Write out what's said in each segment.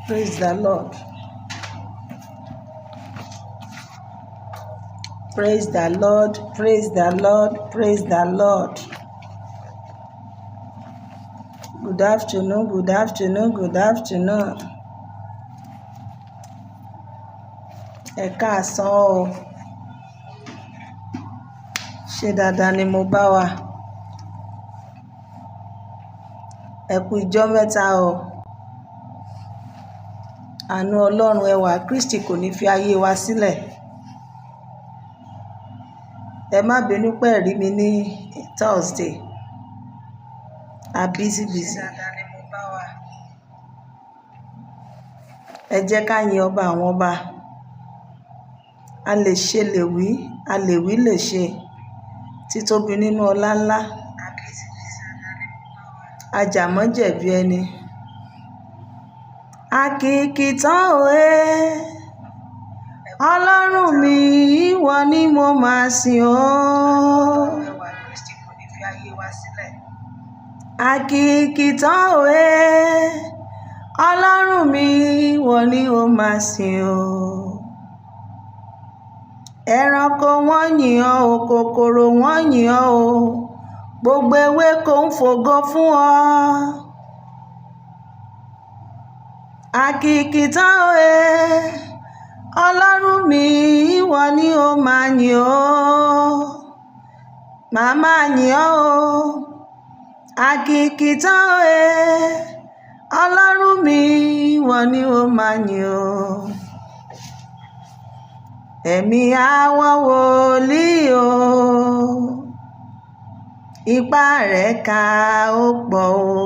Praise the Lord. Praise the Lord. Praise the Lord. Praise the Lord. Good afternoon. Good afternoon. Good afternoon. Ẹ káàsán o. Ṣé dáadáa ni mo bá wa? Ẹ kú ijọ́ mẹ́ta o. Àánú Ọlọ́run, ẹwà Kristi kò ní fi ayé wa sílẹ̀. Ẹ má bínú pé ẹ rí mi ní Thursday. A busy busy. Ẹ jẹ́ ká yin ọba àwọn ọba. A lè ṣe lè wí, a lè wí lè ṣe. Títóbi nínú ọlá ńlá. Ajàmọ́jẹ̀bi ẹni. Àkìkìtàn òye. Ọlọ́run mi, ìwọ ni mo máa sìn o. Àkìkìtàn òye. Ọlọ́run mi, ìwọ ni mo máa sìn o. Ẹranko wọ́n yìn ọ́ o, kòkòrò wọ́n yìn ọ́ o. Gbogbo ewéko ń fògo fún ọ. Àkìkìtàn òye. Ọlọ́run mi, ìwọ ni ó máa yìn o. Màá máa yìn ọ́ o. Àkìkìtàn òye. Ọlọ́run mi, ìwọ ni ó máa yìn o. Ẹ̀mí àwọn wòlíì o. Ipá rẹ̀ ka ó pọ̀ o.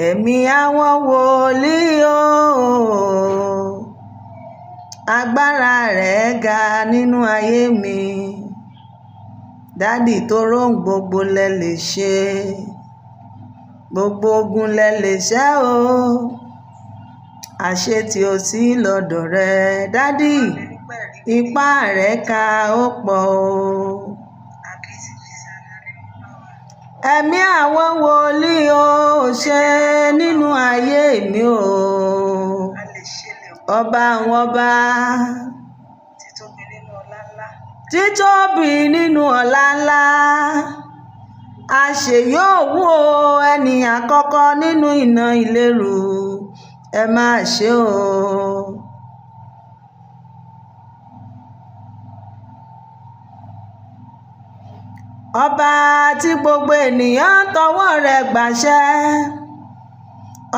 Ẹ̀mí àwọn wòlíì o. Agbára rẹ̀ ga nínú ayé mi. Daddy tó róhun gbogbo lẹ lè ṣe. Gbogbo ogun lẹ lè ṣẹ́ o. Àṣé tí ó sí lọ́dọ̀ rẹ. Daddy, ipá rẹ̀ ka ó pọ̀ o. Ẹ̀mí àwọn wòlíì o ṣe nínú ayé mi o. Ọba àwọn ọba. Títóbi nínú ọlá ńlá. Àṣẹ yóò wú o, ẹni àkọ́kọ́ nínú iná ìléru. Ẹ má ṣe o. Ọba tí gbogbo ènìyàn tọwọ́ rẹ̀ gbàṣẹ.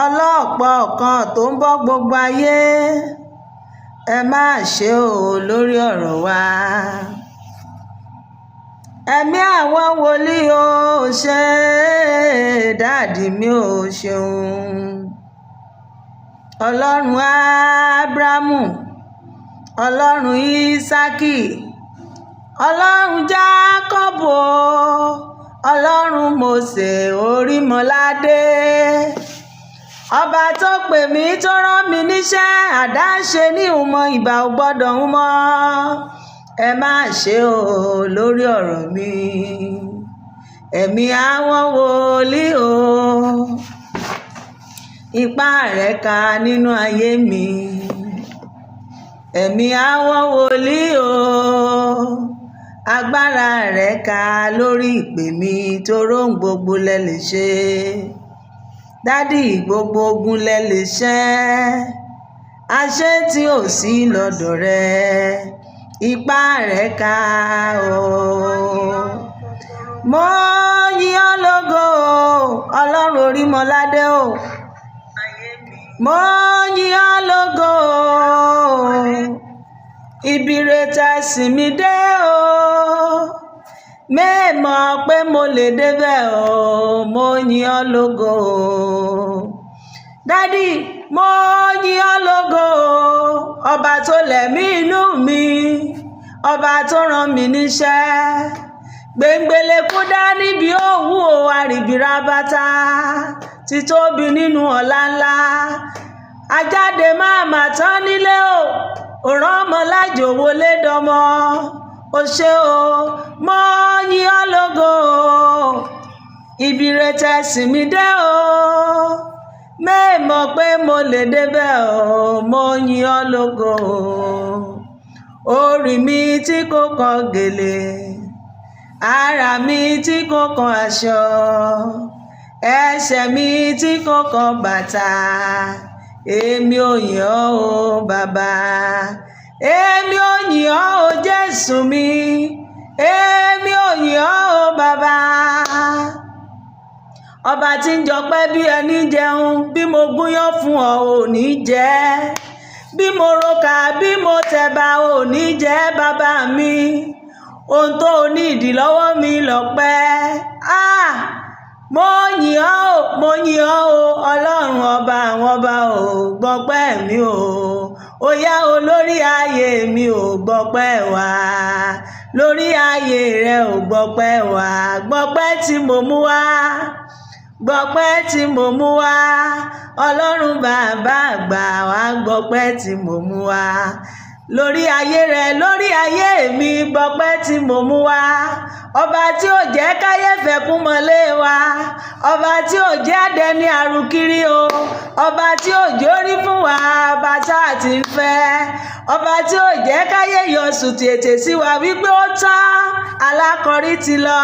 Ọlọ́pọ̀ kan tó ń bọ́ gbogbo ayé. Ẹ má ṣe o lórí ọ̀rọ̀ wa. Ẹ̀mí àwọn wòlíì o ṣe, daddy mi ò ṣeun. Ọlọ́run Ábúráhámù, Ọlọ́run Ísákì, Ọlọ́run Jákọ́bù o, Ọlọ́run Mósè Orímọládé. Ọba tó pè mí tó rán mi níṣẹ́, àdáṣe ní ìhùnmọ́, ìbà ò gbọ́dọ̀ hun mọ́. Ẹ má ṣe o lórí ọ̀rọ̀ mi. Ẹ̀mí àwọn wòlíì o. Ipá rẹ̀ ka nínú ayé mi. Ẹ̀mí àwọn wòlíì o. Agbára rẹ̀ ka lórí ìpè mi toróhun gbogbo lẹ lè ṣe. Daddy, gbogbo ogun lẹ lè ṣẹ́. Àṣé tí ò sí lọ́dọ̀ rẹ. Ipá rẹ̀ ka o. Mo yìn ọ́ lógo o, Ọlọ́run Orímọládé o. Mo yìn ọ́ lógo o. Ibi re tẹ sìn mí dé o. Mẹ́ẹ̀mọ̀ pé mo lè dé bẹ̀ o. Mo yìn ọ́ lógo o. Daddy, mo yìn ọ́ lógo o. Ọba tó lẹ̀mí inú mi. Ọba tó rán mi níṣẹ́. Gbèngbèlè kú dá níbi òwú o, àrìbìrà bàtà. Títóbi nínú ọlá ńlá. Ajáde máa mà tán nílé o. Òrán ọmọ lájò wọlé dọmọ. O ṣé o, mo yìn ọ́ lógo o. Ire tẹ̀sí mi dé o, mẹ́ẹ̀mọ̀ pé mo lè débẹ̀ o, mo yìn ọ́ lógo o. Orí mi tí kò kan gèlè, ara mi tí kò kan aṣọ, ẹsẹ̀ mi tí kò kan bàtà, èmi ò yìn ọ́ o bàbá, èmi ò yìn ọ́ o Jésù mi, èmi ò yìn ọ́ o bàbá. Ọba tí ń jọpẹ́ bí ẹni jẹun, bí mo gúnyán fún ọ ò ní jẹ, bí mo roka bí mo tẹ̀bà ò ní jẹ bàbá mi. Ohun tó o ní ìdí lọ́wọ́ mi lọ́pẹ́. Ah! Mo yìn ọ́ o, mo yìn ọ́ o, Ọlọ́run ọba àwọn ọba ò gbọ́pẹ́ mi o. Ó yá o, lórí ayé mi ò gbọ́pẹ́ wá, lórí ayé rẹ ò gbọ́pẹ́ wá, gbọ́pẹ́ tí mo mú wá, gbọ́pẹ́ tí mo mú wá, Ọlọ́run bàbá àgbà wá gbọ́pẹ́ tí mo mú wá. Lórí ayé rẹ, lórí ayé mi, gbọ́pẹ́ tí mo mú wá. Ọba tí ò jẹ́ káyé fẹ̀kún mọ́lé wa, ọba tí ò jẹ́ àdẹni àrùkiri o, ọba tí ò jórí fún wa, ọba tá a ti ń fẹ́, ọba tí ò jẹ́ káyé yọ sùn tètè sí wa wípé ó tán, alákọ̀rí ti lọ,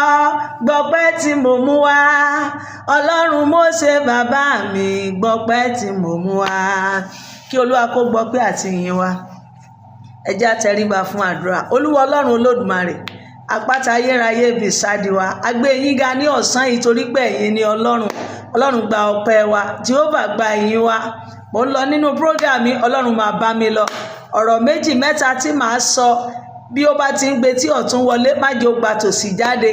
gbọ́pẹ́ tí mo mú wá. Ọlọ́run Mósè bàbá mi, gbọ́pẹ́ tí mo mú wá. Kí Olúwa kó gbọ́pẹ́ àti ìyìn wa. Ẹ jẹ́ á tẹríba fún àdúrà. Olúwa Ọlọ́run Olódùmarè, àpáta ayérayé ibi ìsádi wa, a gbé yín ga ní ọ̀sán yìí torí pé ẹ̀yin ni Ọlọ́run. Ọlọ́run gba ọpẹ́ wa, Jehovah gba ìyìn wa. Mo ń lọ nínú program mi, Ọlọ́run máa bá mi lọ. Ọ̀rọ̀ méjì mẹ́ta tí màá sọ, bí ó bá ti ń gbé tí ọ̀tún wọlé, má jẹ́ ó gba tòsì jáde.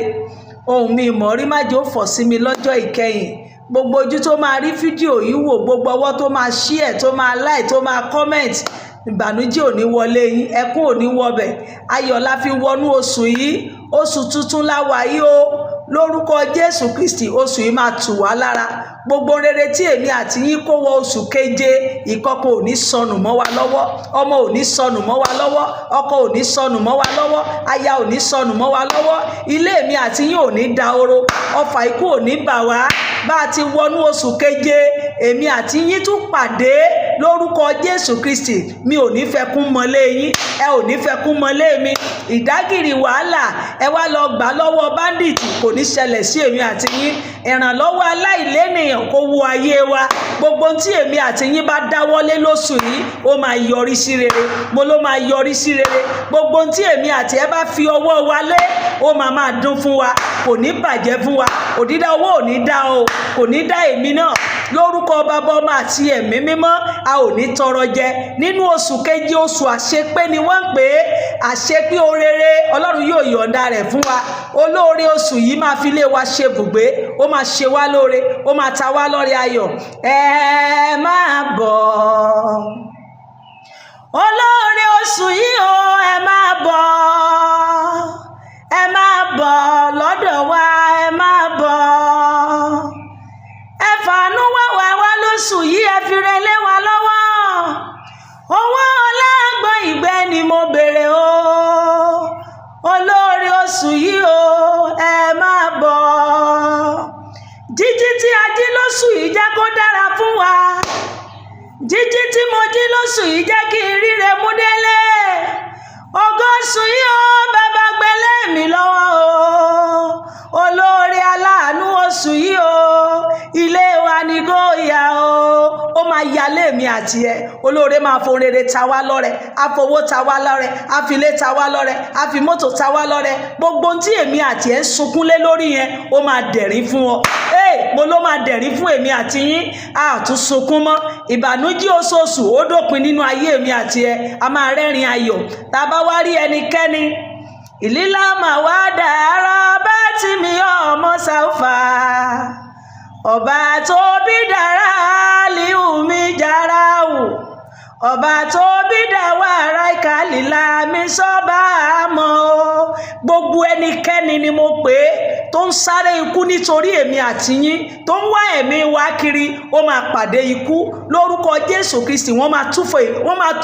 Ohùn mi ìmọ̀rí, má jẹ́ ó fọ̀ sí mi lọ́jọ́ ìkẹyìn. Gbogbo ojú tó máa rí fídíò yìí wò, gbogbo ọwọ́ tó máa share, tó máa like, tó máa comment, ìbànújẹ́ ò ní wọlé yín, ẹkún ò ní wọbẹ̀. Ayọ̀ la fi wọnú oṣù yìí, oṣù tuntun la wà yìí o. Lórúkọ Jésù Kristi, oṣù yìí máa tù wá lára. Gbogbo rere tí èmi àti yín kó wọ oṣù keje, ìkọ̀kọ̀ ò ní sọnù mọ́ wa lọ́wọ́, ọmọ ò ní sọnù mọ́ wa lọ́wọ́, ọkọ ò ní sọnù mọ́ wa lọ́wọ́, aya ò ní sọnù mọ́ wa lọ́wọ́, ilé mi àti yín ò ní dahoro, ọfà ikú ò ní bà wá. Bá a ti wọnú oṣù keje, èmi àti yín tún pàdé lórúkọ Jésù Kristi. Mi ò ní fẹ́ kún mọ́lé yín, ẹ ò ní fẹ́ kún mọ́lé mi. Ìdágìrì wàhálà ẹ wá lọ gbà lọ́wọ́ báńdíìtì kò ní ṣẹlẹ̀ sí èmi àti yín. Ìrànlọ́wọ́ aláìlénìyàn kó wo ayé wa. Gbogbo tí èmi àti yín bá dáwọ́lé lóṣù yìí, ó máa yọrí sí rere. Mo ló máa yọrí sí rere. Gbogbo tí èmi àti ẹ bá fi ọwọ́ wa lé, ó máa máa dún fún wa, kò ní bàjẹ́ fún wa. Òdídá owó ò ní dá o, kò ní dá èmi náà. Lórúkọ Bàbá, Ọmọ àti Ẹ̀mí Mímọ́, a ò ní tọrọ jẹ nínú oṣù keje. Oṣù àṣepé ni wọ́n ń pè é, àṣepé orere. Ọlọ́run yóò yọ̀ǹda rẹ̀ fún wa. Olóore oṣù yìí máa fi lé wa ṣe bùgbé, ó máa ṣe wá lóore, ó máa ta wá lọ́rẹ ayọ̀. Ẹ máa bọ̀, olóore oṣù yìí o, ẹ máa bọ̀, ẹ máa bọ̀ lọ́dọ̀ wa, ẹ máa bọ̀. Ẹ fàánú wá wá wá lóṣù yìí, ẹ fi relé wa lọ́wọ́. Owó ọlágbọ́n ìgbẹ́ ni mo béèrè o. Olóore oṣù yìí o, ẹ máa bọ̀. Jíjí tí a jí lóṣù yìí, jẹ́ kó dára fún wa. Jíjí tí mo jí lóṣù yìí, jẹ́ kí n ríre mú délé. Ògo oṣù yìí o, bàbá, gbélé mi lọ́wọ́ o. Olóore aláàánú oṣù yìí o, ilé wa ni kò yá o. Ó máa yálé mi àti ẹ. Olóore máa fo rere ta wá lọ́rẹ, àfowó ta wá lọ́rẹ, àfilé ta wá lọ́rẹ, àfi mọ́tò ta wá lọ́rẹ. Gbogbo ohun tí èmi àti ẹ ń sunkún lé lórí yẹn, ó máa dẹ̀rín fún ọ. Ee, mo ló máa dẹ̀rín fún èmi àti yín. A tún sunkún mọ́. Ìbànújẹ́ oṣooṣù ó dópin nínú ayé èmi àti ẹ. A máa rẹ́rìn ayọ̀. Tá a bá wá rí ẹnikẹ́ni ìlílá máa wá dàárọ̀ bá tí mi ọmọ sáfà, ọba tó bí dára líhù mi jára wò, ọba tó bí dáwà ara ìkàlìlà mi sọ́ba àmọ́ o. Gbogbo ẹnikẹ́ni ni mo pè é. tó ń sáré ikú nítorí èmi àti yín, tó ń wá ẹ̀mí wa kiri, ó máa pàdé ikú lórúkọ Jésù Kristi. Wọ́n máa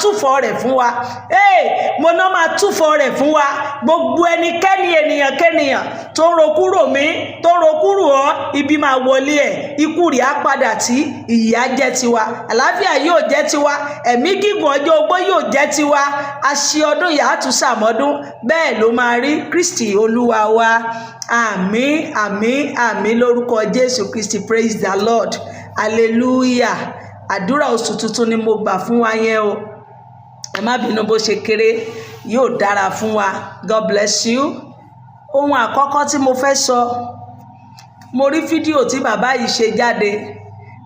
túfọ̀ rẹ̀ fún wa. Ee, mo náà máa túfọ̀ rẹ̀ fún wa. Gbogbo ẹnikẹ́ni, ènìyàn kẹ́nìyàn tó ń rokúrò mí, tó ń rokúrò ọ́, ibi máa wọlé ẹ̀, ikú rẹ̀ á padà tí ìyà á jẹ́ tiwa, àlàáfíà yóò jẹ́ tiwa, ẹ̀mí gígùn, ọjọ́ ogbó yóò jẹ́ tiwa. Àṣì ọdún yà á tún sàmọ́dún, bẹ́ẹ̀ ló máa rí. Kristi Olúwa wa. Àmín, àmín, àmín lórúkọ Jésù Kristi. Praise the Lord, hallelujah. Àdúrà oṣù tuntun ni mo gbà fún wa yẹn o. Ẹ má bínú bó ṣe kéré, yóò dára fún wa. God bless you. Ohun àkọ́kọ́ tí mo fẹ́ sọ, mo rí fídíò tí bàbá yìí ṣe jáde.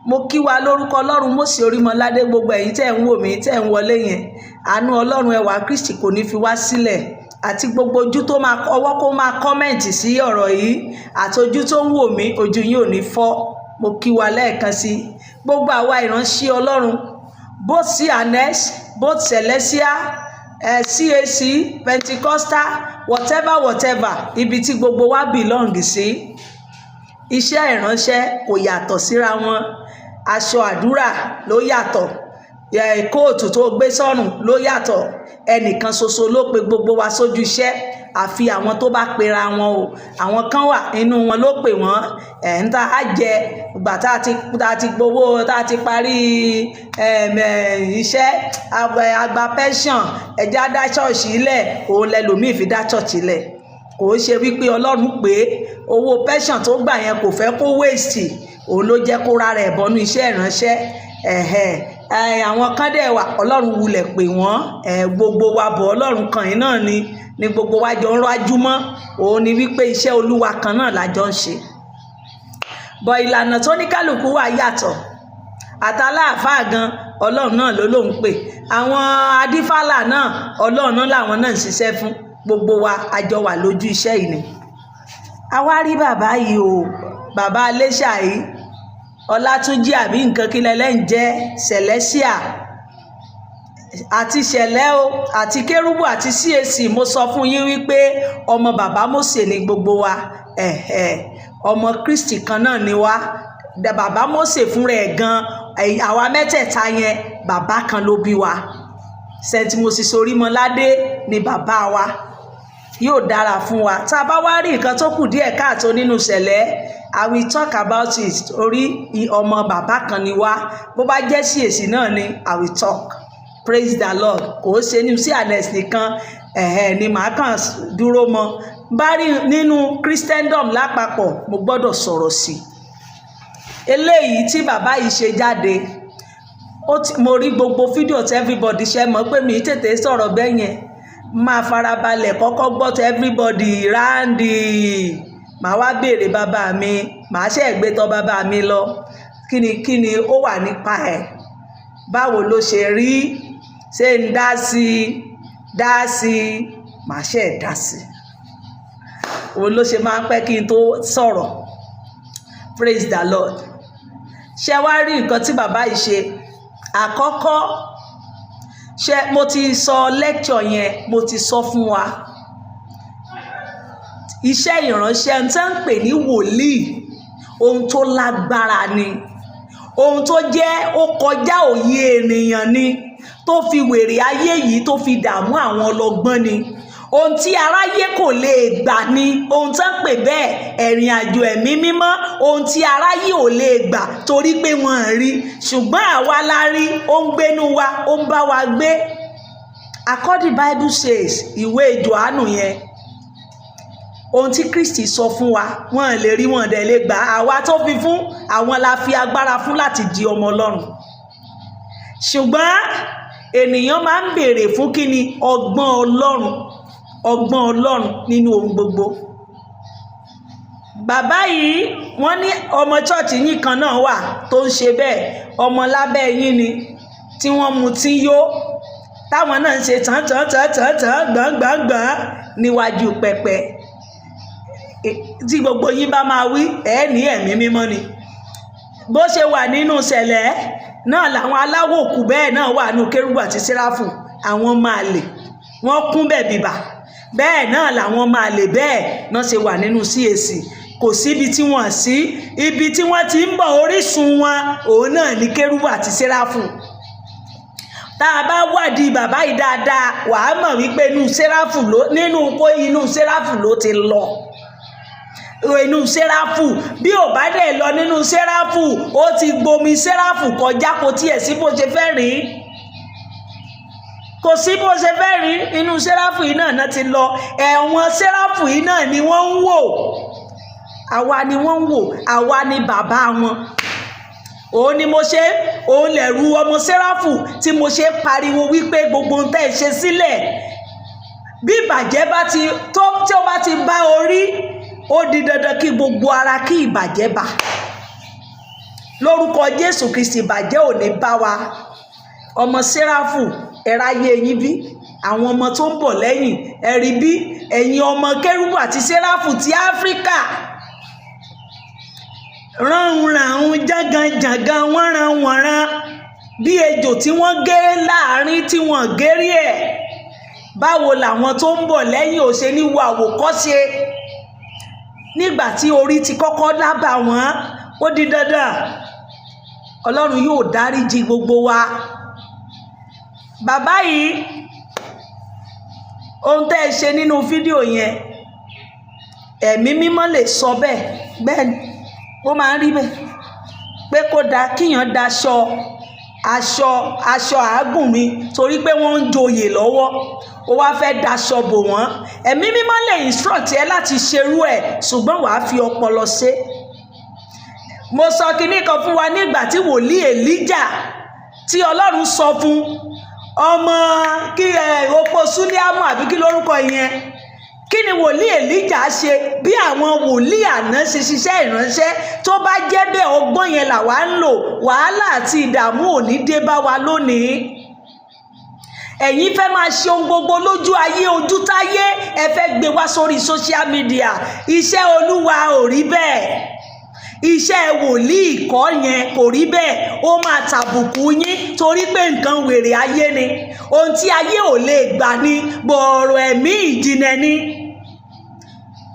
Mo kí wa lórúkọ Ọlọ́run Mósè Orímọládé. Gbogbo ẹ̀yin tẹ́ ń wò mí, tẹ́ ń wọlé yẹn, àánú Ọlọ́run, ẹwà Kristi kò ní fi wá sílẹ̀, àti gbogbo ojú tó máa ọwọ́ kó máa comment sí ọ̀rọ̀ yìí, àti ojú tó ń wò mí, ojú yín ò ní fọ́. Mo kí wa lẹ́ẹ̀kan sí, gbogbo àwa ìránṣẹ́ Ọlọ́run, both C&S, both Celestial, CAC, Pentecostal, whatever, whatever, ibi tí gbogbo wa belong sí, iṣẹ́ ìránṣẹ́ kò yàtọ̀ síra wọn. Aṣọ àdúrà ló yàtọ̀, kóòtù tó gbé sọ́rùn ló yàtọ̀. Ẹnìkan ṣoṣo ló pe gbogbo wa sójú iṣẹ́, àfi àwọn tó bá pera wọn o. Àwọn kan wà, inú wọn ló pè wọ́n. Ẹ̀ ń tá a jẹ ìgbà tá a ti gbowó, tá a ti parí iṣẹ́, àgbà pension, ẹ̀já dá ṣọ́ọ̀ṣì lẹ̀. Òun lẹlòmíì fi dá ṣọ́ọ̀ṣì lẹ̀. Kò ṣe wípé Ọlọ́run pé owó pension tó gbà yẹn kò fẹ́ kó waste, òun ló jẹ́ kó rárá ẹ̀ bọ́nú iṣẹ́ ìránṣẹ́. Ẹ̀hẹ̀, àwọn kan dẹ̀ wà, Ọlọ́run wulẹ̀ pè wọ́n. Gbogbo wa bọ̀, Ọlọ́run kan yìí náà ni gbogbo wa jọ ń rájú mọ́. Òun ni wípé iṣẹ́ Olúwa kan náà la jọ ń ṣe bọ̀, ìlànà tó ní kálukú wà yàtọ̀. Àtàláàfáà gan, Ọlọ́run náà ló lóun pè. Àwọn adífálà náà, Ọlọ́run náà làwọn náà ń ṣiṣẹ́ fún. Gbogbo wa a jọ wà lójú iṣẹ́ yìí ni. A wá rí bàbá yìí o, bàbá Iléṣà yìí, Ọlátúnjí àbí nǹkan kí lẹ́lẹ́ ń jẹ́, Celestial àti Ṣẹ̀lẹ́ o, àti Kérúbù àti CAC. Mo sọ fún yín wípé ọmọ bàbá Mósè ni gbogbo wa. Ẹ̀hẹ̀, ọmọ Kristi kan náà ni wá. Bàbá Mósè fúnra ẹ̀ gan, àwa mẹ́tẹ̀ẹ̀ta yẹn, bàbá kan ló bí wa. St Moses Orímọládé ni bàbá wa. Yóò dára fún wa. Tá a bá wá rí nǹkan tó kù díẹ̀ káàtó nínú Ṣẹ̀lẹ́, I will talk about it, orí ọmọ bàbá kan ni wá. Bó bá jẹ́ CAC náà ni, I will talk. Praise the Lord. Kò ó ṣe ní C&S nìkan, ẹ̀hẹ̀, ni màá kàn dúró mọ́. Bá rí nínú Christendom lápapọ̀, mo gbọ́dọ̀ sọ̀rọ̀ sí i. Eléyìí tí bàbá yìí ṣe jáde, mo rí gbogbo fídíò tí everybody ṣe. Mọ̀ pé mi tètè sọ̀rọ̀ bẹ́ẹ̀ yẹn, máa farabalẹ̀ kọ́kọ́ gbọ́ tí everybody round, màá wá béèrè bàbá mi, màá ṣe gbé tọ̀ bàbá mi lọ. Kí ni ó wà nípa ẹ̀? Báwo ló ṣe rí? Ṣé ń dá sí i, dá sí i, màá ṣe dá sí i. Òun ló ṣe máa ń pẹ́ kí n tó sọ̀rọ̀. Praise the Lord. Ṣé wá rí nǹkan tí bàbá yìí ṣe àkọ́kọ́? Ṣé mo ti sọ lecture yẹn, mo ti sọ fún wa, iṣẹ́ ìránṣẹ́ ń tán ń pè ní wòlíì, ohun tó lágbára ni, ohun tó jẹ́ ó kọjá òye ènìyàn ni, tó fi wèrè ayé yìí tó fi dààmú àwọn ọlọ́gbọ́n ni, ohun tí aráyé kò lè gbà ni. Ohun tó ń pè bẹ́ẹ̀, ẹ̀rìn àjò ẹ̀mí mímọ́, ohun tí aráyé ò lè gbà torí pé wọ́n rí, ṣùgbọ́n àwa la rí. Ó ń gbénú wa, ó ń bá wa gbé. According Bible says, ìwé Jòhánù yẹn, ohun tí Kristi sọ fún wa, wọ́n lè rí, wọ́n dẹ̀ lè gbà. Àwa tó fi fún, àwọn la fi agbára fún láti di ọmọ Ọlọ́run. Ṣùgbọ́n ènìyàn máa ń béèrè fún kí ni? Ọgbọ́n Ọlọ́run, ọgbọ́n Ọlọ́run nínú ohun gbogbo. Bàbá yìí, wọ́n ní ọmọ church yín kan náà wà tó ń ṣe bẹ́ẹ̀, ọmọ lábẹ́ yín ni, tí wọ́n mutí yó, táwọn náà ń ṣe tán tán tán tán tán gbọ̀ngbọ̀ngbọ̀n níwájú pẹpẹ. Tí gbogbo yín bá máa wí ẹ̀ ní ẹ̀mí mímọ́ ni. Bó ṣe wà nínú Ṣẹ̀lẹ̀ náà làwọn aláwòkù bẹ́ẹ̀ náà wà nínú Kérúbù àti Séráfù. Àwọn máa lè wọ́n kún bẹ̀ bìbà, bẹ́ẹ̀ náà làwọn máa lè bẹ́ẹ̀ náà ṣe wà nínú CAC. Kò síbi tí wọ́n sí, ibi tí wọ́n ti ń bọ̀, orísun wọn òun náà ní kérúbù àti séráfù. Tá a bá wádìí bàbá yìí dáadáa, wàá mọ̀ wípé inú séráfù ló nínú kó inú séráfù ló ti lọ. Inú séráfù, bí ò bá dẹ̀ lọ nínú séráfù, ó ti gbomi séráfù kọjá. Kò tiẹ̀ sí bó ṣe fẹ́ rìn, kò sí bó ṣe fẹ́ rí. Inú séráfù yìí náà ti lọ. Ẹ̀wọ̀n séráfù yìí náà ni wọ́n ń wò, àwa ni wọ́n ń wò, àwa ni bàbá wọn. Òun ni mo ṣe, òun lẹ̀rù ọmọ séráfù tí mo ṣe pariwo wípé gbogbo ohun tẹ́ ẹ ṣe sílẹ̀, bí ìbàjẹ́ bá ti tó, tí ó bá ti bá orí, ó di dandan kí gbogbo ara kí ìbàjẹ́ bá. Lórúkọ Jésù Kristi, ìbàjẹ́ ò ní bá wa. Ọmọ séráfù, ẹ ráyé yín bí. Àwọn ọmọ tó ń bọ̀ lẹ́yìn, ẹ rí bí. Ẹ̀yin ọmọ kérúbù àti séráfù ti Áfíríkà, ránhunràhun, jàngànjàngàn, wọ́nranwọ̀nran bí ejò tí wọ́n gé láàrin tí wọ́n gérí ẹ̀. Báwo làwọn tó ń bọ̀ lẹ́yìn ò ṣe ní wo àwòkọ́ṣe nígbà tí orí ti kọ́kọ́ lábà wọ́n? Ó di dandan, Ọlọ́run yóò dáríjì gbogbo wa. Bàbá yìí, ohun tẹ́ ẹ ṣe nínú fídíò yẹn, Ẹ̀mí Mímọ́ lè sọ bẹ́ẹ̀. Bẹ́ẹ̀ ni ó máa ń rí bẹ́ẹ̀ pé kó da kíyàn daṣọ aṣọ àágùn mi torí pé wọ́n ń joyè lọ́wọ́, ó wá fẹ́ daṣọ bò wọ́n. Ẹ̀mí Mímọ́ lè instruct ẹ láti ṣerú ẹ̀, ṣùgbọ́n wàá fi ọpọlọ ṣe. Mo sọ kinní kan fún wa nígbà tí wòlíì Èlíjà, tí Ọlọ́run sọ fún ọmọ kí ẹ opó Súníámù, àbí kí lórúkọ yẹn? Kí ni wòlíì Èlíjà ṣe? Bí àwọn wòlíì àná ṣe ṣiṣẹ́ ìránṣẹ́, tó bá jẹ́ bẹ́ẹ̀, ọgbọ́n yẹn làwa ń lò, wàhálà àti ìdààmú ò ní dé bá wa lónìí. Ẹ̀yin fẹ́ máa ṣe ohun gbogbo lójú ayé, ojú táyé, ẹ fẹ́ gbé wá sórí social media. Iṣẹ́ Olúwa ò rí bẹ́ẹ̀. Iṣẹ́ wòlíì kọ́ yẹn, kò rí bẹ́ẹ̀. Ó máa tàbùkù yín torí pé nǹkan wèrè ayé ni, ohun tí ayé ò lè gbà ní gbọ̀ọ̀rọ̀ ẹ̀mí ìjìnlẹ̀ ni.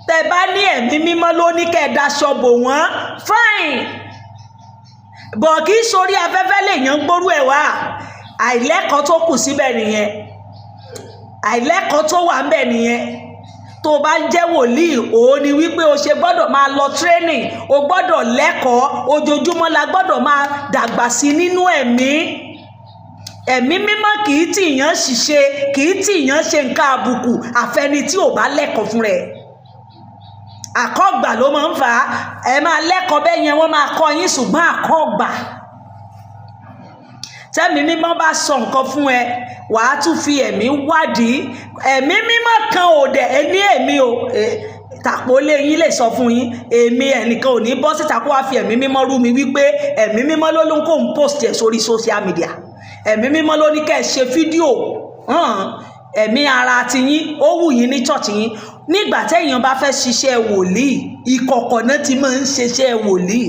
Tẹ bá ní Ẹ̀mí Mímọ́ ló ní kẹ́ ẹ daṣọ bò wọ́n, fine, bọ̀ kí sórí afẹ́fẹ́ lèèyàn gbórú ẹ̀ wá. Àìlẹ́kọ̀ọ́ tó kù síbẹ̀ nìyẹn, àìlẹ́kọ̀ọ́ tó wà ń bẹ̀ nìyẹn. Tó o bá ń jẹ́ wòlíì, òun ni wípé o ṣe gbọ́dọ̀ máa lọ training, o gbọ́dọ̀ lẹ́kọ̀ọ́. Ojoojúmọ́ la gbọ́dọ̀ máa dàgbà sí nínú ẹ̀mí. Ẹ̀mí Mímọ́ kì í tìyàn ṣìṣe, kì í tìyàn ṣe nǹkan àbùkù, àfẹni tí ò bá lẹ́kọ̀ọ́ fún rẹ̀. Àkọ́gbà ló máa ń fà á. Ẹ máa lẹ́kọ̀ọ́ bẹ́ẹ̀ yẹn, wọ́n máa kọ́ yín, ṣùgbọ́n àkọ́gbà, tẹ́mi Mímọ́ bá sọ nǹkan fún ẹ, wàá tún fi ẹ̀mí wádìí. Ẹ̀mí Mímọ́ kan ò dẹ̀ ẹ ní èmi o tàpó lé yín lè sọ fún yín. Èmi ẹnìkan ò ní bọ́ síta kó wá fi Ẹ̀mí Mímọ́ rú mi wípé Ẹ̀mí Mímọ́ ló ń kó ń post ẹ̀ sórí social media, Ẹ̀mí Mímọ́ ló ní kẹ́ ẹ ṣe fídíò hàn. Ẹ̀mí ara tiyín ó wù yín ní church yín. Nígbà téèyàn bá fẹ́ ṣiṣẹ́ wòlíì, ìkọ̀kọ̀ náà ti máa ń ṣiṣẹ́ wòlíì,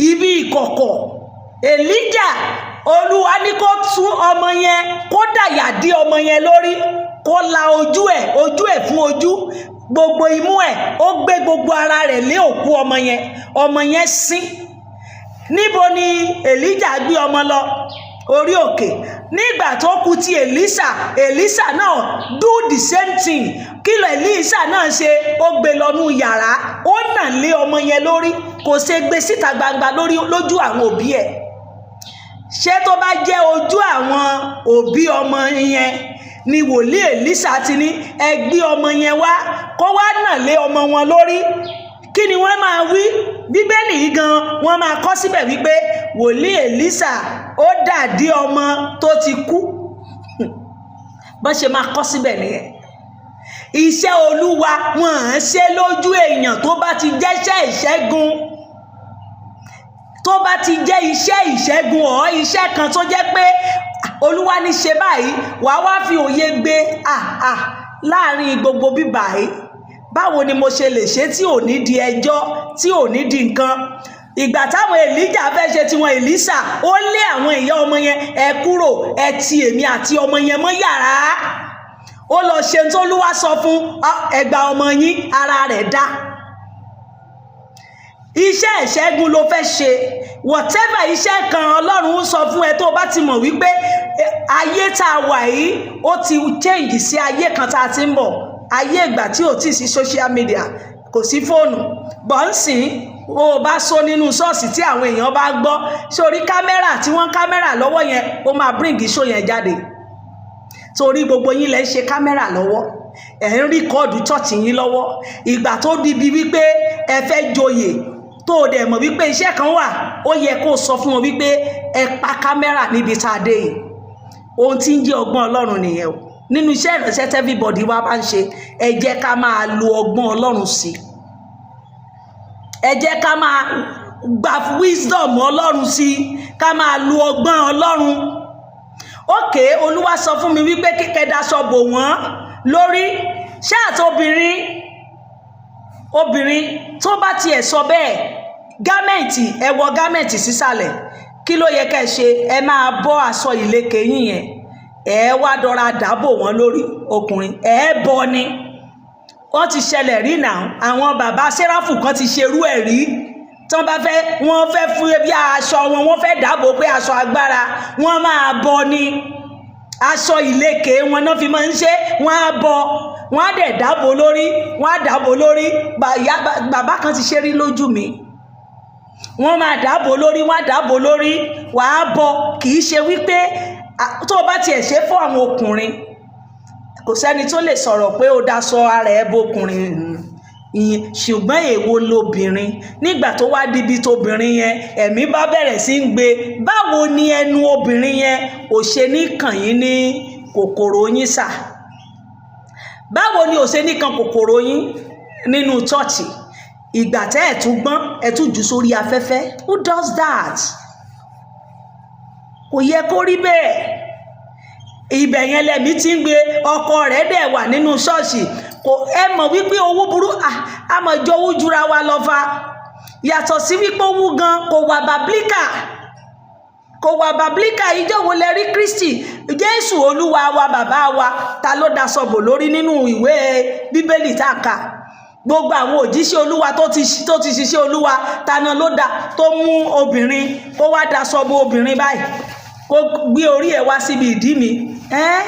ibi ìkọ̀kọ̀. Èlíjà, Olúwa ní kó tú ọmọ yẹn, kó dàyà dí ọmọ yẹn lórí, kó la ojú ẹ̀, ojú ẹ̀ fún ojú, gbogbo imú ẹ̀, ó gbé gbogbo ara rẹ̀ lé òkú ọmọ yẹn. Ọmọ yẹn sín. Níbo ni Èlíjà gbé ọmọ lọ? Orí òkè. Nígbà tó kù ti Èlísà, Èlísà náà do the same thing. Kí ló Èlísà náà ṣe? Ó gbé lọ́nú yàrá, ó nà lé ọmọ yẹn lórí. Kò ṣe gbé síta gbangba lórí lójú àwọn òbí ẹ̀. Ṣé tó bá jẹ́ ojú àwọn òbí ọmọ yẹn ni wòlíì Èlísà ti ní ẹ gbé ọmọ yẹn wá, kó wá nà lé ọmọ wọn lórí, kí ni wọ́n máa wí? Bíbélì yìí gan, wọ́n máa kọ síbẹ̀ wípé wòlíì Èlísà ó dàdí ọmọ tó ti kú. Bọ́n ṣe máa kọ síbẹ̀ nìyẹn. Iṣẹ́ Olúwa, wọn à ń ṣe lójú èèyàn. Tó bá ti jẹ́ṣẹ́ ìṣẹ́gun, tó bá ti jẹ́ iṣẹ́ ìṣẹ́gun ọ̀ iṣẹ́ kan tó jẹ́ pé Olúwa ní ṣe báyìí, wàá wá fi òye gbé láàrin gbogbo bíbà yìí. Báwo ni mo ṣe lè ṣe tí ò ní di ẹjọ́, tí ò ní di nǹkan? Ìgbà táwọn Èlíjà fẹ́ ṣe tiwọn, Èlísà ó lé àwọn ìyá ọmọ yẹn, "Ẹ kúrò, ẹ ti èmi àti ọmọ yẹn mọ́ yàrá." Ó lọ ṣe tó Olúwa sọ fún. Ẹgbà ọmọ yín, ara rẹ̀ dá. Iṣẹ́ ìṣẹ́gun ló fẹ́ ṣe, whatever iṣẹ́ kan Ọlọ́run ń sọ fún ẹ, tó o bá ti mọ̀ wípé ayé tá a wà yìí, ó ti change sí ayé kan tá a ti ń bọ̀, ayé ìgbà tí ò tí ì sí social media, kò sí fóònù bọ́ǹsìn, o bá sọ nínú ṣọ́ọ̀ṣì tí àwọn èèyàn bá gbọ́ sórí kámẹ́rà tí wọ́n kámẹ́rà lọ́wọ́ yẹn, ó máa bring show yẹn jáde, torí gbogbo yín lẹ́ ń ṣe kámẹ́rà lọ́wọ́, ẹ̀ ń record church yín lọ́wọ́. Ìgbà tó di bí wípé ẹ fẹ́ joyè, tó o dẹ̀ mọ̀ wípé iṣẹ́ kan wà, ó yẹ kó o sọ fún wọn wípé ẹ pa kámẹ́rà níbi tá a dé yìí. Ohun tí ń jẹ́ ọgbọ́n Ọlọ́run nìyẹn o. Nínú iṣẹ́ ìránṣẹ́ everybody wa bá ń ṣe, ẹ jẹ́ ká máa lo ọgbọ́n Ọlọ́run sí, ẹ jẹ́ ká máa gba wisdom Ọlọ́run sí, ká máa lo ọgbọ́n Ọlọ́run. Ókè, Olúwa sọ fún mi wípé kíkẹ́ daṣọ bò wọ́n lórí ṣáàtì obìnrin. Obìnrin tó bá tiẹ̀ sọ bẹ́ẹ̀, garment, ẹ wọ garment sísàlẹ̀, kí ló yẹ ká ẹ ṣe? Ẹ máa bọ́ aṣọ ìlẹ̀kẹ̀ yín yẹn, ẹ wá dọ́ra dáàbò wọ́n lórí. Ọkùnrin, ẹ bọ́ ni. Wọ́n ti ṣẹlẹ̀ rí náà, àwọn bàbá sẹ́ráfù kan ti ṣerú ẹ̀ rí. Tí wọ́n bá fẹ́, wọ́n fẹ́ fún bí aṣọ wọn, wọ́n fẹ́ dáàbò pé aṣọ agbára, wọ́n máa bọ́ ni. Aṣọ ìlẹ̀kẹ̀ wọn náà fi máa ń ṣe, wọ́n á bọ́, wọ́n á dẹ̀ dáàbò lórí, wọ́n á dáàbò lórí. Bàbá kan ti ṣe rí lójú mi. Wọ́n máa dáàbò lórí, wọ́n á dáàbò lórí, wàá bọ́. Kì í ṣe wípé tó o bá tiẹ̀ ṣe fún àwọn ọkùnrin, kò sẹ́ni tó lè sọ̀rọ̀ pé ó daṣọ ara ẹ̀ bọkùnrin ìyẹn. Ṣùgbọ́n èwo lobìnrin? Nígbà tó wá dibi tóbìnrin yẹn, ẹ̀mí bá bẹ̀rẹ̀ sí ń gbé, báwo ni ẹnu obìnrin yẹn ò ṣe ní kàn yín ní kòkòrò yín sà? Báwo ni ò ṣe ní kan kòkòrò yín nínú chọ́ọ̀chì? Ìgbà tẹ́ ẹ̀ tún gbọ́n, ẹ̀ tún jù sórí afẹ́fẹ́. Who does that? Kò yẹ kó rí bẹ́ẹ̀. Ibẹ̀ yẹn lẹ́mí tí ń gbé. Ọkọ rẹ̀ dẹ̀ wà nínú ṣọ́ọ̀ṣì. Kò ẹ mọ̀ wípé owó burú àmọ̀ jọ owó jura wa lọ fa. Yàtọ̀ sí wípé owó gan kò wà biblical, kò wà biblical. Ìjọ wo lẹ rí Kristi Jésù Olúwa wa, bàbá wa, ta ló daṣọ bò lórí nínú ìwé Bíbélì tá a kà? Gbogbo àwọn òjíṣẹ́ Olúwa tó ti ṣiṣẹ́ Olúwa, tana ló da tó mú obìnrin kó wá daṣọ bo obìnrin báyìí, kó gbé orí ẹ̀ wá síbi ìdí mi? Ẹ́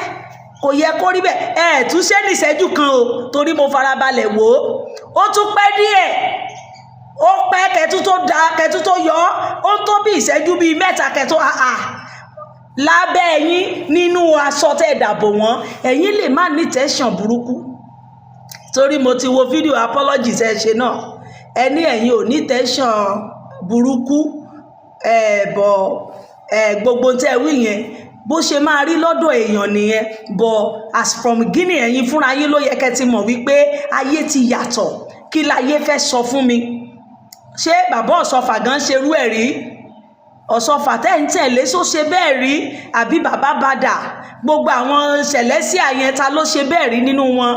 kò yẹ kó rí bẹ́ẹ̀. Ẹ tún ṣe ní ìṣẹ́jú kan o, torí mo farabalẹ̀ wò ó. Ó tún pẹ́ díẹ̀, ó pẹ́ kẹtú tó da, kẹtú tó yọ ọ́. Ó tó bí ìṣẹ́jú bíi 3 kẹtú àà lábẹ́ ẹ̀yìn nínú aṣọ tẹ́ dàbò wọ́n. Ẹ̀yin lè má ní tẹ̀sán burúkú, torí mo ti wo fídíò apology tẹ́ ṣe náà. Ẹ ní ẹ̀yin ò ní tẹ̀sán burúkú ẹ̀ bọ̀ ẹ̀, gbogbo tẹ́ wí yẹn, bó ṣe máa rí lọ́dọ̀ èèyàn nìyẹn. But as from beginning, ẹ̀yin fúnra yín ló yẹ kẹ́ ti mọ̀ wípé ayé ti yàtọ̀. Kí láyé fẹ́ sọ fún mi? Ṣé bàbá Ọ̀ṣọ́fà gan ṣerú ẹ̀ rí? Ọ̀ṣọ́fà tẹ́ ń tẹ̀lé, só ṣe bẹ́ẹ̀ rí? Àbí bàbá bàdà, gbogbo àwọn Celestial yẹn, ta ló ṣe bẹ́ẹ̀ rí nínú wọn?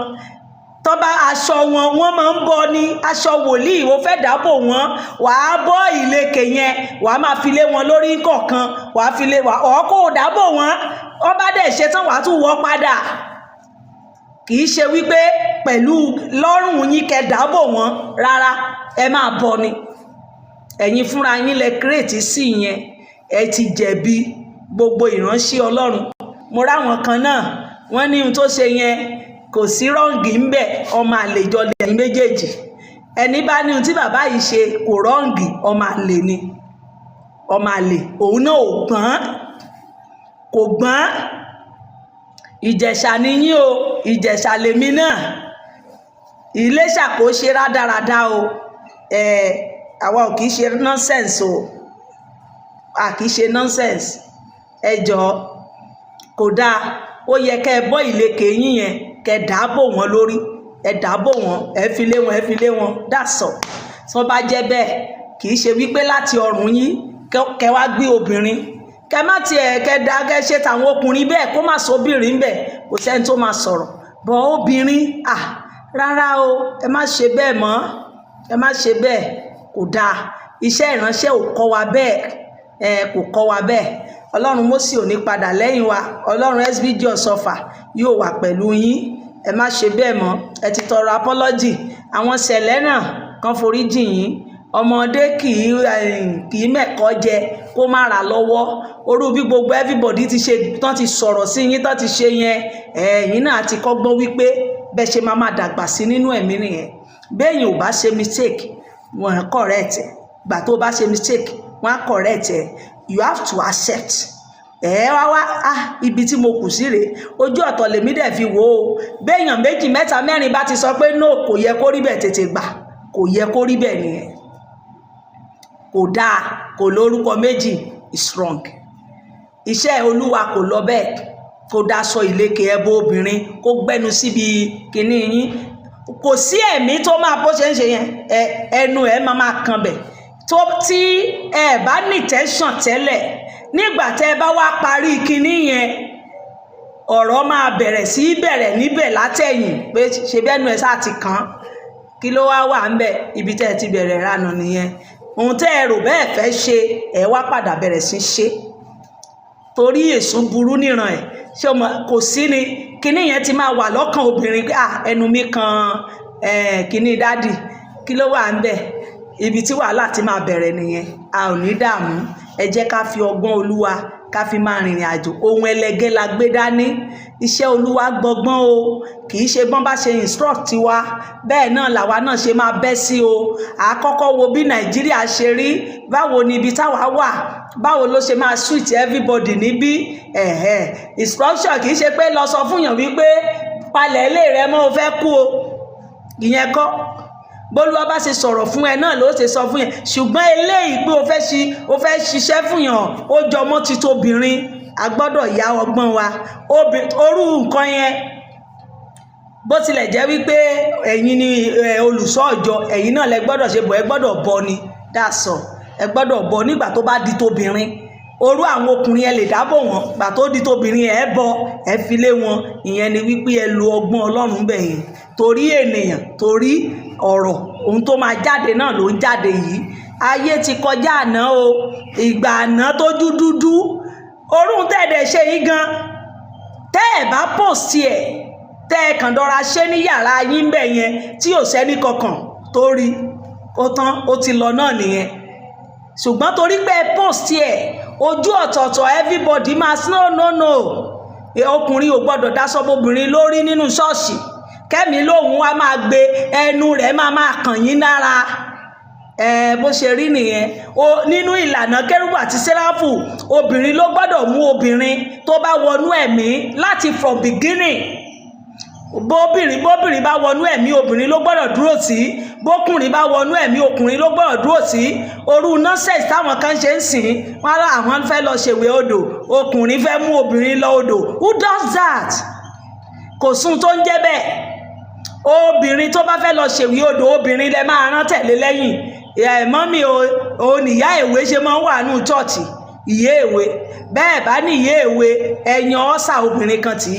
Tó bá aṣọ wọn, wọ́n máa ń bọ́ ní aṣọ wòlíì. Ó fẹ́ dáàbò wọ́n, wàá bọ́ ìlẹ̀kẹ̀ yẹn, wàá máa fi lé wọn lórí kọ̀ọ̀kan, wàá fi lé wàá ọ̀ kó o dáàbò wọ́n. Wọ́n bá dẹ̀ ṣe tán, wàá tún wọ́ padà. Kì í ṣe wípé pẹ̀lú lọ́rùn yín kẹ́ dáàbò wọ́n. Rárá, ẹ máa bọ́ ni. Ẹ̀yin fúnra yín lẹ create sí yẹn. Ẹ ti jẹ̀bi gbogbo ìránṣẹ́ Ọlọ́run. Mo ráwọn kan náà, wọ́n ní ohun tó ṣe yẹn, kò sí wrong ń bẹ̀. Ọmọ àlejò lẹ́yìn méjèèjì. Ẹni bá ní ohun tí bàbá yìí ṣe kò wrong, ọmọ àlè ni, ọmọ àlè. Òun náà ò gbọ́n, kò gbọ́n. Ìjẹ̀ṣà ni yín o, Ìjẹ̀ṣà lèmi náà. Iléṣà kò ṣe rádaràda o. Ẹ̀ àwa ò kì í ṣe nonsense o, a kì í ṣe nonsense. Ẹ jọ̀ọ́, kò dáa. Ó yẹ kẹ́ ẹ bọ́ ìlẹ̀kẹ̀ yín yẹn, kẹ́ ẹ dáàbò wọ́n lórí, ẹ dáàbò wọ́n, ẹ fi lé wọn, ẹ fi lé wọn. That's all. Tí wọ́n bá jẹ́ bẹ́ẹ̀, kì í ṣe wípé láti ọrùn yín kẹ́ wá gbé obìnrin, kẹ́ má tiẹ̀ kẹ́ dá kẹ́ ṣe tàwọn ọkùnrin bẹ́ẹ̀, kó má sóbìnrin bẹ́ẹ̀, kò sẹ́ni tó máa sọ̀rọ̀ bọ́ obìnrin. À rárá o, ẹ má ṣe bẹ́ẹ̀ mọ́, ẹ má ṣe bẹ́ẹ̀, kò dáa. Iṣẹ́ ìránṣẹ́ ò kọ́ wa bẹ́ẹ̀, ẹ kò kọ́ wa bẹ́ẹ̀. Ọlọ́run Mósè ò ní padà lẹ́yìn wa. Ọlọ́run SBJ Ọ̀ṣọ́fà yóò wà pẹ̀lú yín. Ẹ má ṣe bẹ́ẹ̀ mọ́. Ẹ ti tọrọ apology, àwọn Cele náà kan forí jì yín. Ọmọdé kì í mẹ̀kọ́ jẹ kó má ra lọ́wọ́. Orú bí gbogbo everybody ti ṣe tán, ti sọ̀rọ̀ sí yín tán, ti ṣe yẹn, ẹ̀yin náà ti kọ́gbọ́n wípé bẹ́ẹ̀ ṣe máa máa dàgbà sí nínú ẹ̀mí nìyẹn. Béèyàn ò bá ṣe mistake, wọ́n á correct ẹ̀. Gbà tó bá ṣe mistake, wọ́n á correct ẹ̀. You have to accept. Ẹ wá wá, ah, ibi tí mo kù sí rèé, ojú ọ̀tọ̀ lèmi dẹ̀ fi wò ó. Béèyàn méjì, mẹ́ta, mẹ́rin bá ti sọ pé no, kò yẹ kó rí bẹ́ẹ̀, tètè gbà kò yẹ kó rí bẹ́ẹ̀ nìyẹn. Kò dáa, kò lórúkọ méjì, is wrong. Iṣẹ́ Olúwa kò lọ bẹ́ẹ̀. Kó dáṣọ ìlékè ẹbọ obìnrin, kó gbẹ́nu síbi kinní yín, kò sí ẹ̀mí tó máa bó ṣe ń ṣe yẹn. Ẹ ẹnu ẹ máa máa kan bẹ̀ tó tí ẹ bá ní tẹ́sán tẹ́lẹ̀. Nígbà tẹ́ ẹ bá wá parí kinní yẹn, ọ̀rọ̀ máa bẹ̀rẹ̀ sí í bẹ̀rẹ̀ níbẹ̀ látẹ̀yìn pé ṣe bẹ́nu ẹ sáà ti kàn án, kí ló wá wà ń bẹ̀? Ibi tẹ́ ẹ ti bẹ̀rẹ̀ ìranù nìyẹn. Ohun tẹ́ ẹ rò bẹ́ẹ̀ fẹ́ ṣe, ẹ wá padà bẹ̀rẹ̀ sí ṣe, torí èṣù burú níran ẹ̀. Ṣé o mọ̀? Kò sí ni kinní yẹn ti máa wà lọ́kàn obìnrin pé, ah, ẹnu mi kan kinní daddy, kí ló wà ń bẹ̀? Ibi tí wàhálà ti máa bẹ̀rẹ̀ nìyẹn. A ò ní dààmú. Ẹ jẹ́ ká fi ọgbọ́n Olúwa ká fi máa rìnrìn àjò. Ohun ẹlẹgẹ́ la gbé dání. Iṣẹ́ Olúwa gbọgbọ́n o. Kì í ṣe bọ́n bá ṣe instruct wa bẹ́ẹ̀ náà làwa náà ṣe máa bẹ́ sí o. Àkọ́kọ́, wo bí Nàìjíríà ṣe rí, báwo ni ibi táwa wà, báwo ló ṣe máa suit everybody níbí. Ẹ̀hẹ̀, instruction kì í ṣe pé lọ sọ fún yàn wípé palẹ̀ ilé rẹ mọ́, o fẹ́ kú o. Ìyẹn kọ́. Bólúwa bá ṣe sọ̀rọ̀ fún ẹ náà ló ṣe sọ fún yẹn. Ṣùgbọ́n eléyìí pé o fẹ́ ṣiṣẹ́ fún yàn, ó jọmọ́ ti tóbìnrin. A gbọ́dọ̀ yá ọgbọ́n wa orú nǹkan yẹn. Bó tilẹ̀ jẹ́ wípé ẹ̀yin ni olùṣọ́ ìjọ, ẹ̀yin náà lẹ gbọ́dọ̀ ṣe bọ̀, ẹ gbọ́dọ̀ bọ ni. That's all. Ẹ gbọ́dọ̀ bọ nígbà tó bá di tóbìnrin. Orú àwọn ọkùnrin, ẹ lè dábò wọn. Gbà tó di tóbìnrin, ẹ bọ, ẹ fi lé wọn. Ìyẹn ni wípé ẹ lo ọgbọ́n Ọlọ́run bẹ̀ yẹn, torí ènìyàn, torí ọ̀rọ̀ ohun tó máa jáde náà ló ń jáde yìí. Ayé ti kọjá àná o, ìgbà àná tójú dúdú. Orún tẹ̀dẹ̀ ṣe yín gan, tẹ́ ẹ̀ bá post ẹ̀, tẹ́ ẹ kàn dọ́ra ṣe ní yàrá yín bẹ̀ yẹn tí ò sẹ́ni kankan tó rí, ó tán, ó ti lọ náà nìyẹn. Ṣùgbọ́n torí pé ẹ post ẹ̀, ojú ọ̀tọ̀ọ̀tọ̀, everybody máa, no, no, no, ọkùnrin ò gbọ́dọ̀ dáṣọ bobìnrin lórí nínú ṣọ́ọ̀ṣì. Kẹ́mi lòun wá máa gbé ẹnu rẹ̀, máa máa kàn yín lára. Ẹ bó ṣe rí nìyẹn o. Nínú ìlànà kérúbù àti sẹ́ráfù, obìnrin ló gbọ́dọ̀ mú obìnrin tó bá wọnú ẹ̀mí láti from beginning. Bóbìnrin bá wọnú ẹ̀mí, obìnrin ló gbọ́dọ̀ dúró sí. Bókùnrin bá wọnú ẹ̀mí, ọkùnrin ló gbọ́dọ̀ dúró sí. Orú nonsense táwọn kan ṣe ń sìn wọn á, àwọn fẹ́ lọ ṣèwé odò, ọkùnrin fẹ́ mú obìnrin lọ odò. Who does that? Kò sún tó ń jẹ́ bẹ́ẹ̀. Obìnrin tó bá fẹ́ lọ ṣèwé odò, obìnrin lẹ máa rán tẹ̀lé lẹ́yìn ẹ̀. Mummy o, níyà èwe ṣe máa ń wà nù church, ìyá èwe. Bẹ́ẹ̀ bá ní ìyá èwe, ẹ̀yàn ọ́sà obìnrin kan tí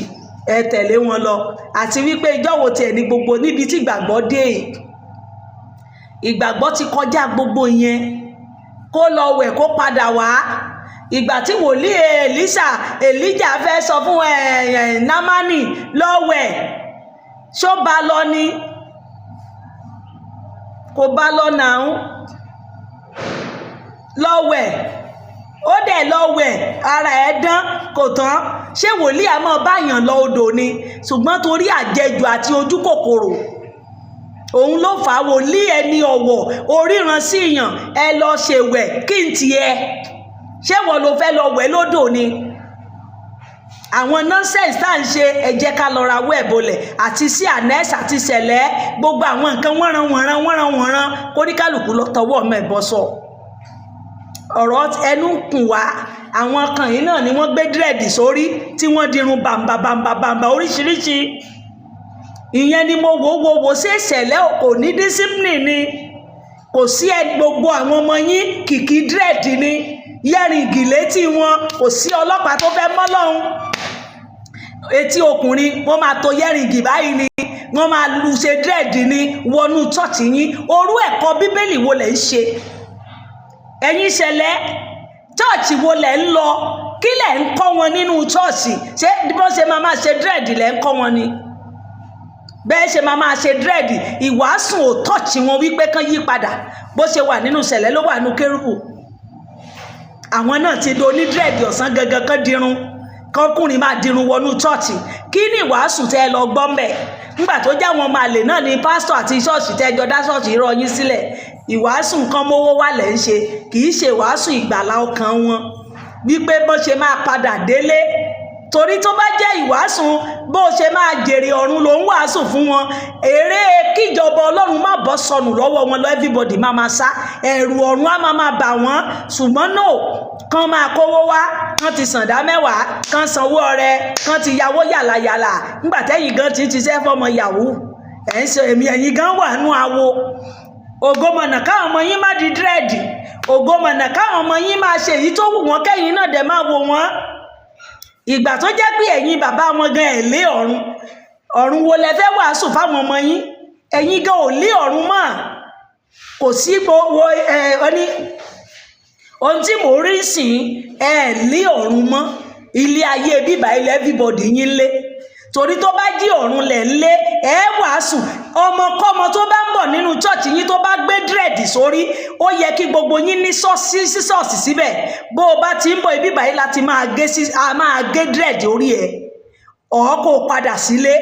ẹ tẹ̀lé wọn lọ. Àti wípé ìjọ́ wo tiẹ̀ ní gbogbo níbi tí ìgbàgbọ́ dé? Ìgbàgbọ́ ti kọjá gbogbo yẹn. Kó lọ wẹ̀, kó padà wá. Ìgbà tí wòlíì Èlíṣà, Èlíjà fẹ́ sọ fún ẹ ẹ Námánì lọ wẹ̀, ṣó bá lọ ni? Kò bá lọ nàún. Lọ wẹ̀, ó dẹ̀ lọ wẹ̀, ara ẹ̀ dán, kò tán. Ṣé wòlíì àmọ́ báyàn lọ odò ni? Ṣùgbọ́n torí àjẹjù àti ojú kòkòrò, òun ló fà á. Wòlíì ẹni ọ̀wọ̀ oríran sí yàn, ẹ lọ ṣèwẹ̀ kí n tiẹ̀. Ṣé wọ́n ló fẹ́ lọ wẹ̀ lódò ni? Àwọn nonsense tá à ń ṣe, ẹ jẹ́ ká lọ ra wẹ̀ bolẹ̀ àti sí ànẹ́sì àti sẹ̀lẹ̀, gbogbo àwọn nǹkan wọ́nran wọ̀nran wọ́nran wọ̀nran, kóníkàlùkù lọ tọwọ́ ọmọ ẹ̀ bọ́ sọ. Ọ̀rọ̀ ẹnu ń kùn wá. Àwọn kan yìí náà ni wọ́n gbé dread sórí tí wọ́n dirun bàǹbà bàǹbà bàǹbà oríṣiríṣi. Ìyẹn ni mo wò wò wò sí. Ìṣẹ̀lẹ̀ kò ní discipline ni, kò sí ẹ. Gbogbo àwọn ọmọ yín, kìkì dread ni, earring létí wọn. Kò sí ọlọ́pàá tó fẹ́ mọ́ lọ́hùn. Etí ọkùnrin, wọ́n máa to earring báyìí ni, wọ́n máa lu ṣe dread ni wọnú church yín. Orú ẹ̀kọ́ Bíbélì wo lẹ̀ ń ṣe, ẹ̀yin ìṣẹ̀lẹ̀? Church wo lẹ̀ ń lọ? Kí lẹ̀ ń kọ́ wọn nínú church? Ṣé bí wọ́n ṣe máa máa ṣe dread lẹ̀ ń kọ́ wọn ni? Bẹ́ẹ̀ ṣe máa máa ṣe dread. Ìwàásù ò touch wọn wípé kán yí padà. Bó ṣe wà nínú ìṣẹ̀lẹ̀ ló wà nínú kérúbù. Àwọn náà ti do ní dread ọ̀sán gangan, kán dirun, kọkùnrin máa dirun wọnú church. Kí ni ìwàásù tẹ́ ẹ lọ gbọ́ mbẹ̀ nígbà tó jẹ́ àwọn ọmọ àlè náà ní pásítọ̀ àti ṣọ́ọ̀ṣì tẹ́ ẹ jọ dá ṣọ́ọ̀ṣì rọ yín sílẹ̀? Ìwàásù nǹkan mówó wà lẹ́ ń ṣe, kì í ṣe ìwàásù ìgbàlá ọkàn wọn wípé bó ṣe máa padà délé. Torí tó bá jẹ́ ìwàásù bó ṣe máa jèrè ọ̀run ló ń wàásù fún wọn, èrè kíjọba Ọlọ́run má bọ́ sọnù lọ́wọ́ wọn lọ, everybody máa máa sá, ẹ̀rù ọ̀run á máa máa bà wọ́n. Ṣùgbọ́n no, kán máa kówó wá, kán ti sàndá mẹ́wàá, kán sanwó ọrẹ, kán ti yáwó yàlàyàlà. Nígbà tẹ́yìn gan ti ń ṣiṣẹ́ fọmọ yahoo, ẹ̀ ń ṣe èmi, ẹ̀yin gan wà nú awo. Ògòmọ̀nà káwọn ọmọ yín má di dread, ògòmọ̀nà káwọn ọmọ yín máa ṣe èyí tó wù wọ́n, kẹ́yìn náà dẹ̀ máa wò wọ́n. Ìgbà tó jẹ́ pé ẹ̀yin bàbá wọn gan ẹ̀ lé ọ̀run, ọ̀run wo lẹ fẹ́ wàásù fáwọn ọmọ yín? Ẹ̀yin gan ò lé ọ̀run mọ́. Kò sí gbogbo ẹ ọ ní ohun tí mò ń rí sìn, ẹ lé ọ̀run mọ́. Ilé ayé bíbá ilẹ̀ everybody yín lé, torí tó bá jí ọ̀run lẹ̀ ń lé, ẹ wàásù. Ọmọkọ́mọ tó bá ń bọ̀ nínú church yín, tó bá gbé dread sórí, ó yẹ kí gbogbo yín ní ṣọ́ọ̀ṣì sísọ́ọ̀sì síbẹ̀. Bó o bá ti ń bọ̀ ibi báyìí láti máa gé sí, a máa gé dread orí ẹ̀ ọ̀ kó o padà sílé.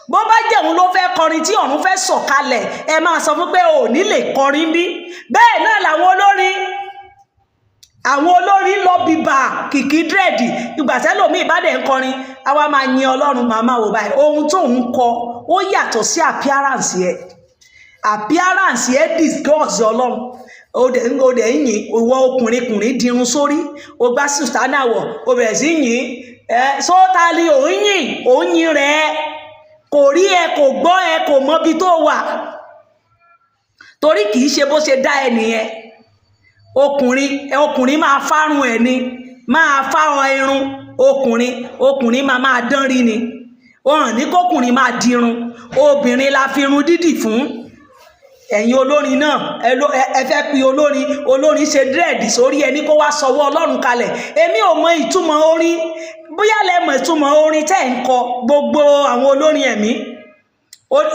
Bó bá jẹ́ òun ló fẹ́ kọrin tí ọ̀run fẹ́ sọ̀kalẹ̀, ẹ máa sọ fún pé o ò ní lè kọrin bí. Bẹ́ẹ̀ náà làwọn olórin, àwọn olórin lọ bíbà kìkì dread. Ìgbà tẹ́lòmíì bá dẹ̀ ń kọrin, àwa máa yin Ọlọ́run, máa máa wò báyìí. Ohun tó ń kọ ó yàtọ̀ sí appearance ẹ̀. Appearance ẹ̀ disgust Ọlọ́run. Ó dẹ̀ ń yìn. Ìwọ ọkùnrin kùnrin dirun sórí, ó gbá sùtánà wọ̀, ó bẹ̀rẹ̀ sí yìn ẹ sótali. Ò ń yìn, ò ń yin rẹ̀, kò rí ẹ, kò gbọ́ ẹ, kò mọbi tó wà, torí kì í ṣe bó ṣe dá ẹ nìyẹn. Ọkùnrin, ọkùnrin máa fárun ẹ̀ ni, máa fá irun. Ọkùnrin, ọkùnrin máa máa dán rí ni. Wọn ní kọkùnrin máa dirun. Obìnrin la fi irun dídì fún. Ẹ̀yin olórin náà, ẹ fẹ́ pe olórin, olórin ṣe dread sórí, ẹni kó wá sọwọ́ Ọlọ́run kalẹ̀. Èmi ò mọ ìtumọ̀ orin. Bóyá lẹ mọ̀ ìtumọ̀ orin tẹ́ ń kọ, gbogbo àwọn olórin ẹ̀mí.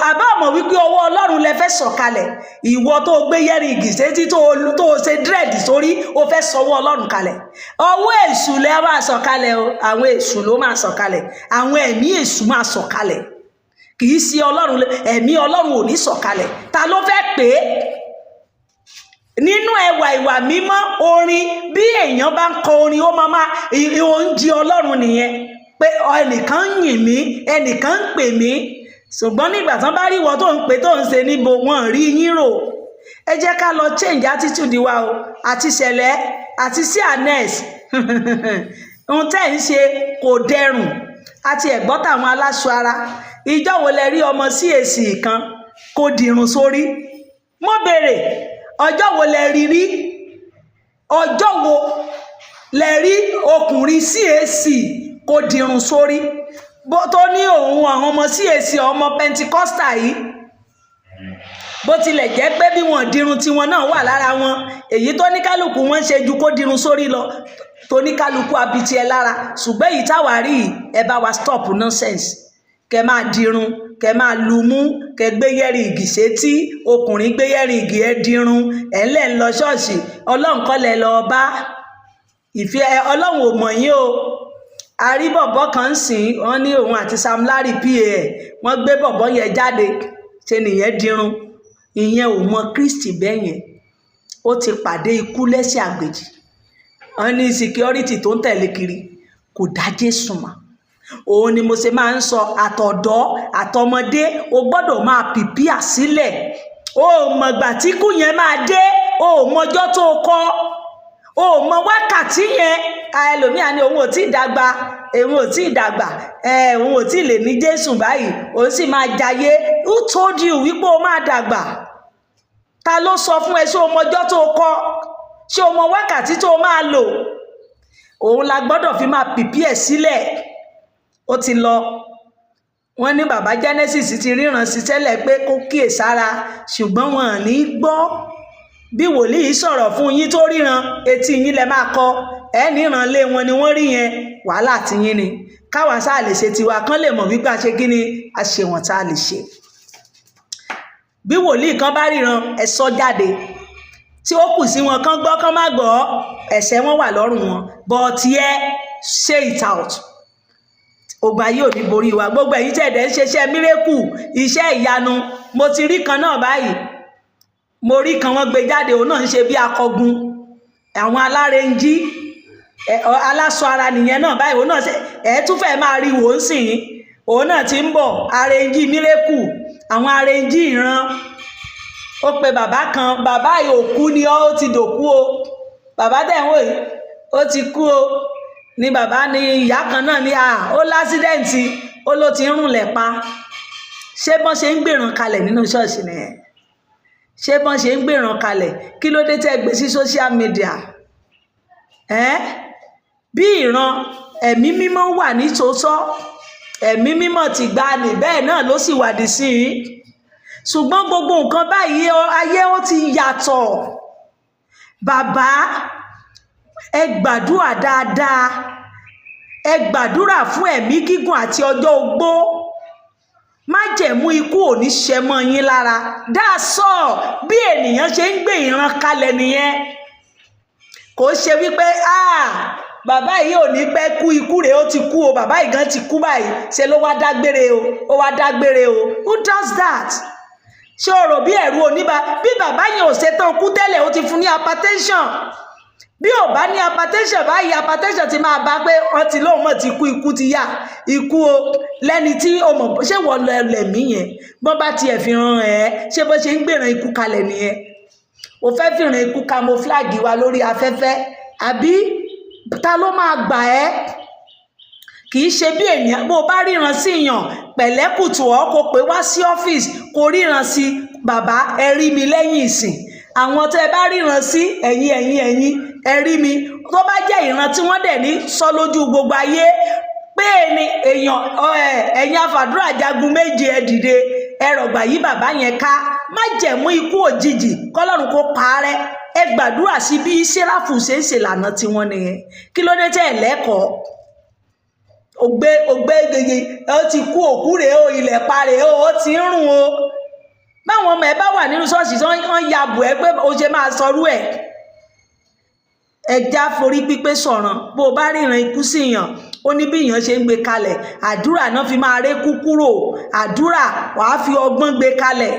Àbá mọ̀ wípé ọwọ́ Ọlọ́run lẹ fẹ́ sọ̀kalẹ̀. Ìwọ tó gbé earring sétí, tó ṣe dread sórí, ó fẹ́ sọwọ́ Ọlọ́run kalẹ̀. Ọwọ́ èṣù lẹ máa sọ̀kalẹ̀ o. Àwọn èṣù ló máa sọ̀kalẹ̀, àwọn ẹ̀mí èṣù máa sọ̀kalẹ̀, kì í ṣe Ọlọ́run. Ẹ̀mí Ọlọ́run ò ní sọ̀kalẹ̀. Ta ló fẹ́ pè é nínú ẹwà ìwà mímọ́? Orin, bí èèyàn bá ń kọ orin, ó máa máa oúnjẹ Ọlọ́run nìyẹn, pé ẹnìkan ń yìn mí, ẹnìkan ń pè mí. Ṣùgbọ́n nígbà tán bá rí ìwọ tó ń pè, tó ń ṣe níbo, wọn rí yín rò. Ẹ jẹ́ ká lọ change attitude wa o, àti ṣẹlẹ̀ àti sí anes. Ohun tẹ́ ń ṣe kò dẹrùn. Àti ẹ̀gbọ́n tàwọn aláṣọ ara, ìjọ wo lẹ rí ọmọ CAC kan kó dirun sórí? Mo béèrè, ọjọ́ wo lẹ rí rí? Ọjọ́ wo lẹ rí ọkùnrin CAC kó dirun sórí, bó tó ní òun àwọn ọmọ CAC, ọmọ Pentecostal yìí? Bó tilẹ̀ jẹ́ pé bí wọ́n dirun, tiwọn náà wà lára wọn. Èyí tó ní kálukú wọn ṣe ju kó dirun sórí lọ, tó ní kálukú abiti ẹ lára. Ṣùgbọ́n èyí táwa rí yìí, ẹ bá wa stop nonsense. Kẹ máa dirun, kẹ máa lumú, kẹ gbé earring sétí. Ọkùnrin gbé earring, ẹ dirun, ẹ ńlẹ̀ ń lọ ṣọ́ọ̀ṣì. Ọlọ́run kọ́ lẹ lọ bá ìfẹ́, Ọlọ́run ò mọ̀ yín o. A rí bọ̀bọ́ kan ń sìn, wọ́n ní òun àti Sam Larry pa ẹ̀, wọ́n gbé bọ̀bọ́ yẹn jáde, ṣe nìyẹn dirun. Ìyẹn ò mọ Kristi bẹ́ẹ̀ yẹn. Ó ti pàdé ikú lẹ́sẹ̀ àgbèjì. Wọ́n ní security tó ń tẹ̀lé kiri kò dá Jésù mọ̀. Òun ni mo ṣe máa ń sọ, àtọ̀dọ́ àtọmọdé, o gbọ́dọ̀ máa prepare sílẹ̀. O mọ̀gbà tí kú yẹn máa dé, o mọjọ́ tó kọ́, o mọ wákàtí yẹn. Ẹlòmíà ní òun ò tí ì dàgbà, òun ò tí ì dàgbà, òun ò tí ì lè ní Jésù báyìí, òun sì máa jayé. Who told you wípé o máa dàgbà? Ta ló sọ fún ẹ? Ṣé o mọjọ́ tó kọ́? Ṣé o mọ wákàtí tó máa lò? Òun la gbọ́dọ̀ fi máa prepare sílẹ̀. Ó ti lọ. Wọ́n ní bàbá Genesis ti ríran sí tẹ́lẹ̀ pé kó kíyèsára, ṣùgbọ́n wọn ò ní gbọ́. Bí wòlíì sọ̀rọ̀ fún yín tó ríran, etí yín lẹ máa kọ ẹ níran lé wọn ni wọ́n rí yẹn. Wàhálà tí yín ni. Káwa sáà lè ṣe tiwa, kán lè mọ̀ wípé a ṣe kí ni, a ṣe wọ̀n tá a lè ṣe. Bí wòlíì kan bá ríran, ẹ sọ jáde. Tí ó kù sí wọn, kán gbọ́, kán má gbọ́, ẹ̀ṣẹ̀ wọn wà lọ́rùn wọn, but yẹ say it out. Ogun ayé ò ní borí wa. Gbogbo ẹ̀yin tẹ̀ dẹ̀ ń ṣiṣẹ́ miracle, iṣẹ́ ìyanu, mo ti rí kan náà báyìí. Mo rí kan, wọ́n gbé jáde, òun náà ń ṣe bí akọgun, àwọn alárẹ̀njí, aláṣọ ara nìyẹn náà báyìí. Òun náà ṣe ẹ̀ tún fẹ́ máa rí wò ó sìn. Òun náà ti ń bọ̀, arẹ̀njí miracle, àwọn arẹ̀njí ìran. Ó pe bàbá kan, bàbá yìí òkú ni ó ti dòkú o. Bàbá tẹ̀ ń wò yìí, ó ti kú o. Ni bàbá ni ìyá kan náà ní à ó l'accident, ó ló ti ń rùnlẹ̀ pa. Ṣé bọ́n ṣe ń gbèràn kalẹ̀ nínú ṣọ́ọ̀ṣì nìyẹn? Ṣé bọ́n ṣe ń gbèràn kalẹ̀? Kí ló dé tẹ́ gbé sí social media ẹ́? Bí ìran ẹ̀mí mímọ́ wà ní tòótọ́, ẹ̀mí mímọ́ ti gbà ní, bẹ́ẹ̀ náà ló sì wà dì sí i. Ṣùgbọ́n gbogbo nǹkan báyìí, ayé ó ti yàtọ̀. Bàbá, ẹ gbàdúrà dáadáa. Ẹ gbàdúrà fún ẹ̀mí gígùn àti ọjọ́ ogbó. Májẹ̀mú ikú ò ní ṣẹ mọ́ yín lára. That's all. Bí ènìyàn ṣe ń gbé ìran kalẹ̀ nìyẹn. Kò ṣe wípé, "Ah, bàbá yìí ò ní pẹ́ kú, ikú rèé, ó ti kú o, bàbá yìí gan ti kú báyìí, ṣe ló wá dágbére o, ó wá dágbére o." Who does that? Ṣé o rò bí ẹ̀rù oníbà bí bàbá yẹn ò ṣetán kú tẹ́lẹ̀? Ó ti fún ní hypertension. Bí ò bá ní hypertension báyìí, hypertension ti máa bá pé wọ́n ti lóun mọ̀ ti kú, ikú ti yá ikú o. Lẹ́ni tí o mọ̀, ṣé wọ́n lọ lẹ̀mí yẹn? Bọ́n bá tiẹ̀ fi hàn ẹ́, ṣé bó ṣe ń gbèràn ikú kalẹ̀ nìyẹn? O fẹ́ fìràn ikú camouflage wa lórí afẹ́fẹ́, àbí ta ló máa gbà ẹ́? Kì í ṣe bí ènìyàn. Bó o bá ríran sí yàn, pẹ̀lẹ́kùtù ọ́ kó pé wá sí ọ́fíìsì kó ríran sí. Bàbá, ẹ rí mi lẹ́yìn ìsìn. Àwọn tẹ́ ẹ bá ríran sí, ẹ̀yin, ẹ̀yin, ẹ̀yin, ẹ rí mi. Tó bá jẹ́ ìran tí wọ́n dẹ̀ ní sọ lójú gbogbo ayé pé ní èèyàn, ẹ̀yin afàdúrà jagun méje, ẹ dìde, ẹ rọ̀gbà yí bàbá yẹn ká. Májẹ̀mú ikú òjijì, kọ́lọ́run kó parẹ́. Ẹ gbàdúrà sí bí sẹ́ráfù ṣe ń ṣèlànà tiwọn nìyẹn. Kí ló dé tẹ́ ẹ lẹ́kọ̀ọ́? Ògbé ògbé gègé, ó ti kú, òkú rèé o, ilẹ̀ pa rèé o, ó ti ń rùn o. Báwọn ọmọ ẹ bá wà nínú ṣọ́ọ̀ṣì tí wọ́n ya bù ẹ́ pé o ṣe máa sọrú ẹ̀. Ẹja forí pípé sọ̀ràn. Bó o bá ríran ikú sí yàn, ó ní bí èèyàn ṣe ń gbé kalẹ̀. Àdúrà náà fi máa rékú kúrò. Àdúrà, wàá fi ọgbọ́n gbé kalẹ̀.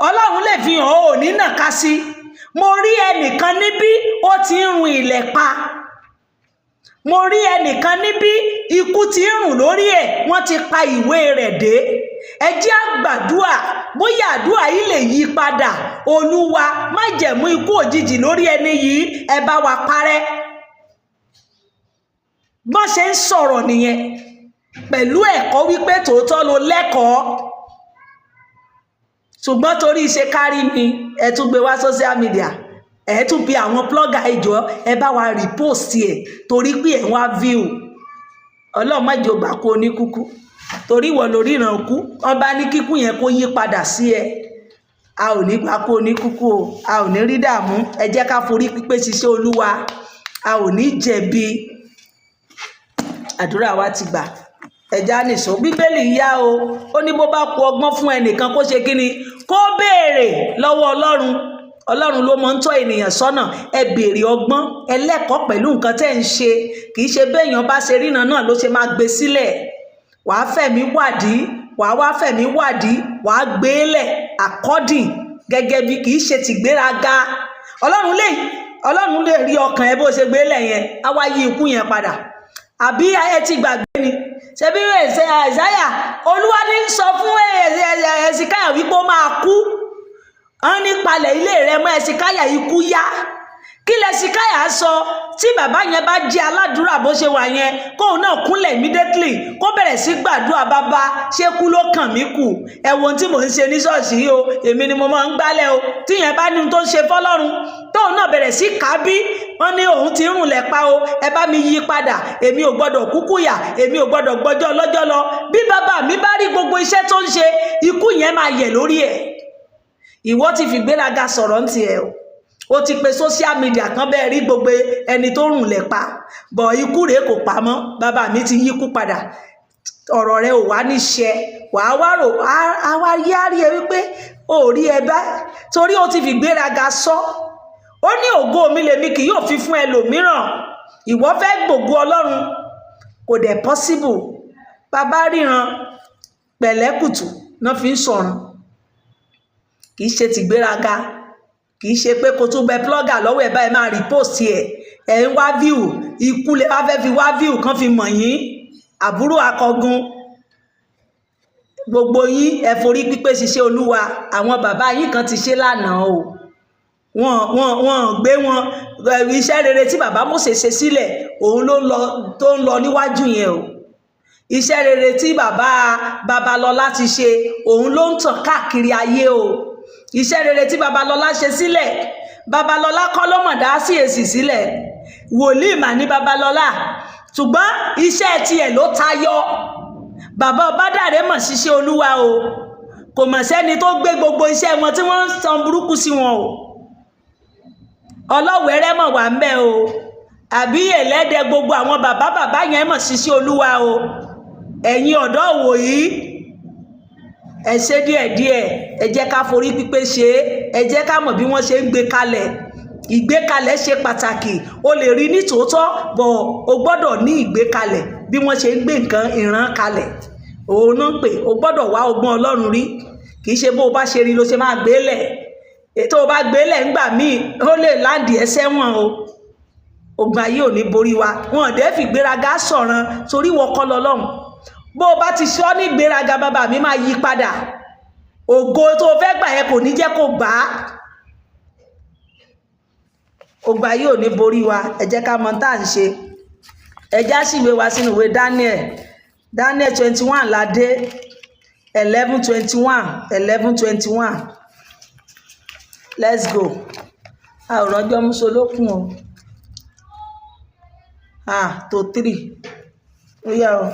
Ọlọ́run lè fi hàn ọ́ ní nàka sí. Mo rí ẹnìkan níbí, ó ti ń run ilẹ̀ pa. Mo rí ẹnìkan níbí, ikú ti ń rùn lórí ẹ̀, wọ́n ti pa ìwé rẹ̀ dé. Ẹ jẹ́ á gbàdúà, bóyá àdúrà yìí lè yí padà. Olúwa, májẹ̀mú ikú òjijì lórí ẹni yìí, ẹ bá wa parẹ́. Bọ́n ṣe ń sọ̀rọ̀ nìyẹn pẹ̀lú ẹ̀kọ́ wípé tòótọ́ ló lẹ́kọ̀ọ́, ṣùgbọ́n torí ṣe kárí mi, ẹ tún gbé wá social media, ẹ tún bi àwọn blogger ìjọ, ẹ bá wa repost ẹ, torí pé ẹ wá view. Ọlọ́run má jẹ́ ó gbà kó ní kúkú, torí ìwọ lórí ìràn kú. Wọ́n bá ní kíkú yẹn kó yí padà sí ẹ. A ò ní gbà kó ní kúkú o, a ò ní rí dààmú. Ẹ jẹ́ ká forí pípé ṣiṣẹ́ Olúwa. A ò ní jẹ̀bi. Àdúrà wa ti gbà. Ẹja nìṣó. Bíbélì yá o, ó ní bó bá ku ọgbọ́n fún ẹnìkan, kó ṣe kí ni? Kó béèrè lọ́wọ́ Ọlọ́run. Ọlọ́run ló mọ̀ ń tọ́ ènìyàn sọ́nà. Ẹ béèrè ọgbọ́n ẹlẹ́kọ̀ọ́ pẹ̀lú nǹkan tẹ́ ń ṣe. Kì í ṣe béèyàn bá ṣe ríran náà ló ṣe máa gbé sílẹ̀. Wàá fẹ̀mí wádìí, wàá wá fẹ̀mí wádìí, wàá gbé lẹ̀ according gẹ́gẹ́ bí, kì í ṣe tìgbéraga. Ọlọ́run lè rí ọkàn ẹ bó ṣe gbé lẹ̀ yẹn, á wá yí ikú yẹn padà. Àbí ẹ ti gbàgbé ni? Ṣebí ẹsẹ Àìsáyà, Olúwa ní sọ fún Ẹsìkáyà wípé ó máa kú. Wọ́n ní palẹ̀ ilé rẹ mọ́, Ẹsìkáyà, ikú yá. Kí lẹsìkáyà sọ? Tí bàbá yẹn bá jẹ́ aládùúrà bó ṣe wà yẹn, kóun náà kúnlẹ̀ immediately, kó bẹ̀rẹ̀ sí gbàdúrà: "Bàbá, ṣé kú ló kàn mí kù? Ẹ wo ohun tí mò ń ṣe ní ṣọ́ọ̀ṣì yìí o, èmi ni mo máa ń gbálẹ̀ o." Tíyẹn bá ní ohun tó ń ṣe fọlọ́run, tóun náà bẹ̀rẹ̀ sí kábí, wọ́n ní òun ti ń rùn lẹ̀ pa o, ẹ bá mi yí padà, èmi ò gbọ́dọ̀ kúkú yà, èmi ò gbọ́dọ̀ gbọ́jọ́ lọ́jọ́ lọ. Bí bàbá mi bá rí gbogbo iṣẹ́ tó ń ṣe, ikú yẹn máa yẹ̀ lórí ẹ̀. Ìwọ ti fìgbéraga sọ̀rọ̀ ń tiẹ̀ o. Ó ti pe social media kan bẹ́ẹ̀ rí gbogbo ẹni tó rùn lẹ̀ pa bọ̀. Ikú rèé, kò pa mọ́. Bàbá mi ti yíkú padà. Ọ̀rọ̀ rẹ ò wá níṣẹ́. Wàá wá rò á, wá yá rí ẹ wípé ó rí ẹ bá, torí ó ti fi gbéraga sọ. Ó ní, "Ògo mi lèmi kì yóò fi fún ẹlòmíràn." Ìwọ fẹ́ gbògo Ọlọ́run, kò dẹ̀ possible. Bàbá ríran, pẹ̀lẹ́kùtù náà fi ń sọ̀ràn. Kì í ṣe tìgbéraga, kì í ṣe pé kó tún bẹ blogger lọ́wọ́ ẹ̀ báyìí, máa repost ẹ̀. Ẹ̀ ń wá view, ikú lè wá fẹ́ fi wá view kan fi mọ̀ yín. Àbúrò akọgun, gbogbo yín, ẹ forí pípé ṣiṣẹ́ Olúwa. Àwọn bàbá yín kan ti ṣe lánàá o. Wọ́n gbé wọn. Iṣẹ́ rere tí bàbá Mósè ṣe sílẹ̀, òun ló ń lọ, tó ń lọ níwájú yẹn o. Iṣẹ́ rere tí bàbá Babalọ́lá ti ṣe, òun ló ń tàn káàkiri ayé o. Iṣẹ́ rere tí Babalọ́lá ṣe sílẹ̀, Babalọ́lá kọ́ ló mọ̀ dá sí èsì sílẹ̀. Wòlíì mà ní Babalọ́lá, ṣùgbọ́n iṣẹ́ tiẹ̀ ló tayọ. Bàbá Ọbádàrẹ mọ̀ ṣiṣẹ́ Olúwa o. Kò mọ̀ sẹ́ni tó gbé gbogbo iṣẹ́ wọn tí wọ́n ń san burúkú sí wọn o. Ọlọ́wẹ̀rẹ́ mọ̀ wà ń bẹ̀ o, àbí ẹlẹ́dẹ̀. Gbogbo àwọn bàbá bàbá yẹn mọ̀ ṣiṣẹ́ Olúwa o. Ẹ̀yin ọ̀dọ́ wòyí, ẹ ṣe díẹ̀díẹ̀. Ẹ jẹ́ ká forí pípé ṣe é. Ẹ jẹ́ ká mọ̀ bí wọ́n ṣe ń gbé kalẹ̀. Ìgbékalẹ̀ ṣe pàtàkì. O lè rí ní tòótọ́ bọ̀, o gbọ́dọ̀ ní ìgbékalẹ̀ bí wọ́n ṣe ń gbé nǹkan ìran kalẹ̀. Òun náà ń pè o gbọ́dọ̀ wá ọgbọ́n Ọlọ́run rí. Kì í ṣe bó o bá ṣe rí ló ṣe máa gbé lẹ̀. Tó o bá gbé lẹ̀ ńgbà míì, ó lè land ẹ sẹ́wọ̀n o. Ogun ayé ò ní borí wa. Wọn ò dẹ́ fi gbéraga sọ̀ràn, torí wọ́n kọ́ lọ́lọ́run. Bó o bá ti sọ ní gbéraga, bàbá mi máa yí padà. Ògo tó o fẹ́ gbà yẹn, kò ní jẹ́ kó gbà á. Ogun ayé ò ní borí wa. Ẹ jẹ́ ká mọ tá à ń ṣe. Ẹ já síwèé wa sínú ìwé Daniel. Daniel 21 la dé, 11:21, 11:21. Let's go. A ò rọ́jọ́ músolókun o. Ah, to three. Ó yá o.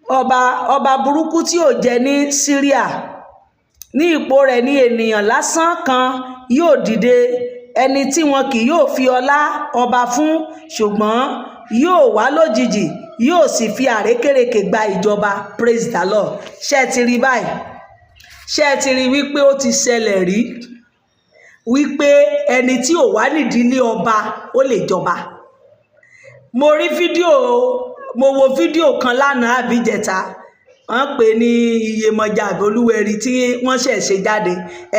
Ọba burúkú tí ò jẹ ní Syria, ní ipò rẹ̀ ní ènìyàn lásán kan yóò dìde, ẹni tí wọn kì yóò fi ọlá ọba fún, ṣùgbọ́n yóò wá lójijì, yóò sì fi àrékérekè gba ìjọba. Praise the Lord. Ṣé ẹ ti rí báyìí? Ṣé ẹ ti rí wípé ó ti ṣẹlẹ̀ rí wípé ẹni tí ò wá nídìílé ọba, ó lè jọba? Mo rí fídíò, mo wo fídíò kan lánàá àbíjẹta, wọ́n pè ní Iyemọja àbí Olúwẹ̀rí tí wọ́n ṣẹ̀ ṣe jáde.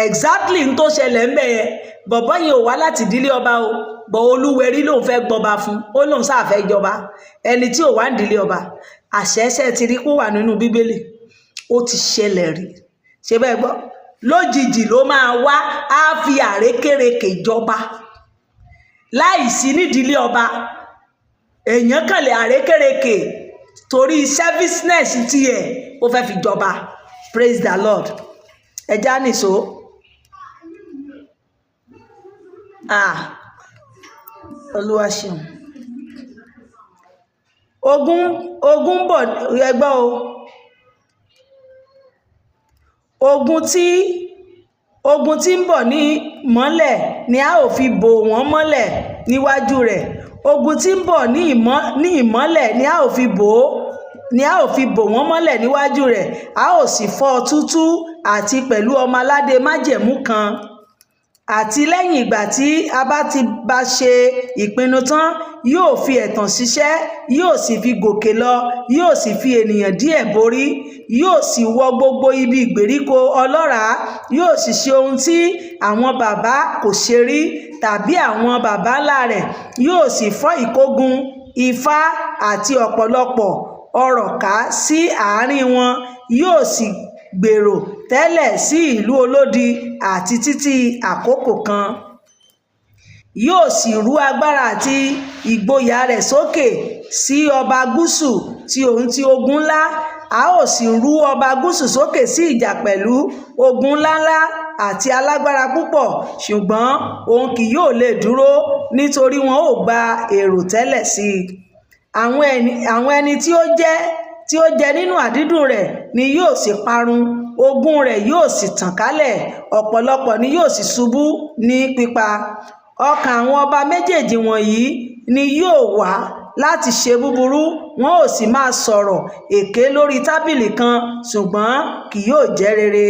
Exactly n tó ṣẹlẹ̀ ń bẹ̀ yẹn, bọ̀bọ́ yẹn ò wá láti ìdílé ọba o, bọ̀ Olúwẹ̀rí lòun fẹ́ gbọba fún, ó lóun sáà fẹ́ jọba. Ẹni tí ò wá nídìílé ọba, àṣẹṣẹ ti rí kó wà nínú Bíbélì, ó ti ṣẹlẹ̀ rí. Ṣé bẹ́ẹ̀ gbọ́? Lójijì ló máa wá, á fi àrékérekè jọba láìsí nídìílé ọba. Èèyàn kàn lè àrékérekè torí selfishness tiẹ̀, ó fẹ́ fi jọba. Praise the Lord. Ẹja nìṣó. Ah, Olúwa ṣeun. Ogun ń bọ̀. Ẹgbọ́ o. Ogun tí ń bọ̀ ní mọ́lẹ̀ ni a ó fi bò wọ́n mọ́lẹ̀ níwájú rẹ̀. Ogun tí ń bọ̀ ní ìmọ́lẹ̀ ni a ó fi bò ó ni a ó fi bò wọ́n mọ́lẹ̀ níwájú rẹ̀. A ó sì fọ́ ọ túútúú, àti pẹ̀lú ọmọ aládé májẹ̀mú kan. Àti lẹ́yìn ìgbà tí a bá ti bá ṣe ìpinnu tán, yóò fi ẹ̀tàn ṣiṣẹ́, yóò sì fi gòkè lọ, yóò sì fi ènìyàn díẹ̀ borí, yóò sì wọ gbogbo ibi ìgbèríko ọlọ́ràá, yóò sì ṣe ohun tí àwọn baba kò ṣe rí tàbí àwọn baba ńlá rẹ̀, yóò sì fọ́n ìkógun ifá àti ọ̀pọ̀lọpọ̀ ọrọ̀ ká sí àárín wọn, yóò sì gbèrò tẹ́lẹ̀ sí ìlú olódi àti títí àkókò kan. Yóò sì rú agbára àti ìgboyà rẹ̀ sókè sí ọba gúúsù tí òun ti ogun ńlá. A ó sì rú ọba gúúsù sókè sí ìjà pẹ̀lú ogun ńláńlá àti alágbára púpọ̀, ṣùgbọ́n òun kì yóò lè dúró, nítorí wọn ó gba èrò tẹ́lẹ̀ sí i. Àwọn ẹni tí ó jẹ́ tí ó jẹ́ tí ó jẹ nínú àdídùn rẹ̀ ni yóò sì parun, ogún rẹ̀ yóò sì tàn kálẹ̀, ọ̀pọ̀lọpọ̀ ni yóò sì ṣubú ní pípa. Ọkàn àwọn ọba méjèèjì wọ̀nyí ni yóò wá láti ṣe búburú, wọn ó sì máa sọ̀rọ̀ èké lórí tábìlì kan, ṣùgbọ́n kì yóò jẹ́ rere,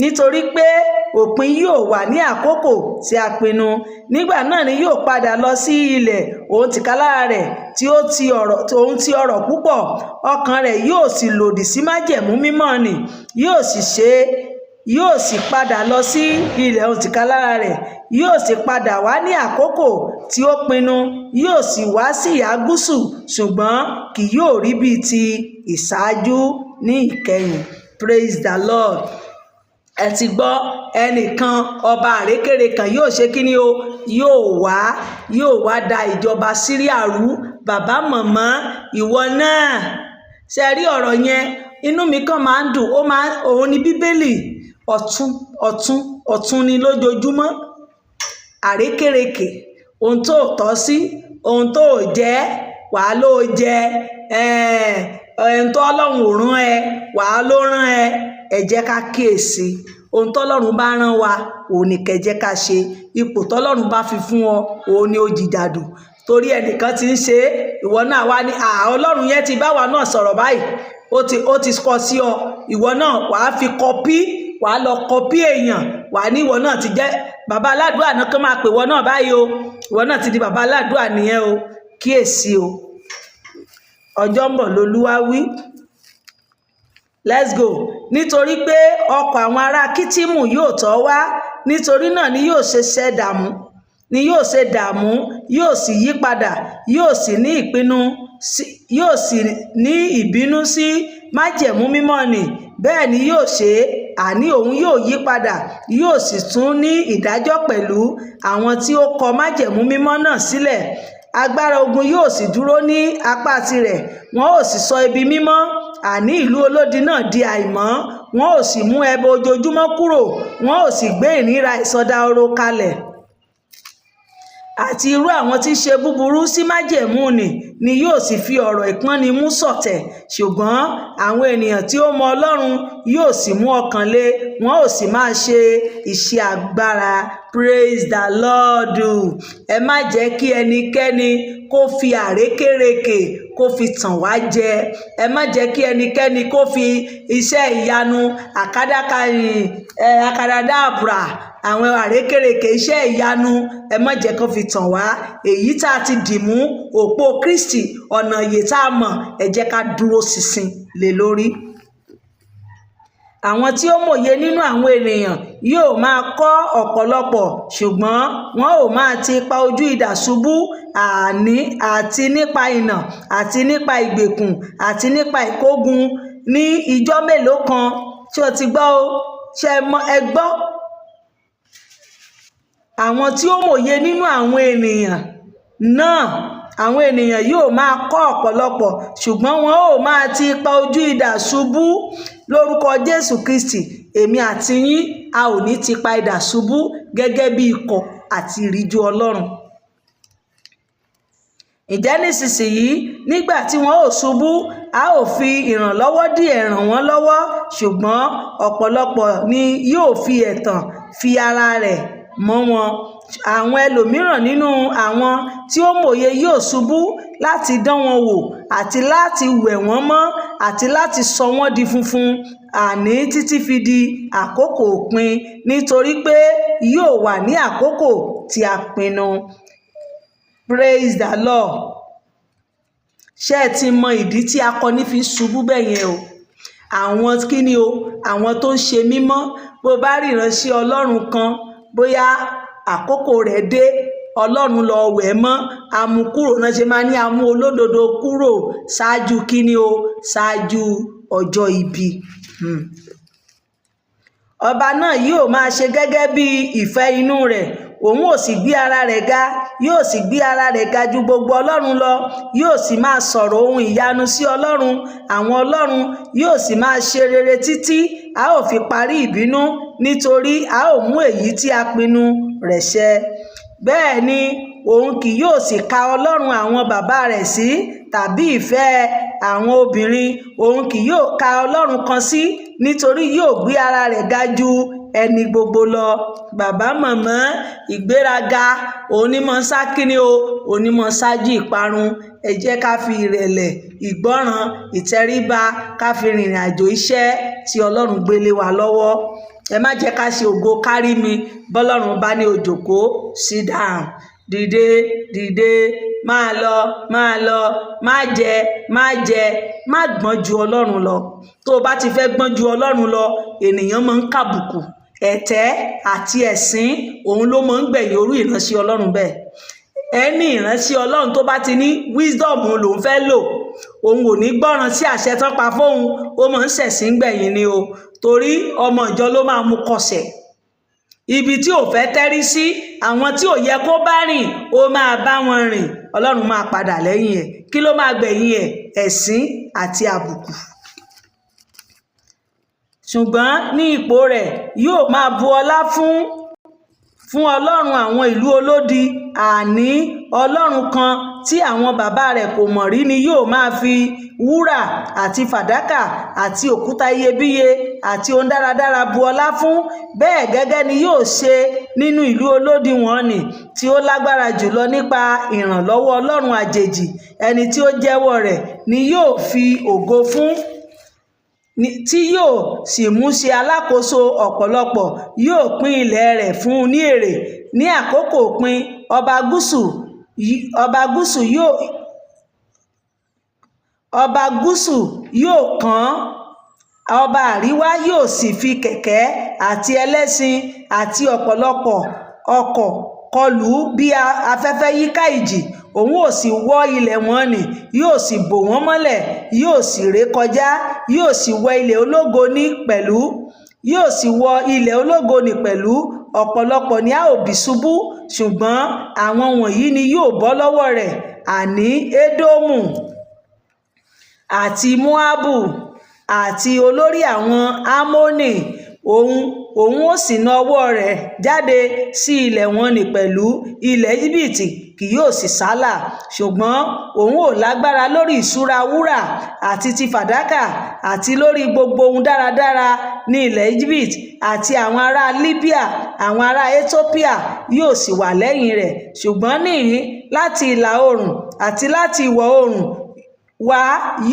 nítorí pé òpin yóò wà ní àkókò tí a pinnu. Nígbà náà ni yóò padà lọ sí ilẹ̀ òun tìkálára rẹ̀ tí ó ti ọrọ̀, òun ti ọrọ̀ púpọ̀. Ọkàn rẹ̀ yóò sì lòdì sí májẹ̀mú mímọ́ nì, yóò sì ṣe, yóò sì padà lọ sí ilẹ̀ òun tìkálára rẹ̀, yóò sì padà wá ní àkókò tí ó pinnu, yóò sì wá sí ìhà gúúsù, ṣùgbọ́n kì yóò rí bíi ti ìṣáájú ní ìkẹyìn. Praise the Lord. Ẹ ti gbọ́, ẹnìkan, ọba àrékérekè yóò ṣe kí ni o? Yóò wá, yóò wá da ìjọba Síríà rú. Bàbá, màmá, ìwọ náà ṣe rí ọ̀rọ̀ yẹn, inú mi kàn máa ń dùn. Ó máa òun ni Bíbélì ọ̀tún ọ̀tún ọ̀tún ni lójoojúmọ́. Àrékérekè, ohun tó tọ́ sí, ohun tó jẹ́, wàá ló jẹ, ohun tó Ọlọ́run ò rán ẹ, wàá ló rán ẹ. Ẹ jẹ́ ká kíyèsí ohun tọ́lọ́run bá rán wa, òun ni kẹ́ jẹ́ ká ṣe. Ipò tọ́lọ́run bá fi fún ọ, òun ni ó jìjàdù. Torí ẹnìkan ti ń ṣe é, ìwọ náà wá ní, Ọlọ́run yẹn ti bá wa náà sọ̀rọ̀ báyìí, ó ti kọ sí ọ. Ìwọ náà wàá fi copy, wàá lọ copy èèyàn, wàá ní ìwọ náà ti jẹ́ bàbá aládùúrà náà, kán máa pè ìwọ náà báyìí o. Ìwọ náà ti di bàbá aládùúrà nìyẹn o. Kíyèsí o, ọjọ́ ń bọ̀ lolúwa wí. Let's go. Nítorí pé ọkọ̀ àwọn ará Kítìmù yóò tọ̀ wá, nítorí náà ni yóò ṣe dààmú, ni yóò ṣe dààmú, yóò sì yí padà, yóò sì ní ìpinnu, yóò sì ní ìbínú sí májẹ̀mú mímọ́ nì. Bẹ́ẹ̀ ni yóò ṣe, àní òun yóò yí padà, yóò sì tún ní ìdájọ́ pẹ̀lú àwọn tí ó kọ májẹ̀mú mímọ́ náà sílẹ̀. Agbára ogun yóò sì dúró ní apá tirẹ̀, wọn ó sì sọ ibi mímọ́, àní ìlú olódi náà, di àìmọ́, wọn ó sì mú ẹbọ ojoojúmọ́ kúrò, wọn ó sì gbé ìríra ìsọdahoro kalẹ̀. Àti irú àwọn tí ń ṣe búburú sí májẹ̀mú nì ni yóò sì fi ọ̀rọ̀ ìpọ́nni mú ṣọ̀tẹ̀, ṣùgbọ́n àwọn ènìyàn tí ó mọ Ọlọ́run yóò sì mú ọkàn le, wọn ó sì máa ṣe iṣẹ́ agbára. Praise the Lord. Ẹ má jẹ́ kí ẹnikẹ́ni kó fi àrékérekè kó fi tàn wá jẹ. Ẹ má jẹ́ kí ẹnikẹ́ni kó fi iṣẹ́ ìyanu àkádáka ẹ akadàdàbra, àwọn àrékérekè iṣẹ́ ìyanu, ẹ má jẹ́ kó fi tàn wá. Èyí tá a ti dì mú òpó Kristi, ọ̀nà ìyè tá a mọ̀, ẹ jẹ́ ká dúró ṣinṣin lé lórí. Àwọn tí ó mòye nínú àwọn ènìyàn yóò máa kọ́ ọ̀pọ̀lọpọ̀, ṣùgbọ́n wọn ó máa ti ipa ojú idà ṣubú, àní àti nípa ìnà, àti nípa ìgbèkùn, àti nípa ìkógun ní ijọ́ mélòó kan. Tí o ti gbọ́ o, ṣe ẹ gbọ́, àwọn tí ó mòye nínú àwọn ènìyàn náà, àwọn ènìyàn yóò máa kọ́ ọ̀pọ̀lọpọ̀, ṣùgbọ́n wọn ó máa ti ipa ojú idà ṣubú. Lórúkọ Jésù Kristi, èmi àti yín, a ò ní ti ipa idà ṣubú gẹ́gẹ́ bí ikọ̀ àti ìríjú Ọlọ́run. Ǹjẹ́ nísinsìnyí, nígbà tí wọn ó ṣubú, a ó fi ìrànlọ́wọ́ díẹ̀ ràn wọ́n lọ́wọ́, ṣùgbọ́n ọ̀pọ̀lọpọ̀ ni yóò fi ẹ̀tàn fi ara rẹ̀ mọ́ wọn. Àwọn ẹlòmíràn nínú àwọn tí ó mòye yóò ṣubú láti dán wọn wò, àti láti wẹ̀ wọ́n mọ́, àti láti sọ wọ́n di funfun, àní títí fi di àkókò òpin, nítorí pé yóò wà ní àkókò tí a pinnu. Praise the Lord. Ṣé ẹ ti mọ ìdí tí akọni fi ń ṣubú bẹ́ẹ̀ yẹn o? Àwọn kí ni o? Àwọn tó ń ṣe mímọ́. Bó bá rí ìránṣẹ́ Ọlọ́run kan, bóyá àkókò rẹ̀ dé, Ọlọ́run lọ wẹ̀ mọ́, amú kúrò náà, ṣe máa ní amú olódodo kúrò ṣáájú kí ni o? Ṣáájú ọjọ́ ibi. Ọba náà yóò máa ṣe gẹ́gẹ́ bí ìfẹ́ inú rẹ̀, òun ò sì gbé ara rẹ̀ ga, yóò sì gbé ara rẹ̀ ga ju gbogbo ọlọ́run lọ, yóò sì máa sọ̀rọ̀ ohun ìyanu sí Ọlọ́run àwọn ọlọ́run, yóò sì máa ṣe rere títí a ó fi parí ìbínú, nítorí a ó mú èyí tí a pinnu rẹ̀ ṣẹ. Bẹ́ẹ̀ ni òun kì yóò sì ka Ọlọ́run àwọn bàbá rẹ̀ sí, tàbí ìfẹ́ àwọn obìnrin. Òun kì yóò ka Ọlọ́run kan sí, nítorí yóò gbé ara rẹ̀ ga ju ẹni gbogbo lọ. Bàbá, màmá, ìgbéraga onímọ̀ sá kíni o, onímọ̀ ṣáájú ìparun. Ẹ jẹ́ ká fi ìrẹ̀lẹ̀, ìgbọ́ràn, ìtẹríba ká fi rìnrìn àjò iṣẹ́ tí Ọlọ́run gbé lé wa lọ́wọ́. Ẹ má jẹ́ ká ṣe ògo kárí mi. Bọ́lọ́run bá ní òjòkó, sit down, dìde, dìde, máa lọ, máa lọ, má jẹ, má jẹ, má gbọ́n ju Ọlọ́run lọ. Tó o bá ti fẹ́ gbọ́n ju Ọlọ́run lọ, ènìyàn máa ń kàbùkù, ẹ̀tẹ́ àti ẹ̀sín, òun ló máa ń gbẹ̀yìn orú ìránṣẹ́ Ọlọ́run bẹ́ẹ̀. Ẹni ìránṣẹ́ Ọlọ́run tó bá ti ní wisdom lòun fẹ́ lò, òun ò ní gbọ́ràn sí àṣẹ tán pa fóun, ó máa ń ṣẹ̀sín gbẹ̀yìn ni o, torí ọmọ ìjọ ló máa mú kọsẹ̀. Ibi tí ò fẹ́ tẹ́rí sí, àwọn tí ò yẹ kó bá rìn, ó máa bá wọn rìn. Ọlọ́run máa padà lẹ́yìn ẹ̀. Kí ló máa gbẹ̀yìn ẹ̀? Ẹ̀sín àti àbùkù. Ṣùgbọ́n ní ipò rẹ̀, yóò máa bu ọlá fún ọlọ́run àwọn ìlú olódi, àní ọlọ́run kan tí àwọn bàbá rẹ̀ kò mọ̀ rí ni yóò máa fi wúrà àti fàdákà àti òkúta iyebíye àti ohun dáradára bu ọlá fún. Bẹ́ẹ̀ gẹ́gẹ́ ni yóò ṣe nínú ìlú olódi wọ̀nnì tí ó lágbára jùlọ nípa ìrànlọ́wọ́ ọlọ́run àjèjì. Ẹni tí ó jẹ́wọ́ rẹ̀ ni yóò fi ògo fún, tí yóò sì mú ṣe alákòóso ọ̀pọ̀lọpọ̀. Yóò pín ilẹ̀ rẹ̀ fún un ní èrè. Ní àkókò òpin, ọba gúúsù yóò kàn, ọba àríwá yóò sì fi kẹ̀kẹ́ àti ẹlẹ́ṣin àti ọ̀pọ̀lọpọ̀ ọkọ̀ kọlù ú bí afẹ́fẹ́ yíká ìjì. Òun ó sì wọ ilẹ̀ wọn nì, yóò sì bò wọ́n mọ́lẹ̀, yóò sì ré kọjá, yóò sì wọ ilẹ̀ ológo ní pẹ̀lú, yóò sì wọ ilẹ̀ ológo ní pẹ̀lú. Ọ̀pọ̀lọpọ̀ ni a ó bì ṣubú, ṣùgbọ́n àwọn wọ̀nyí ni yóò bọ́ lọ́wọ́ rẹ̀, àní Édómù àti Móábù àti olórí àwọn Ámónì. Òun ó sì na ọwọ́ rẹ̀ jáde sí ilẹ̀ wọn nì pẹ̀lú, ilẹ̀ Íjíbítì kì yóò sì sálà. Ṣùgbọ́n òun ó lágbára lórí ìṣúra wúrà àti ti fàdákà àti lórí gbogbo ohun dáradára ní ilẹ̀ Íjíbítì, àti àwọn ará Libya, àwọn ará Etiópíà yóò sì wà lẹ́yìn rẹ̀. Ṣùgbọ́n níhìn láti ìlà oòrùn àti láti ìwọ̀ oòrùn wá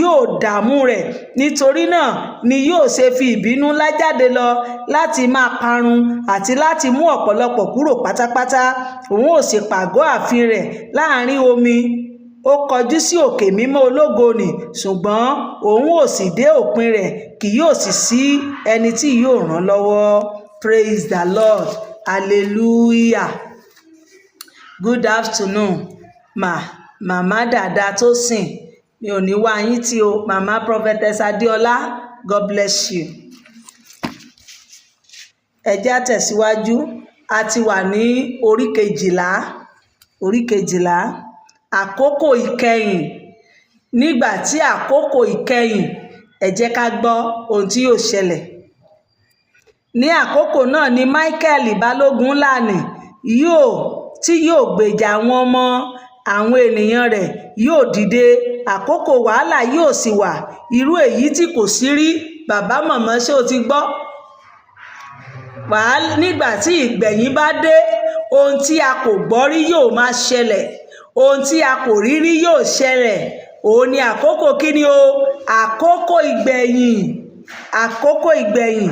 yóò dààmú rẹ̀. Nítorí náà ni yóò ṣe fi ìbínú ńlá jáde lọ láti máa parun àti láti mú ọ̀pọ̀lọpọ̀ kúrò pátápátá. Òun ó sì pàgọ́ ààfin rẹ̀ láàrin omi, ó kọjú sí òkè mímọ́ ológo nì, ṣùgbọ́n òun ó sì dé òpin rẹ̀, kì yóò sì sí ẹni tí yóò ràn lọ́wọ́. Praise the Lord, hallelujah. Good afternoon, ma. Màmá dàda tó sìn, mi ò ní wá yín tí o. Màmá Prophetess Adéọlá, God bless you. Ẹ jẹ́ á tẹ̀síwájú. A ti wà ní orí 12, orí 12, àkókò ìkẹyìn. Nígbà tí àkókò ìkẹyìn, ẹ jẹ́ ká gbọ́ ohun tí yóò ṣẹlẹ̀. Ní àkókò náà ni Michael balógun ńlá nì yóò tí yóò gbèjà àwọn ọmọ àwọn ènìyàn rẹ̀ yóò dìde. Àkókò wàhálà yóò sì wà, irú èyí tí kò sí rí. Bàbá, màmá, ṣé o ti gbọ́? Wàhálà nígbà tí ìgbẹ̀yìn bá dé, ohun tí a kò gbọ́ rí yóò máa ṣẹlẹ̀, ohun tí a kò rí rí yóò ṣẹlẹ̀. Òun ni àkókò kíni o? Àkókò ìgbẹ̀yìn, àkókò ìgbẹ̀yìn.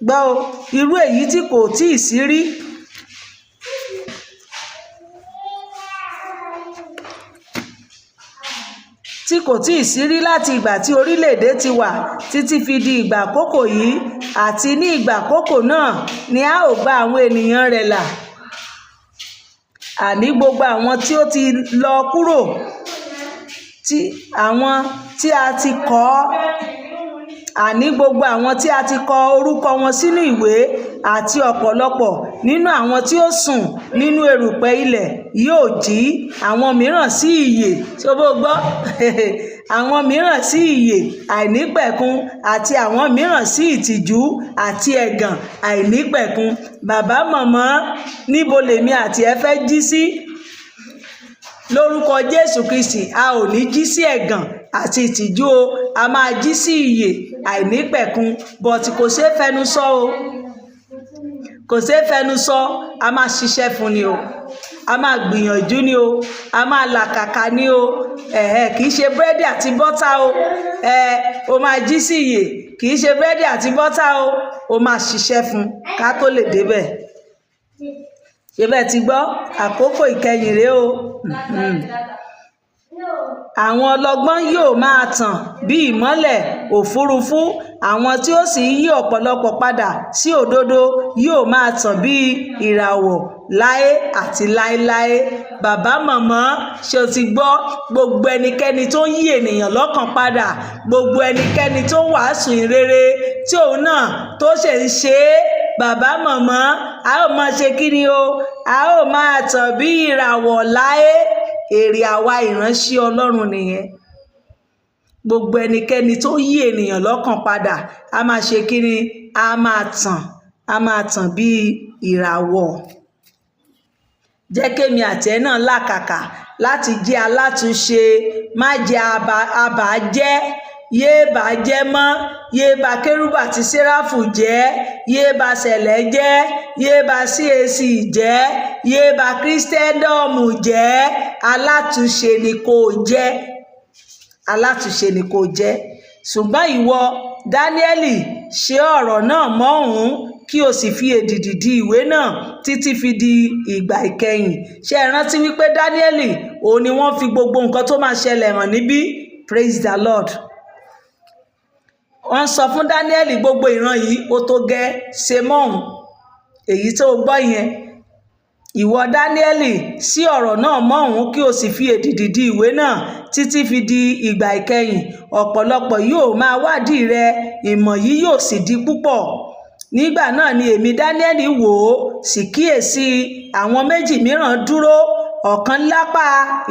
Gbọ́ o, irú èyí tí kò tíì sí rí. Tí kò tíì sí rí láti ìgbà tí orílẹ̀-èdè ti wà títí fi di ìgbà àkókò yìí, àti ní ìgbà àkókò náà ni a ó gba àwọn ènìyàn rẹ̀ là, àní gbogbo àwọn tí ó ti lọ kúrò, tí àwọn tí a ti kọ, àní gbogbo àwọn tí a ti kọ orúkọ wọn sínú ìwé, àti ọ̀pọ̀lọpọ̀ nínú àwọn tí ó sùn nínú erùpẹ̀ ilẹ̀ yóò jí, àwọn mìíràn sí ìyè. Ṣé o bó gbọ́? Àwọn mìíràn sí ìyè àìnípẹ̀kun, àti àwọn mìíràn sí ìtìjú àti ẹ̀gàn àìnípẹ̀kun. Bàbá, màmá, níbo lèmi àti ẹ fẹ́ jí sí? Lórúkọ Jésù Kristi, a ò ní jí sí ẹ̀gàn àti ìtìjú o, a máa jí sí ìyè àìnípẹ̀kun. But kò ṣeé fẹnu sọ o, kò ṣeé fẹnu sọ. A máa ṣiṣẹ́ fún ni o, a máa gbìyànjú ni o, a máa làkàkà ni o. Ẹ̀hẹ́, kì í ṣe búrẹ́dì àti bọ́tà o. Ẹ̀ o máa jí sí ìyè, kì í ṣe búrẹ́dì àti bọ́tà o. O máa ṣiṣẹ́ fún ká tó lè débẹ̀. Ṣé bẹ́ẹ̀ ti gbọ́? Àkókò ìkẹyìn rèé o. Àwọn ọlọ́gbọ́n yóò máa tàn bí ìmọ́lẹ̀ òfurufú, àwọn tí ó sì yí ọ̀pọ̀lọpọ̀ padà sí òdodo yóò máa tàn bí ìràwọ̀ láé àti láéláé. Bàbá, màmá, ṣé o ti gbọ́? Gbogbo ẹnikẹ́ni tó ń yí ènìyàn lọ́kàn padà, gbogbo ẹnikẹ́ni tó ń wàásù ìrere tí òun náà tó ṣe ń ṣe é, bàbá, màmá, a ó máa ṣe kí ni o? A ó máa tàn bí ìràwọ̀ láé. Èrè àwa ìránṣẹ́ Ọlọ́run nìyẹn. Gbogbo ẹnikẹ́ni tó yí ènìyàn lọ́kàn padà, a máa ṣe kí ni? A máa tàn, a máa tàn bí ìràwọ̀. Jẹ́ kémi àti ẹ náà làkàkà láti jẹ́ alátúnṣe. Má jẹ́ abàjẹ́, yéé bàjẹ́ mọ́, yéé bà kérúbù àti séráfù jẹ́, yéé bà sẹ̀lẹ̀ jẹ́, yéé bà CAC jẹ́, yéé bà kírísítẹ́ndọ̀mù jẹ́. Alátúnṣe ni kò jẹ́, alátúnṣe ni kò jẹ́. Ṣùgbọ́n ìwọ Dáníẹ́lì, ṣe ọ̀rọ̀ náà mọ́ òun, kí o sì fi èdìdì di ìwé náà títí fi di ìgbà ìkẹyìn. Ṣé ẹ rántí wípé Dáníẹ́lì òun ni wọ́n fi gbogbo nǹkan tó máa ṣẹlẹ̀ hàn níbí? Praise the Lord. Wọ́n sọ fún Dáníẹ́lì gbogbo ìran yìí, ó tó gẹ́ ṣe mọ́ òun. Èyí tó gbọ́ yẹn, ìwọ Dáníẹ́lì, sí ọ̀rọ̀ náà mọ́ òun, kí o sì fi èdìdì di ìwé náà títí fi di ìgbà ìkẹyìn. Ọ̀pọ̀lọpọ̀ yóò máa wádìí rẹ, ìmọ̀ yìí yóò sì di púpọ̀. Nígbà náà ni èmi Dáníẹ́lì wò ó, sì kíyèsí àwọn méjì mìíràn dúró, ọ̀kan lápá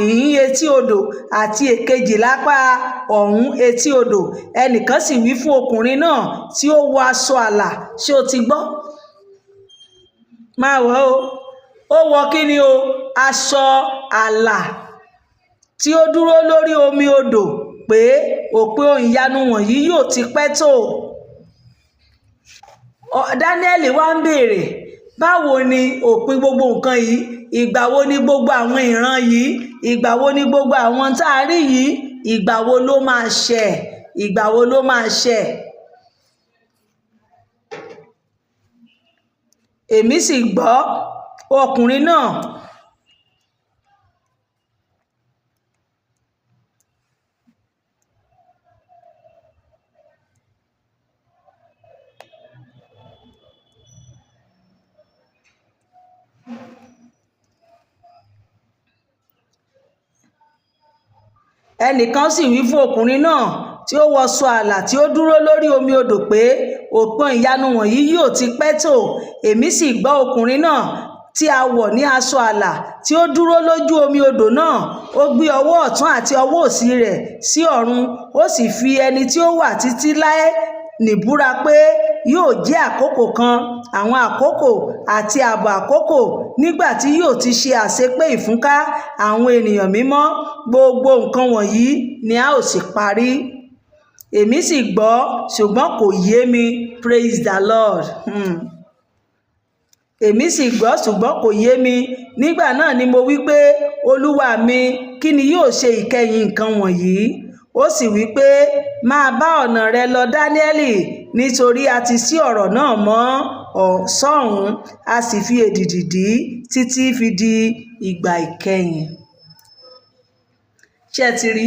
ìhín etí odò àti èkejì lápá ọ̀hún etí odò. Ẹnìkan sì wí fún ọkùnrin náà tí ó wọ aṣọ àlà. Ṣé o ti gbọ́? Máa wọ̀ o. Ó wọ kí ni o? Aṣọ àlà tí ó dúró lórí omi odò, pé òpin ohun ìyanu wọ̀nyí yóò ti pẹ́ tó. Dáníẹ́lì wá ń béèrè, báwo ni òpin gbogbo nǹkan yìí? Ìgbà wo ni gbogbo àwọn ìran yìí? Ìgbà wo ni gbogbo àwọn tá a rí yìí? Ìgbà wo ló máa ṣẹ? Ìgbà wo ló máa ṣẹ? Èmi sì gbọ́ ọkùnrin náà Ẹnìkan sì wí fún ọkùnrin náà tí ó wọṣọ àlà tí ó dúró lórí omi odò pé òpin ìyanu wọ̀nyí yóò ti pẹ́ tó. Èmi sì gbọ́ ọkùnrin náà tí a wọ̀ ní aṣọ àlà tí ó dúró lójú omi odò náà. Ó gbé ọwọ́ ọ̀tún àti ọwọ́ òsì rẹ̀ sí ọ̀run, ó sì fi ẹni tí ó wà títí láé níbúra pé yóò jẹ́ àkókò kan, àwọn àkókò àti ààbọ̀ àkókò, nígbà tí yóò ti ṣe àṣepé ìfúnká àwọn ènìyàn mímọ́. Gbogbo nǹkan wọ̀nyí ni a ó sì parí. Èmi sì gbọ́, ṣùgbọ́n kò yé mi. Praise the Lord. Èmi sì gbọ́, ṣùgbọ́n kò yé mi. Nígbà náà ni mo wí pé, Olúwa mi, kí ni yóò ṣe ìkẹyìn nǹkan wọ̀nyí? Ó sì wí pé, máa bá ọ̀nà rẹ lọ, Dáníẹ́lì, nítorí a ti ṣí ọ̀rọ̀ náà mọ́ sọ́hùn, a sì fi èdìdì dì í títí fi di ìgbà ìkẹyìn. Ṣé ẹ ti rí?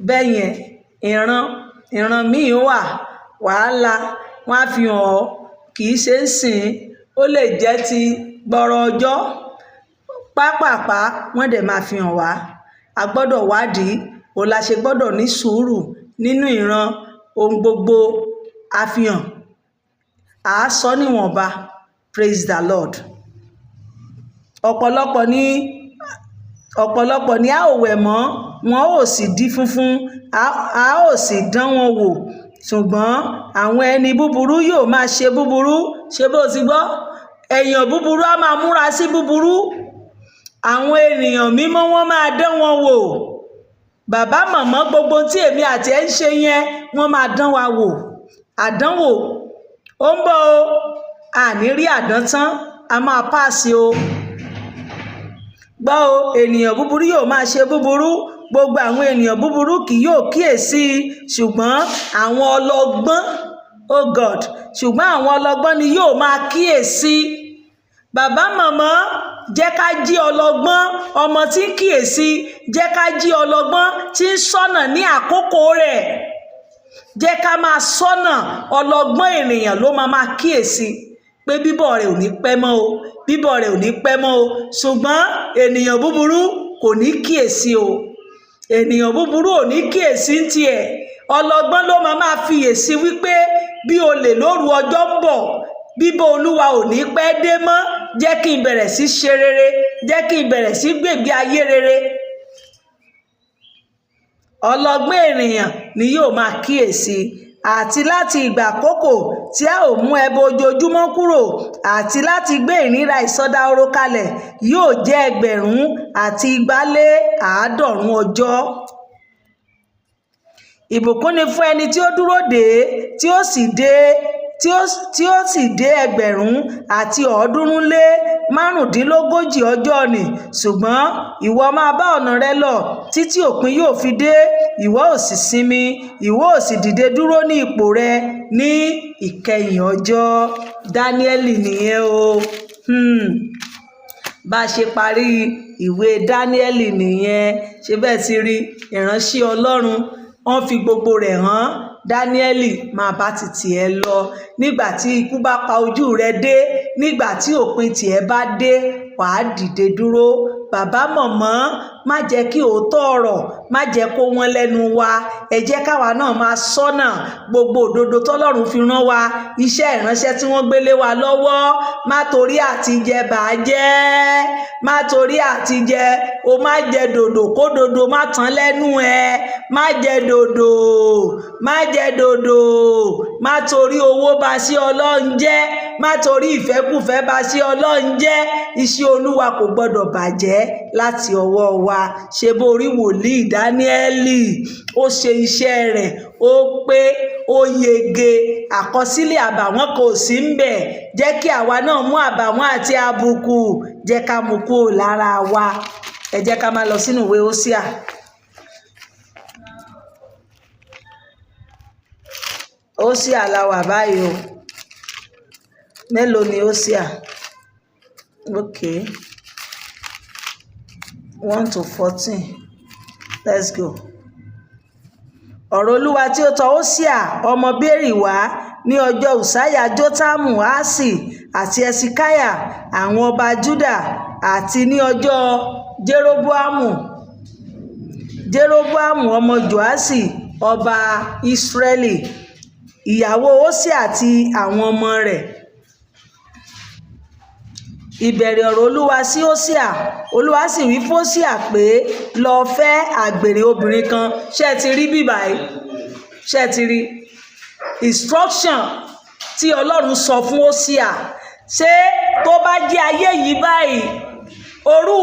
Bẹ́ẹ̀ yẹn, ìran míì wà, wàhálà wọ́n á fi hàn ọ́, kì í ṣe ń sìn, ó lè jẹ́ ti gbọrọ ọjọ́. Pápàpá wọ́n dẹ̀ máa fi hàn wá. A gbọ́dọ̀ wádìí, òun la ṣe gbọ́dọ̀ ní sùúrù nínú ìran ohun gbogbo àfihàn. A sọ níwọ̀nba. Praise the Lord. Ọ̀pọ̀lọpọ̀ ni a ó wẹ̀ mọ́, wọn ó sì di funfun, a ó sì dán wọn wò. Ṣùgbọ́n àwọn ẹni búburú yóò máa ṣe búburú. Ṣé bó ti gbọ́? Èèyàn búburú á máa múra sí búburú. Àwọn ènìyàn mímọ́, wọ́n máa dán wọn wò. Bàbá, màmá, gbogbo tí èmi àti ẹ̀ ń ṣe yẹn, wọ́n máa dán wa wò. Àdánwò ó ń bọ̀ o. Àní rí àdán tán, a máa páàsì o. Gbọ́ o, ènìyàn búburú yóò máa ṣe búburú, gbogbo àwọn ènìyàn búburú kì yóò kíyèsí, ṣùgbọ́n àwọn ọlọ́gbọ́n, oh God, ṣùgbọ́n àwọn ọlọ́gbọ́n ni yóò máa kíyèsí. Bàbá, màmá, jẹ́ ká jí ọlọ́gbọ́n, ọmọ tí ń kíyèsí. Jẹ́ ká jí ọlọ́gbọ́n tí ń ṣọ́nà ní àkókò rẹ̀. Jẹ́ ká máa ṣọ́nà. Ọlọ́gbọ́n ènìyàn ló máa máa kíyèsí pé bíbọ̀ rẹ̀ ò ní pẹ́ mọ́ o, bíbọ̀ rẹ̀ ò ní pẹ́ mọ́ o. Ṣùgbọ́n ènìyàn búburú kò ní kíyèsí o. Ènìyàn búburú ò ní kíyèsí ń tiẹ̀. Ọlọ́gbọ́n ló máa máa fiyèsí wípé bí olè lóru ọjọ́ ń bọ̀, bíbọ̀ Olúwa ò ní pẹ́ dé mọ́. Jẹ́ kí n bẹ̀rẹ̀ sí ṣe rere, jẹ́ kí n bẹ̀rẹ̀ sí gbègbè ayé rere. Ọlọ́gbọ́n ènìyàn ni yóò máa kíyèsí. Àti láti ìgbà àkókò tí a ó mú ẹbọ ojoojúmọ́ kúrò àti láti gbé ìríra ìsọdahoro kalẹ̀ yóò jẹ́ 290 ọjọ́. Ìbùkún ni fún ẹni tí ó dúró dè é, tí ó sì dé 345 ọjọ́ nì. Ṣùgbọ́n ìwọ máa bá ọ̀nà rẹ lọ títí òpin yóò fi dé. Ìwọ ó sì sinmi, ìwọ ó sì dìde dúró ní ipò rẹ ní ìkẹyìn ọjọ́. Dáníẹ́lì nìyẹn o. Bá a ṣe parí ìwé Dáníẹ́lì nìyẹn. Ṣé bẹ́ẹ̀ ti rí ìránṣẹ́ Ọlọ́run, wọ́n fi gbogbo rẹ̀ hàn Dáníẹ́lì. Máa bá ti tiẹ̀ lọ. Nígbà tí ikú bá pa ojú rẹ dé, nígbà tí òpin tiẹ̀ bá dé, wàá dìde dúró. Bàbá, mọ̀mọ́, má jẹ́ kí òótọ́ ọ̀rọ̀ má jẹ́ kó wọ́n lẹ́nu wa. Ẹ jẹ́ káwa náà máa ṣọ́nà gbogbo òdodo tọ́lọ́run fi rán wa, iṣẹ́ ìránṣẹ́ tí wọ́n gbélé wa lọ́wọ́. Má torí àtijẹ bàjẹ́, má torí àtijẹ o. Má jẹ dòdò kó dòdò má tán lẹ́nu ẹ. Má jẹ dòdò, má jẹ dòdò. Má torí owó ba sí Ọlọ́run jẹ́, má torí ìfẹ́kùfẹ́ ba sí Ọlọ́run jẹ́. Iṣẹ́ Olúwa kò gbọ́dọ̀ bàjẹ́ láti ọwọ́ wa. Ṣe bó rí wòlíì Dáníẹ́lì, ó ṣe iṣẹ́ rẹ̀, ó pé, ó yege, àkọsílẹ̀ àbàwọ́n kò sí ń bẹ̀. Jẹ́ kí àwa náà mú àbàwọ́n àti àbùkù, jẹ́ ká mú kúrò lára wa. Ẹ jẹ́ ká máa lọ sínú ìwé Hósíà. Hósíà la wà báyìí o. Mélòó ni Hósíà? Okay. 1 to 14. Let's go. Ọ̀rọ̀ Olúwa tí ó tọ̀ Hósíà ọmọ Beri wá ní ọjọ́ Ùsáyà, Jótámù, Áhásì àti Hesekiah, àwọn ọba Júdà, àti ní ọjọ́ Jeroboamu ọmọ Joaṣi, ọba Israẹli. Ìyàwó Hósíà àti àwọn ọmọ rẹ̀. Ìbẹ̀rẹ̀ ọ̀rọ̀ Olúwa sí Hósíà. Olúwa sì wí fún Hósíà pé, lọ fẹ́ àgbèrè obìnrin kan. Ṣé ẹ ti rí bíbáyìí? Ṣé ẹ ti rí instruction tí Ọlọ́run sọ fún Hósíà? Ṣé tó bá jẹ́ ayé yìí báyìí, orú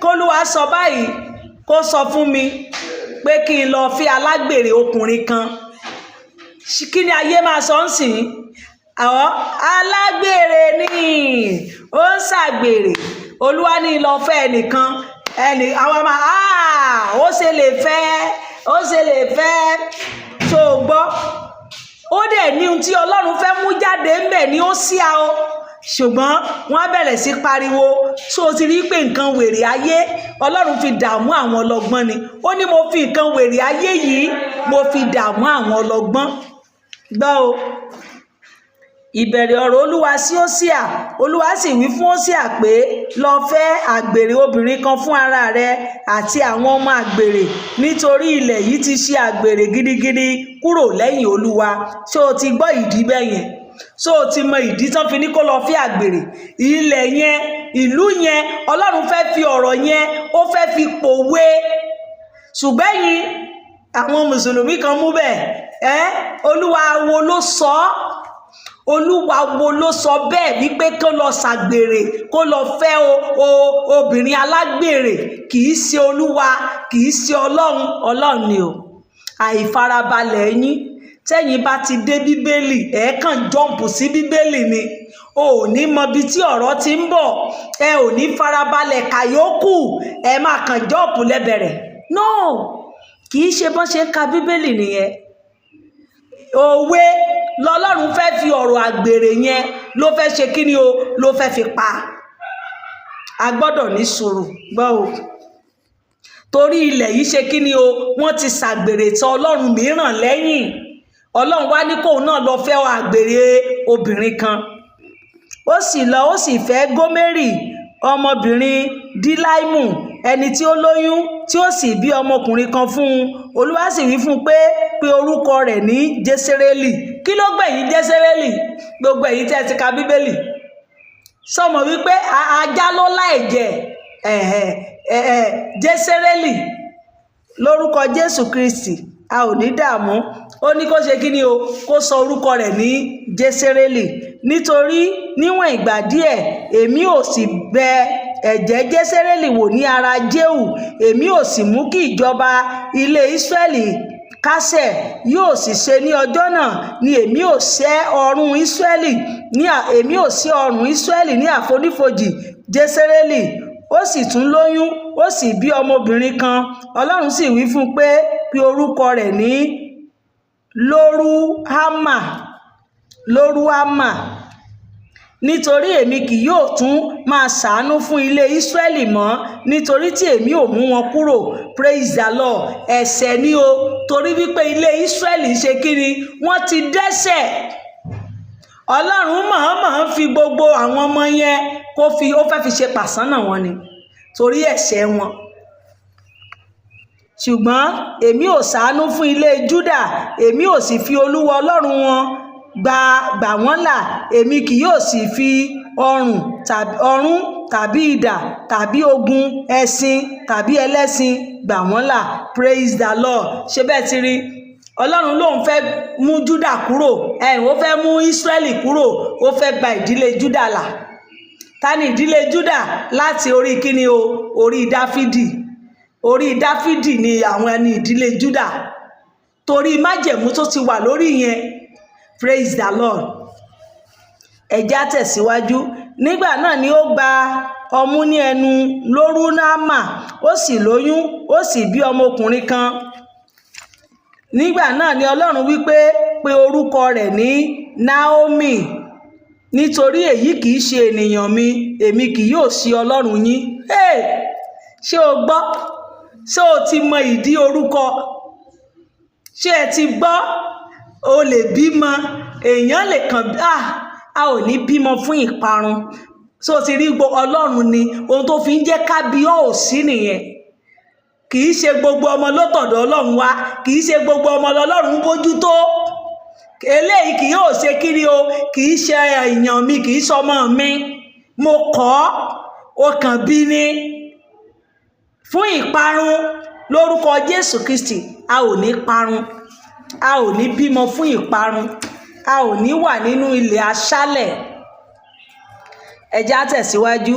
k'Olúwa sọ báyìí, kó sọ fún mi pé kí n lọ fẹ́ alágbèrè ọkùnrin kan, kí ni ayé máa sọ ń sìn? Àwọn alágbèrè ni, ó ń ṣàgbèrè. Olúwa ní lọ fẹ́ ẹnìkan, ẹnì àwọn máa, ó ṣe lè fẹ́, ó ṣe lè fẹ́. Tó gbọ́, ó dẹ̀ ní ohun tí Ọlọ́run fẹ́ mú jáde ńbẹ̀ ní Hósíà o. Ṣùgbọ́n wọ́n á bẹ̀rẹ̀ sí pariwo. Tó o ti rí pé nǹkan wèrè ayé, Ọlọ́run fi dààmú àwọn ọlọ́gbọ́n ni. Ó ní mo fi nǹkan wèrè ayé yìí, mo fi dààmú àwọn ọlọ́gbọ́n. Gbọ́ o. Ìbẹ̀rẹ̀ ọ̀rọ̀ Olúwa sí Hósíà. Olúwa sì wí fún Hósíà pé, lọ fẹ́ àgbèrè obìnrin kan fún ara rẹ àti àwọn ọmọ àgbèrè, nítorí ilẹ̀ yìí ti ṣe àgbèrè gidigidi kúrò lẹ́yìn Olúwa. Ṣé o ti gbọ́ ìdí bẹ́ẹ̀ yẹn? Ṣé o ti mọ ìdí tán fi ní kó lọ fẹ́ àgbèrè? Ilẹ̀ yẹn, ìlú yẹn, Ọlọ́run fẹ́ fi ọ̀rọ̀ yẹn, ó fẹ́ fi pòwe. Ṣùgbọ́n yín àwọn mùsùlùmí kan mú bẹ́ẹ̀. Olúwa wo ló sọ ọ́? Olúwa wo ló sọ bẹ́ẹ̀ wípé kó lọ ṣàgbèrè, kó lọ fẹ́ o obìnrin alágbèrè? Kì í ṣe Olúwa, kì í ṣe Ọlọ́run. Ọlọ́run ni o. Àìfarabalẹ̀ yín, tẹ́yìn bá ti dé Bíbélì, ẹ̀ kàn jump sí Bíbélì ni. O ò ní mọ ibi tí ọ̀rọ̀ ti ń bọ̀, ẹ ò ní farabalẹ̀ kàyókù, ẹ máa kàn jump lẹ́bẹ̀rẹ̀. No, kì í ṣe bọ́n ṣe ń ka Bíbélì nìyẹn. Òwe lọ́lọ́run fẹ́ fi ọ̀rọ̀ àgbèrè yẹn ló fẹ́ ṣe kí ni o, ló fẹ́ fi pa. A gbọ́dọ̀ ní sùúrù gbọ́ o, torí ilẹ̀ yìí ṣe kí ni o, wọ́n ti ṣàgbèrè tọ Ọlọ́run mìíràn lẹ́yìn. Ọlọ́run wá ní kóun náà lọ fẹ́ àgbèrè obìnrin kan. Ó sì lọ, ó sì fẹ́ Gómérì, ọmọbìnrin Díláìmù, ẹni tí ó lóyún, tí ó sì bí ọmọkùnrin kan fún un. Olúwa sì wí fún un pé, "Pe orúkọ rẹ̀ ní Jésérélì." Kí ló gbẹ̀yìn Jésérélì? Gbogbo ẹ̀yin tí ẹ ti ka Bíbélì sọmọ wípé ajá ló láìjẹ Jésérélì. Lórúkọ Jésù Kristi, a ò ní dààmú. Ó ní kó ṣe kí ni o, kó sọ orúkọ rẹ̀ ní Jésérélì, nítorí níwọ̀n ìgbà díẹ̀ èmi ò sì bẹ ẹ̀jẹ̀ Jésérélì wò ní ara Jéhù, èmi ò sì mú kí ìjọba ilé Ísírẹ́lì kásẹ̀. Yóò sì ṣe ní ọjọ́ náà ni èmi ò ṣẹ́ ọrùn Ísírẹ́lì ní, èmi ò ṣẹ́ ọrùn Ísírẹ́lì ní àfonífojì Jésérélì. Ó sì tún lóyún, ó sì bí ọmọbìnrin kan. Ọlọ́run sì wí fún un pé, "Pe orúkọ rẹ̀ ní Lóruhámà, Lóruhámà, nítorí èmi kì yóò tún máa ṣàánú fún ilé Ísírẹ́lì mọ́, nítorí tí èmi ò mú wọn kúrò." Praise the Lord. Ẹ̀ṣẹ̀ ni o, torí wípé ilé Ísírẹ́lì ṣe kí ni, wọ́n ti dẹ́ṣẹ̀. Ọlọ́run mọ̀ọ́mọ̀ ń fi gbogbo àwọn ọmọ yẹn kó fi ó fẹ́ fi ṣe pàṣánà wọn ni, torí ẹ̀ṣẹ̀ wọn. Ṣùgbọ́n èmi ò ṣàánú fún ilé Júdà, èmi ò sì fi Olúwa Ọlọ́run wọn gbà wọ́n là, èmi kì yóò sì fi ọrun tàbí idà tàbí ogun ẹṣin tàbí ẹlẹ́ṣin gbà wọ́n là. Praise the Lord. Ṣé bẹ́ẹ̀ ti rí? Ọlọ́run lòun fẹ́ mú Júdà kúrò, ó fẹ́ mú Ísírẹ́lì kúrò, ó fẹ́ gba ìdílé Júdà là. Ta ni ìdílé Júdà? Láti orí kíni o? Orí Dáfídì. Orí Dáfídì ni àwọn ẹni ìdílé Júdà, torí májẹ̀mú tó ti wà lórí yẹn. Praise the Lord. Ẹ jẹ́ á tẹ̀síwájú. Nígbà náà ni ó gba ọmú ní ẹnu Lórúnámà, ó sì lóyún, ó sì bí ọmọkùnrin kan. Nígbà náà ni Ọlọ́run wí pé, "Pe orúkọ rẹ̀ ní Naomi, nítorí èyí kì í ṣe ènìyàn mi, èmi kì yóò ṣe Ọlọ́run yín." Hey! Ṣé o gbọ́? Ṣé o ti mọ ìdí orúkọ? Ṣé ẹ ti gbọ́? O lè bímọ, èèyàn lè kàn, ah, a ò ní bímọ fún ìparun. Ṣé o ti rí? Gbọ́, Ọlọ́run ni ohun tó fi ń jẹ́ kábíọ́ ò sí nìyẹn. Kì í ṣe gbogbo ọmọ ló tọ̀dọ̀ Ọlọ́run wá, kì í ṣe gbogbo ọmọ lọ́lọ́run bójú tó. Eléyìí kì yóò ṣe kiri o, kì í ṣe èèyàn mi, kì í ṣọmọ mi, mo kọ́ ó kàn bí ní fún ìparun. Lórúkọ Jésù Kristi, a ò ní parun, a ò ní bímọ fún ìparun, a ò ní wà nínú ilẹ̀ aṣálẹ̀. Ẹ jẹ́ á tẹ̀síwájú.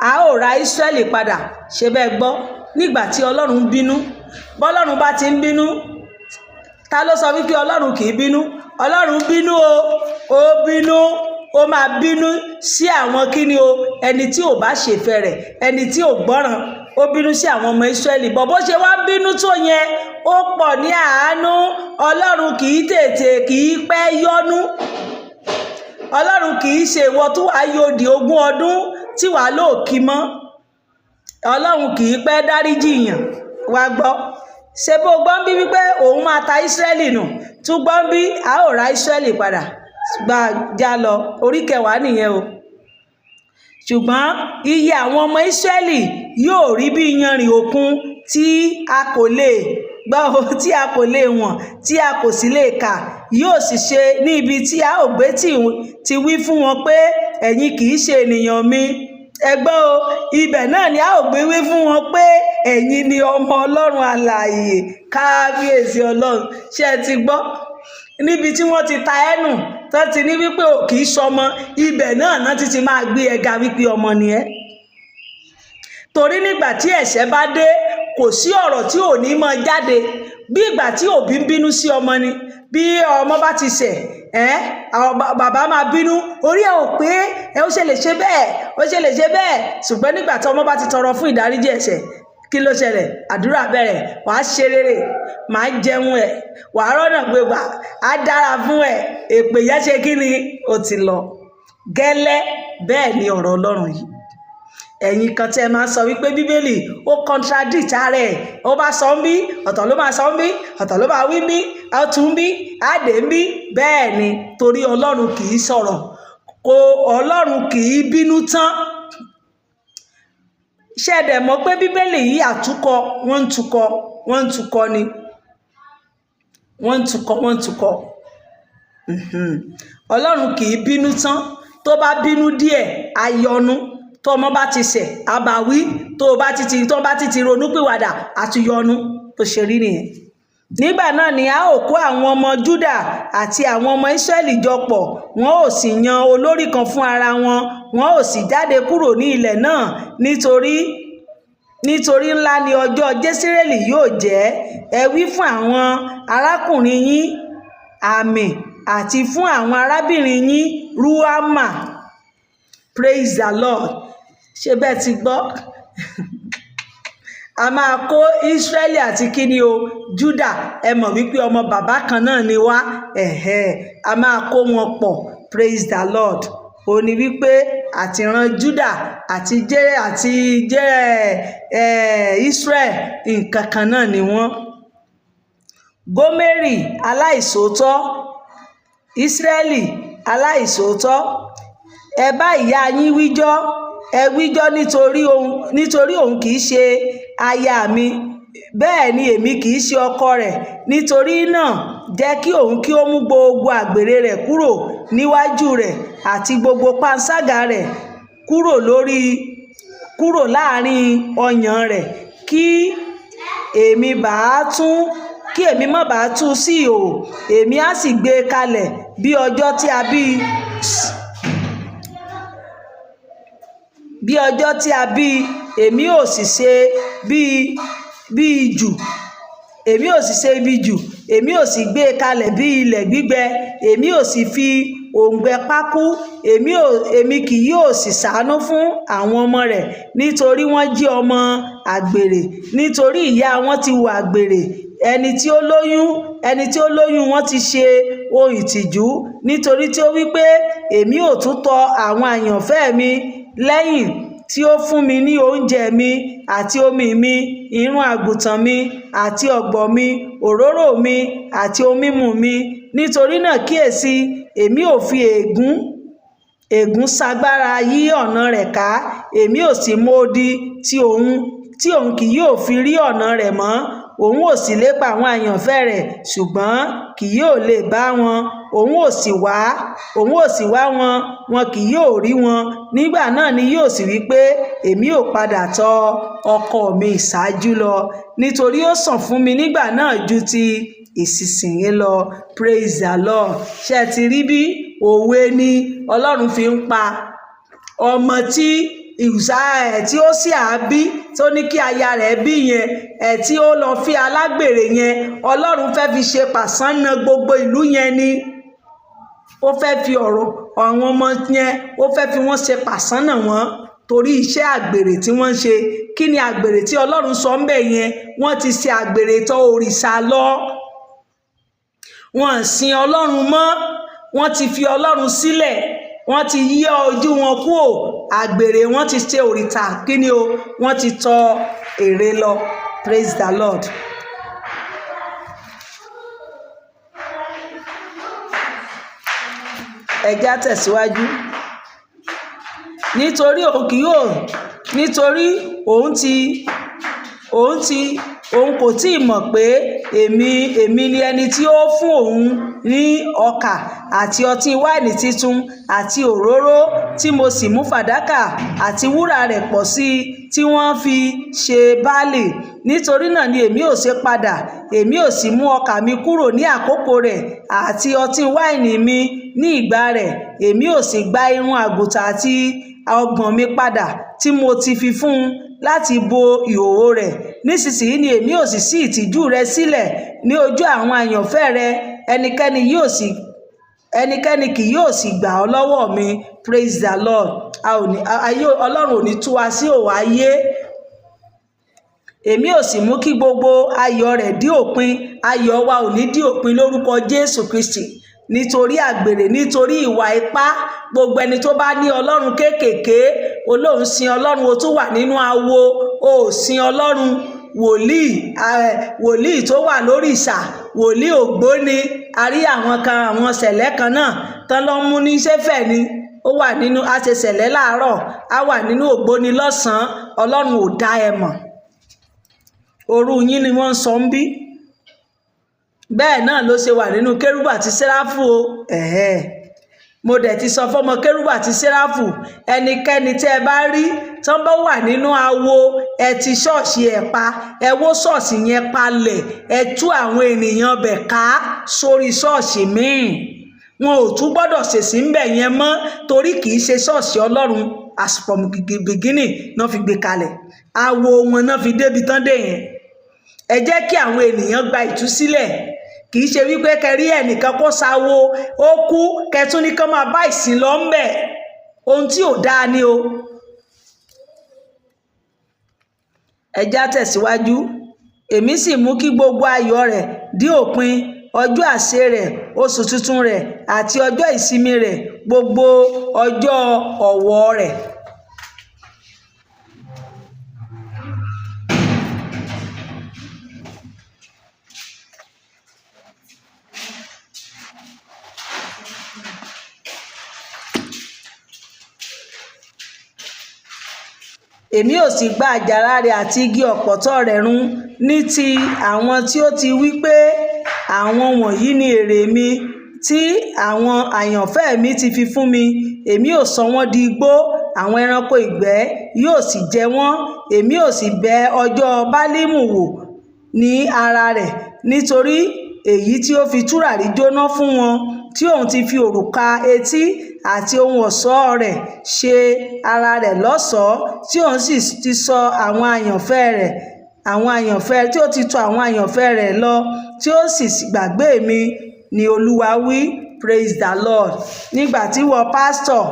A ó ra Ísírẹ́lì padà. Ṣe bẹ́ẹ̀ gbọ́? Nígbà tí Ọlọ́run bínú, bọ́lọ́run bá ti ń bínú, ta ló sọ wípé Ọlọ́run kì í bínú? Ọlọ́run bínú o, ó bínú. Ó máa bínú sí àwọn kíni o, ẹni tí ò bá ṣèfẹ́ rẹ̀, ẹni tí ò gbọ́ràn. Ó bínú sí àwọn ọmọ Ísírẹ́lì bọ̀. Bó ṣe wá ń bínú tó yẹn, ó pọ̀ ní àánú. Ọlọ́run kì í tètè, kì í pẹ́ yọ́nú. Ọlọ́run kì í ṣe ìwọ tó wàá yòdì 20 ọdún tí wàá lò kí mọ́. Ọlọ́run kì í pẹ́ dáríjì yàn. Wá gbọ́, ṣé bó gbọ́ ń bí wípé òun máa ta Ísírẹ́lì nù? Tún gbọ́ ń bí, a ó ra Ísírẹ́lì padà. Gba já lọ orí kẹwàá nìyẹn o. Ṣùgbọ́n iye àwọn ọmọ Ísírẹ́lì yóò rí bí iyanrìn òkun tí a kò lè gbọ́, tí a kò lè wọ̀n, tí a kò sì lè kà. Yóò sì ṣe ní ibi tí a ò gbé ti wí fún wọn pé, 'Ẹ̀yin kì í ṣe ènìyàn mi,' ẹ gbọ́ o, ibẹ̀ náà ni a ó gbé wí fún wọn pé, 'Ẹ̀yin ni ọmọ Ọlọ́run alààyè.'" Kábíyèsí Ọlọ́run! Ṣé ẹ ti gbọ́? Níbi tí wọ́n ti ta ẹ́ nù, tó ti ní wípé ò kì í sọmọ, ibẹ̀ náà náà ti ti máa gbé ẹ ga wípé ọmọ ni ẹ́. Torí nígbà tí ẹ̀ṣẹ̀ bá dé, kò sí ọ̀rọ̀ tí ò ní máa jáde. Bí ìgbà tí òbí ń bínú sí ọmọ ni. Bí ọmọ bá ti ṣẹ̀ ẹ́, àwọn bàbá máa bínú, orí ẹ ò pé ẹ, ó ṣe lè ṣe bẹ́ẹ̀, ó ṣe lè ṣe bẹ́ẹ̀. Ṣùgbọ́n nígbà tí ọmọ bá ti tọrọ fún ìdáríjì ẹ̀ṣẹ̀, kí ló ṣẹlẹ̀? Àdúrà bẹ̀rẹ̀. Wàá ṣe rere, màá jẹun ẹ̀, wàá rọ́nà gbégbà, á dára fún ẹ. Èpè yẹn ṣe kí ni? Ó ti lọ gẹ́lẹ́. Bẹ́ẹ̀ ni ọ̀rọ̀ Ọlọ́run yìí. Ẹ̀yin kan tí ẹ máa ń sọ wípé Bíbélì ó contradict ara ẹ̀, ó bá sọ ń bí, ọ̀tọ̀ ló máa sọ ń bí, ọ̀tọ̀ ló máa wí ń bí, á tún ń bí, á dé ń bí. Bẹ́ẹ̀ ni, torí Ọlọ́run kì í sọ̀rọ̀ kò, Ọlọ́run kì í bínú tán. Ṣé ẹ dẹ̀ mọ̀ pé Bíbélì yìí, àtúkọ, wọ́n ń tukọ, wọ́n ń tukọ ni, wọ́n ń tukọ, wọ́n ń tukọ. Ọlọ́run kì í bínú tán. Tó bá bínú díẹ̀, á yọ́nú. Tó ọmọ bá ti ṣẹ̀, á bá wí. Tó bá ti ti ronúpìwàdà, á tún yọ́nú. Bó ṣe rí nìyẹn. Nígbà náà ni a ó kó àwọn ọmọ Júdà àti àwọn ọmọ Ísírẹ́lì jọ pọ̀, wọn ó sì yan olórí kan fún ara wọn, wọn ó sì jáde kúrò ní ilẹ̀ náà, nítorí ńlá ni ọjọ́ Jésírílì yóò jẹ́. Ẹ wí fún àwọn arákùnrin yín Àmì àti fún àwọn arábìnrin yín Ruhama. Praise the Lord. Ṣé bẹ́ẹ̀ ti gbọ́? A máa kó Ísírẹ́lì àti kíni o, Júdà. Ẹ mọ̀ wípé ọmọ bàbá kan náà ni wá. Ẹ̀hẹ́, a máa kó wọn pọ̀. Praise the Lord. Ó ní wípé àtìran Júdà àti jẹ́ ẹ̀ Israel, nǹkan kan náà ni wọ́n. Gómérì aláìṣòótọ́, Ísírẹ́lì aláìṣòótọ́, ẹ bá ìyá yín wíjọ́, ẹ wíjọ́, nítorí òun kì í ṣe aya mi, bẹ́ẹ̀ ni èmi kì í ṣe ọkọ rẹ̀. Nítorí náà jẹ́ kí òun kí ó mú gbogbo àgbèrè rẹ̀ kúrò níwájú rẹ̀ àti gbogbo panṣágà rẹ̀ kúrò láàrin ọyàn rẹ̀, kí èmi má bàa tú sí ìhòhò, èmi á sì gbé e kalẹ̀ bí ọjọ́ tí a bí bí ọjọ́ tí a bí, èmi ò sì ṣe bí ijù, èmi ò sì ṣe ibi jù, èmi ò sì gbé e kalẹ̀ bí ilẹ̀ gbígbẹ, èmi ò sì fi òǹgbẹ pa kú, èmi kì yóò sì ṣàánú fún àwọn ọmọ rẹ̀, nítorí wọ́n jẹ́ ọmọ àgbèrè, nítorí ìyá wọn ti hùwà àgbèrè. Ẹni tí ó lóyún wọn ti ṣe ohun ìtìjú, nítorí tí ó wí pé, "Èmi ó tún tọ àwọn àyànfẹ́ mi lẹ́yìn tí ó fún mi ní oúnjẹ mi àti omi mi, irun àgùntàn mi àti ọ̀gbọ̀ mi, òróró mi àti ohun mímu mi." Nítorí náà kíyèsi, èmi ò fi ègún ṣagbára yí ọ̀nà rẹ̀ ká, èmi ò sì mọ odi tí òun kì yóò fi rí ọ̀nà rẹ̀ mọ́. Òun ò sì lépa àwọn àyànfẹ́ rẹ̀, ṣùgbọ́n kì yóò lè bá wọn. Òun ò sì wá wọn, wọn kì yóò rí wọn. Nígbà náà ni yóò sì wí pé, "Èmi ò padà tọ ọkọ mi ìṣáájú lọ, nítorí ó sàn fún mi nígbà náà ju ti ìsinsìnyí lọ." Praise the Lord. Ṣé ẹ ti rí bí òwe ni Ọlọ́run fi ń pa? Ọmọ tí ìwùsà ẹ̀ tí ó sì á bí, tó ní kí aya rẹ̀ bí yẹn ẹ̀, tí ó lọ fi alágbèrè yẹn, Ọlọ́run fẹ́ fi ṣe pàṣán gbogbo ìlú yẹn ni. Ó fẹ́ fi ọ̀rọ̀ àwọn ọmọ yẹn, ó fẹ́ fi wọ́n ṣe pàṣán wọn torí iṣẹ́ àgbèrè tí wọ́n ń ṣe. Kí ni àgbèrè tí Ọlọ́run sọ ń bẹ̀ yẹn? Wọ́n ti ṣe àgbèrè tọ òrìṣà lọ, wọ́n sin Ọlọ́run mọ́, wọ́n ti fi Ọlọ́run sílẹ̀, wọ́n ti yí ojú wọn kúò. Àgbèrè, wọ́n ti ṣe òrìṣà, kí ni o, wọ́n ti tọ ère lọ. Praise the Lord. Ẹ já tẹ̀síwájú. Nítorí òun kì yóò, nítorí òun ti òun ti òun kò tí ì mọ̀ pé Èmi ni ẹni tí ó fún òun ní ọkà àti ọtí wáìnì titun àti òróró, tí mo sì mú fàdákà àti wúrà rẹ̀ pọ̀ sí i tí wọ́n fi ṣe Báálì. Nítorí náà ni èmi ò ṣe padà, èmi ò sì mú ọkà mi kúrò ní àkókò rẹ̀ àti ọtí wáìnì mi ní ìgbà rẹ̀. Èmi ò sì gba irun àgùntàn àti ọgbọ̀n mi padà tí mo ti fi fún un láti bo ìhòhò rẹ̀. Nísinsìnyí ni èmi ò sì ṣí ìtìjú rẹ sílẹ̀ ní ojú àwọn àyànfẹ́ rẹ, ẹnikẹ́ni kì yóò sì gbà ọ́ lọ́wọ́ mi. Praise the Lord. A ò ní, ayé Ọlọ́run ò ní tú wa sí òwò ayé. Èmi ò sì mú kí gbogbo ayọ̀ rẹ̀ dí òpin. Ayọ̀ wa ò ní dí òpin lórúkọ Jésù Kristi. Nítorí àgbèrè, nítorí ìwà ipá, gbogbo ẹni tó bá ní Ọlọ́run kéékèèké, olóhùn sin Ọlọ́run, ó tún wà nínú awo, ó sin Ọlọ́run. Wòlíì tó wà lórí ìsà, wòlíì ògbóni. A rí àwọn kan, àwọn sẹ̀lẹ̀ kan náà tán lọ mú ní sẹ́fẹ̀ ni. Ó wà nínú, a ṣe sẹ̀lẹ̀ láàárọ̀, a wà nínú ògbóni lọ́sàn-án. Ọlọ́run ò dá ẹ mọ̀. Òru yín ni wọ́n ń sọ ń bí. Bẹ́ẹ̀ náà ló ṣe wà nínú kérúbù àti séráfù o. Mo dẹ̀ ti sọ fọ́mọ kérúbù àti séráfù, ẹnikẹ́ni tí ẹ bá rí tán bá wà nínú awo, ẹ ti ṣọ́ọ̀ṣì ẹ̀ pa, ẹ wó ṣọ́ọ̀ṣì yẹn palẹ̀, ẹ tú àwọn ènìyàn bẹ̀ ká sórí ṣọ́ọ̀ṣì míì. Wọn ò tún gbọ́dọ̀ ṣèṣì ń bẹ̀ yẹn mọ́, torí kì í ṣe ṣọ́ọ̀ṣì Ọlọ́run. As from beginning náà fi gbé kalẹ̀. Awo wọn náà fi débi tán dé yẹn. Ẹ jẹ́ kí àwọn ènìyàn gba ìtúsílẹ̀. Kì í ṣe wípé kẹrí ẹnìkan kó sáwo, ó kú, kẹtún ní kán máa bá ìsìn lọ ń bẹ̀. Ohun tí ò dáa ni o. Ẹ já tẹ̀síwájú. Èmi sì mú kí gbogbo ayọ̀ rẹ̀ dí òpin, ọjọ́ àsè rẹ̀, oṣù tuntun rẹ̀ àti ọjọ́ ìsinmi rẹ̀, gbogbo ọjọ́ ọ̀wọ̀ rẹ̀. Èmi ò sì gba àjàrà rẹ̀ àti igi ọ̀pọ̀tọ́ rẹ̀ run ní ti àwọn tí ó ti wí pé, àwọn wọ̀nyí ni èrè mi tí àwọn àyànfẹ́ mi ti fi fún mi. Èmi ò sọ wọ́n di igbó, àwọn ẹranko ìgbẹ́ yóò sì jẹ wọ́n. Èmi ò sì bẹ ọjọ́ Bálímù wò ní ara rẹ̀, nítorí èyí tí ó fi tùràrí jóná fún wọn, tí òun ti fi òrùka etí àti ohun ọ̀ṣọ́ rẹ̀ ṣe ara rẹ̀ lọ́ṣọ̀ọ́, tí òun sì ti sọ àwọn àyànfẹ́ rẹ̀, àwọn àyànfẹ́ tí ó ti tọ̀ àwọn àyànfẹ́ rẹ̀ lọ, tí ó sì gbàgbé mi, ni Olúwa wí. Praise the Lord. Nígbà tí wọ́n pásítọ̀,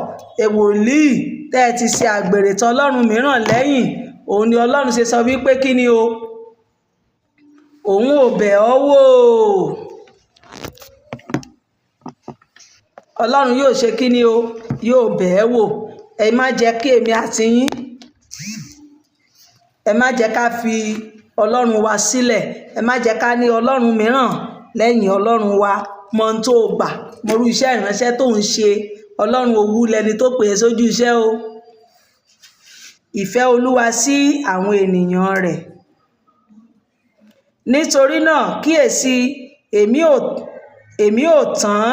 wòlíì tẹ́ ẹ ti ṣe àgbèrè tán Ọlọ́run mìíràn lẹ́yìn, òun ni Ọlọ́run ṣe sọ wípé kí ni o? Òun ò bẹ̀ ọ́ wò. Ọlọ́run yóò ṣe kí ni o? Yóò bẹ̀ ẹ́ wò. Ẹ má jẹ́ kí èmi àti yín, ẹ má jẹ́ ká fi Ọlọ́run wa sílẹ̀. Ẹ má jẹ́ ká ní Ọlọ́run mìíràn lẹ́yìn Ọlọ́run wa. Mọ ohun tó gbà, mọ irú iṣẹ́ ìránṣẹ́ tó ń ṣe. Ọlọ́run owú lẹni tó pè é sójú iṣẹ́ o. Ìfẹ́ Olúwa sí àwọn ènìyàn rẹ̀. Nítorí náà kíyèsi, èmi ò tàn,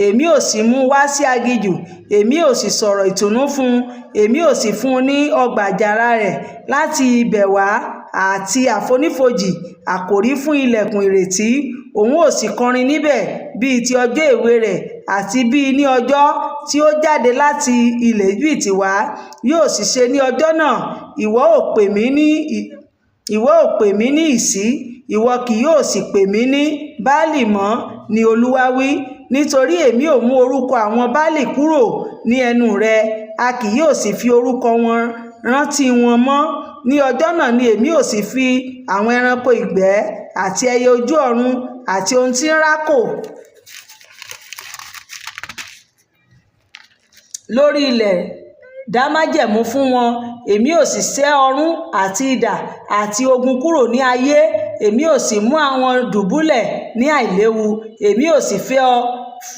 èmi ò sì mú wá sí aginjù, èmi ò sì sọ̀rọ̀ ìtùnú fún un, èmi ò sì fún un ní ọgbà àjàrà rẹ̀ láti ibẹ̀ wá àti àfonífojì àkòrí fún ìlẹ̀kùn ìrètí. Òun ò sì kọrin níbẹ̀ bíi ti ọjọ́ èwe rẹ̀ àti bíi ní ọjọ́ tí ó jáde láti ilẹ̀ Íjíbítì wá. Yóò sì ṣe ní ọjọ́ náà, ìwọ ò pè mí ní ìsí, ìwọ kì yóò sì pè mí ní Báálì mọ́, ni Olúwa wí. Nítorí èmi ò mú orúkọ àwọn Báálì kúrò ní ẹnu rẹ, a kì yóò sì fi orúkọ wọn rántí wọn mọ́. Ní ọjọ́ náà ni èmi ò sì fi àwọn ẹranko ìgbẹ́ àti ẹyẹ ojú ọ̀run àti ohun tí ń rákò lórí ilẹ̀ dá májẹ̀mú fún wọn. Èmi ò sì ṣẹ́ ọrun àti idà àti ogun kúrò ní ayé. Èmi ò sì mú àwọn dùbúlẹ̀ ní àìléwu. Èmi ò sì fẹ́ ọ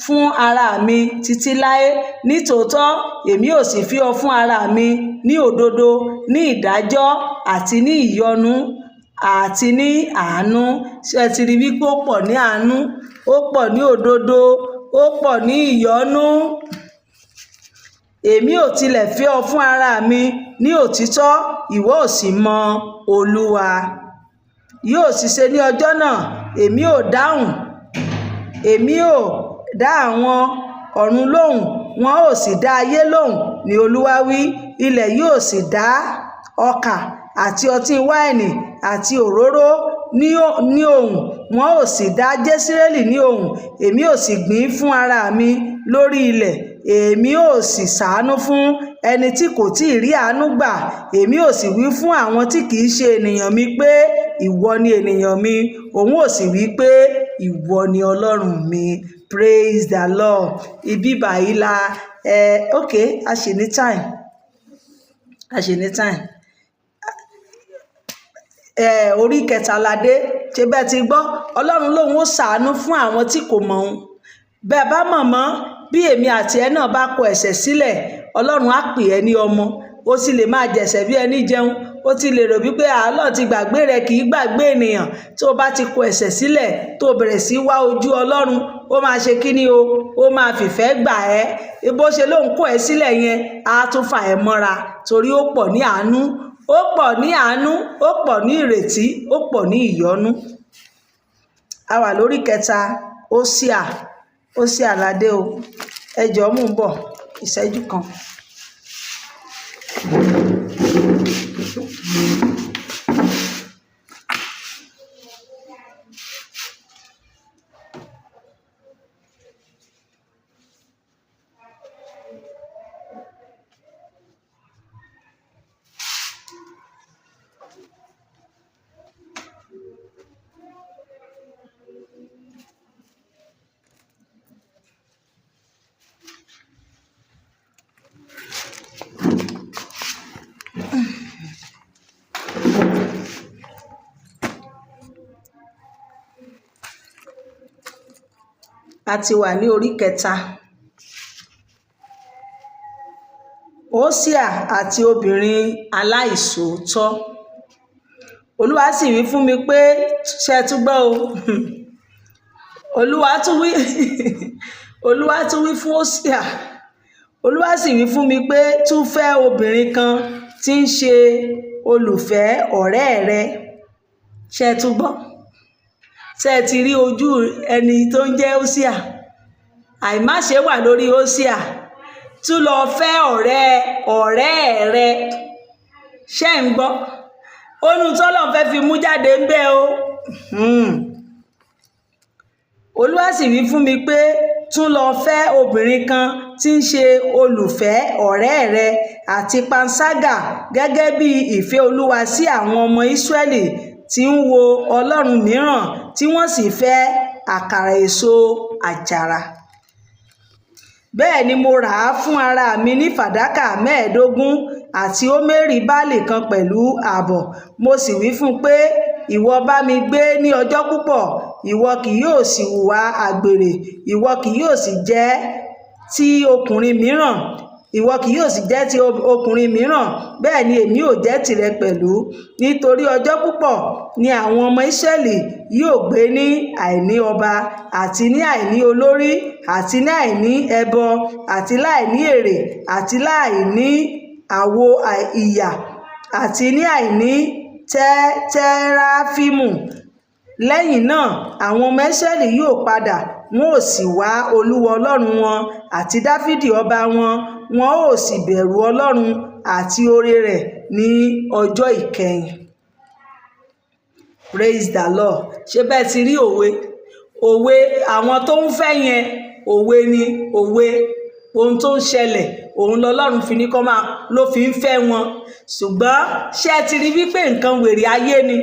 fún ara mi títí láé. Nítòótọ́ èmi ò sì fi ọ fún ara mi ní òdodo, ní ìdájọ́ àti ní ìyọ́nú àti ní àánú. Ṣé ẹ ti rí wípé ó pọ̀ ní àánú, ó pọ̀ ní òdodo, ó pọ̀ ní ìyọ́nú? Èmi ò tilẹ̀ fẹ́ ọ fún ara mi ní òtítọ́, ìwọ ò sì mọ Olúwa. Yóò sì ṣe ní ọjọ́ náà, èmi ò dáhùn, èmi ò dá àwọn ọ̀run lóhùn, wọn ò sì dá ayé lóhùn, ní Olúwa wí. Ilẹ̀ yóò sì dá ọkà àti ọtí wáìnì àti òróró ní ohùn, wọn ò sì dá Jesreeli ní ohùn. Èmi ò sì gbìn fún ara mi lórí ilẹ̀, èmi ò sì ṣàánú fún ẹni tí kò tí ì rí àánú gbà. Èmi ò sì wí fún àwọn tí kì í ṣe ènìyàn mi pé, ìwọ ni ènìyàn mi. Òun ò sì wí pé, ìwọ ni Ọlọ́run mi. Praise the Lord. Ibi báyìí la ok, a ṣì ní time, a ṣì ní time. Orí kẹta la dé. Ṣé bẹ́ẹ̀ ti gbọ́? Ọlọ́run lòun ó ṣàánú fún àwọn tí kò mọ̀ òun. Bẹ́ẹ̀ bá mọ̀ mọ́, bí èmi àti ẹ náà bá kọ ẹ̀ṣẹ̀ sílẹ̀, Ọlọ́run á pè ẹ́ ní ọmọ. Ó sì lè máa jẹ̀ṣẹ̀ bí ẹni jẹun. Ó ti lè rò wípé Ọlọ́run ti gbàgbé rẹ, kì í gbàgbé ènìyàn. Tó o bá ti kọ ẹ̀ṣẹ̀ sílẹ̀, tó o bẹ̀rẹ̀ sí wá ojú Ọlọ́run, ó máa ṣe kí ni o? Ó máa fìfẹ́ gbà ẹ́. Bó ṣe lóun kọ ẹ sílẹ̀ yẹn, á tún fà ẹ́ mọ́ra, torí ó pọ̀ ní àánú, ó pọ̀ ní àánú, ó pọ̀ ní ìrètí, ó pọ̀ ní ìyọ́nú. A wà lórí kẹta, Hósíà, Hósíà ládé o. Ẹ jọ̀ọ́, mò ń bọ̀, ìṣẹ́jú kan. A ti wà ní orí kẹta. Hósíà àti obìnrin aláìṣòótọ́. Olúwa sì wí fún mi pé, ṣé ẹ tún gbọ́ o? Olúwa tún wí, Olúwa tún wí fún Hósíà. Olúwa sì wí fún mi pé, tún fẹ́ obìnrin kan tí ń ṣe olùfẹ́ ọ̀rẹ́ rẹ. Ṣé ẹ tún gbọ́? Ṣé ẹ ti rí ojú ẹni tó ń jẹ́ Hósíà? Àìmáṣe wà lórí Hósíà. Tún lọ fẹ́ ọ̀rẹ́ ọ̀rẹ́ rẹ. Ṣé ń gbọ́? Ohun tọ́lọ́run fẹ́ fi mú jáde ń bẹ o. Olúwa sì wí fún mi pé, tún lọ fẹ́ obìnrin kan tí ń ṣe olùfẹ́ ọ̀rẹ́ rẹ àti panṣágà, gẹ́gẹ́ bí ìfẹ́ Olúwa sí àwọn ọmọ Ísírẹ́lì tí ń wo Ọlọ́run mìíràn, tí wọ́n sì fẹ́ àkàrà èso àjàrà. Bẹ́ẹ̀ ni mo rà á fún ara mi ní fàdákà 25 àti hómérì báálì kan pẹ̀lú ààbọ̀. Mo sì wí fún un pé, ìwọ bá mi gbé ní ọjọ́ púpọ̀, ìwọ kì yóò sì hùwà àgbèrè, ìwọ kì yóò sì jẹ́ ti ọkùnrin mìíràn, ìwọ kì yóò sì jẹ́ ti ọkùnrin mìíràn, bẹ́ẹ̀ ni èmi ò jẹ́ tìrẹ pẹ̀lú. Nítorí ọjọ́ púpọ̀ ni àwọn ọmọ Ísírẹ́lì yóò gbé ní àìní ọba, àti ní àìní olórí, àti ní àìní ẹbọ, àti láìní èrè, àti láìní àwo ìyà, àti ní àìní tẹ́ráfímù. Lẹ́yìn náà, àwọn ọmọ Ísírẹ́lì yóò padà, wọn ó sì wá Olúwa Ọlọ́run wọn àti Dáfídì ọba wọn, wọn ó sì bẹ̀rù Ọlọ́run àti oore rẹ̀ ní ọjọ́ ìkẹyìn. Praise the Lord. Ṣé bẹ́ẹ̀ ti rí òwe? Òwe àwọn tó ń fẹ́ yẹn, òwe ni òwe. Ohun tó ń ṣẹlẹ̀, òun lọ́lọ́run fi ní kọ́ máa ló fi ń fẹ́ wọn. Ṣùgbọ́n ṣé ẹ ti rí wípé nǹkan wèrè ayé ni?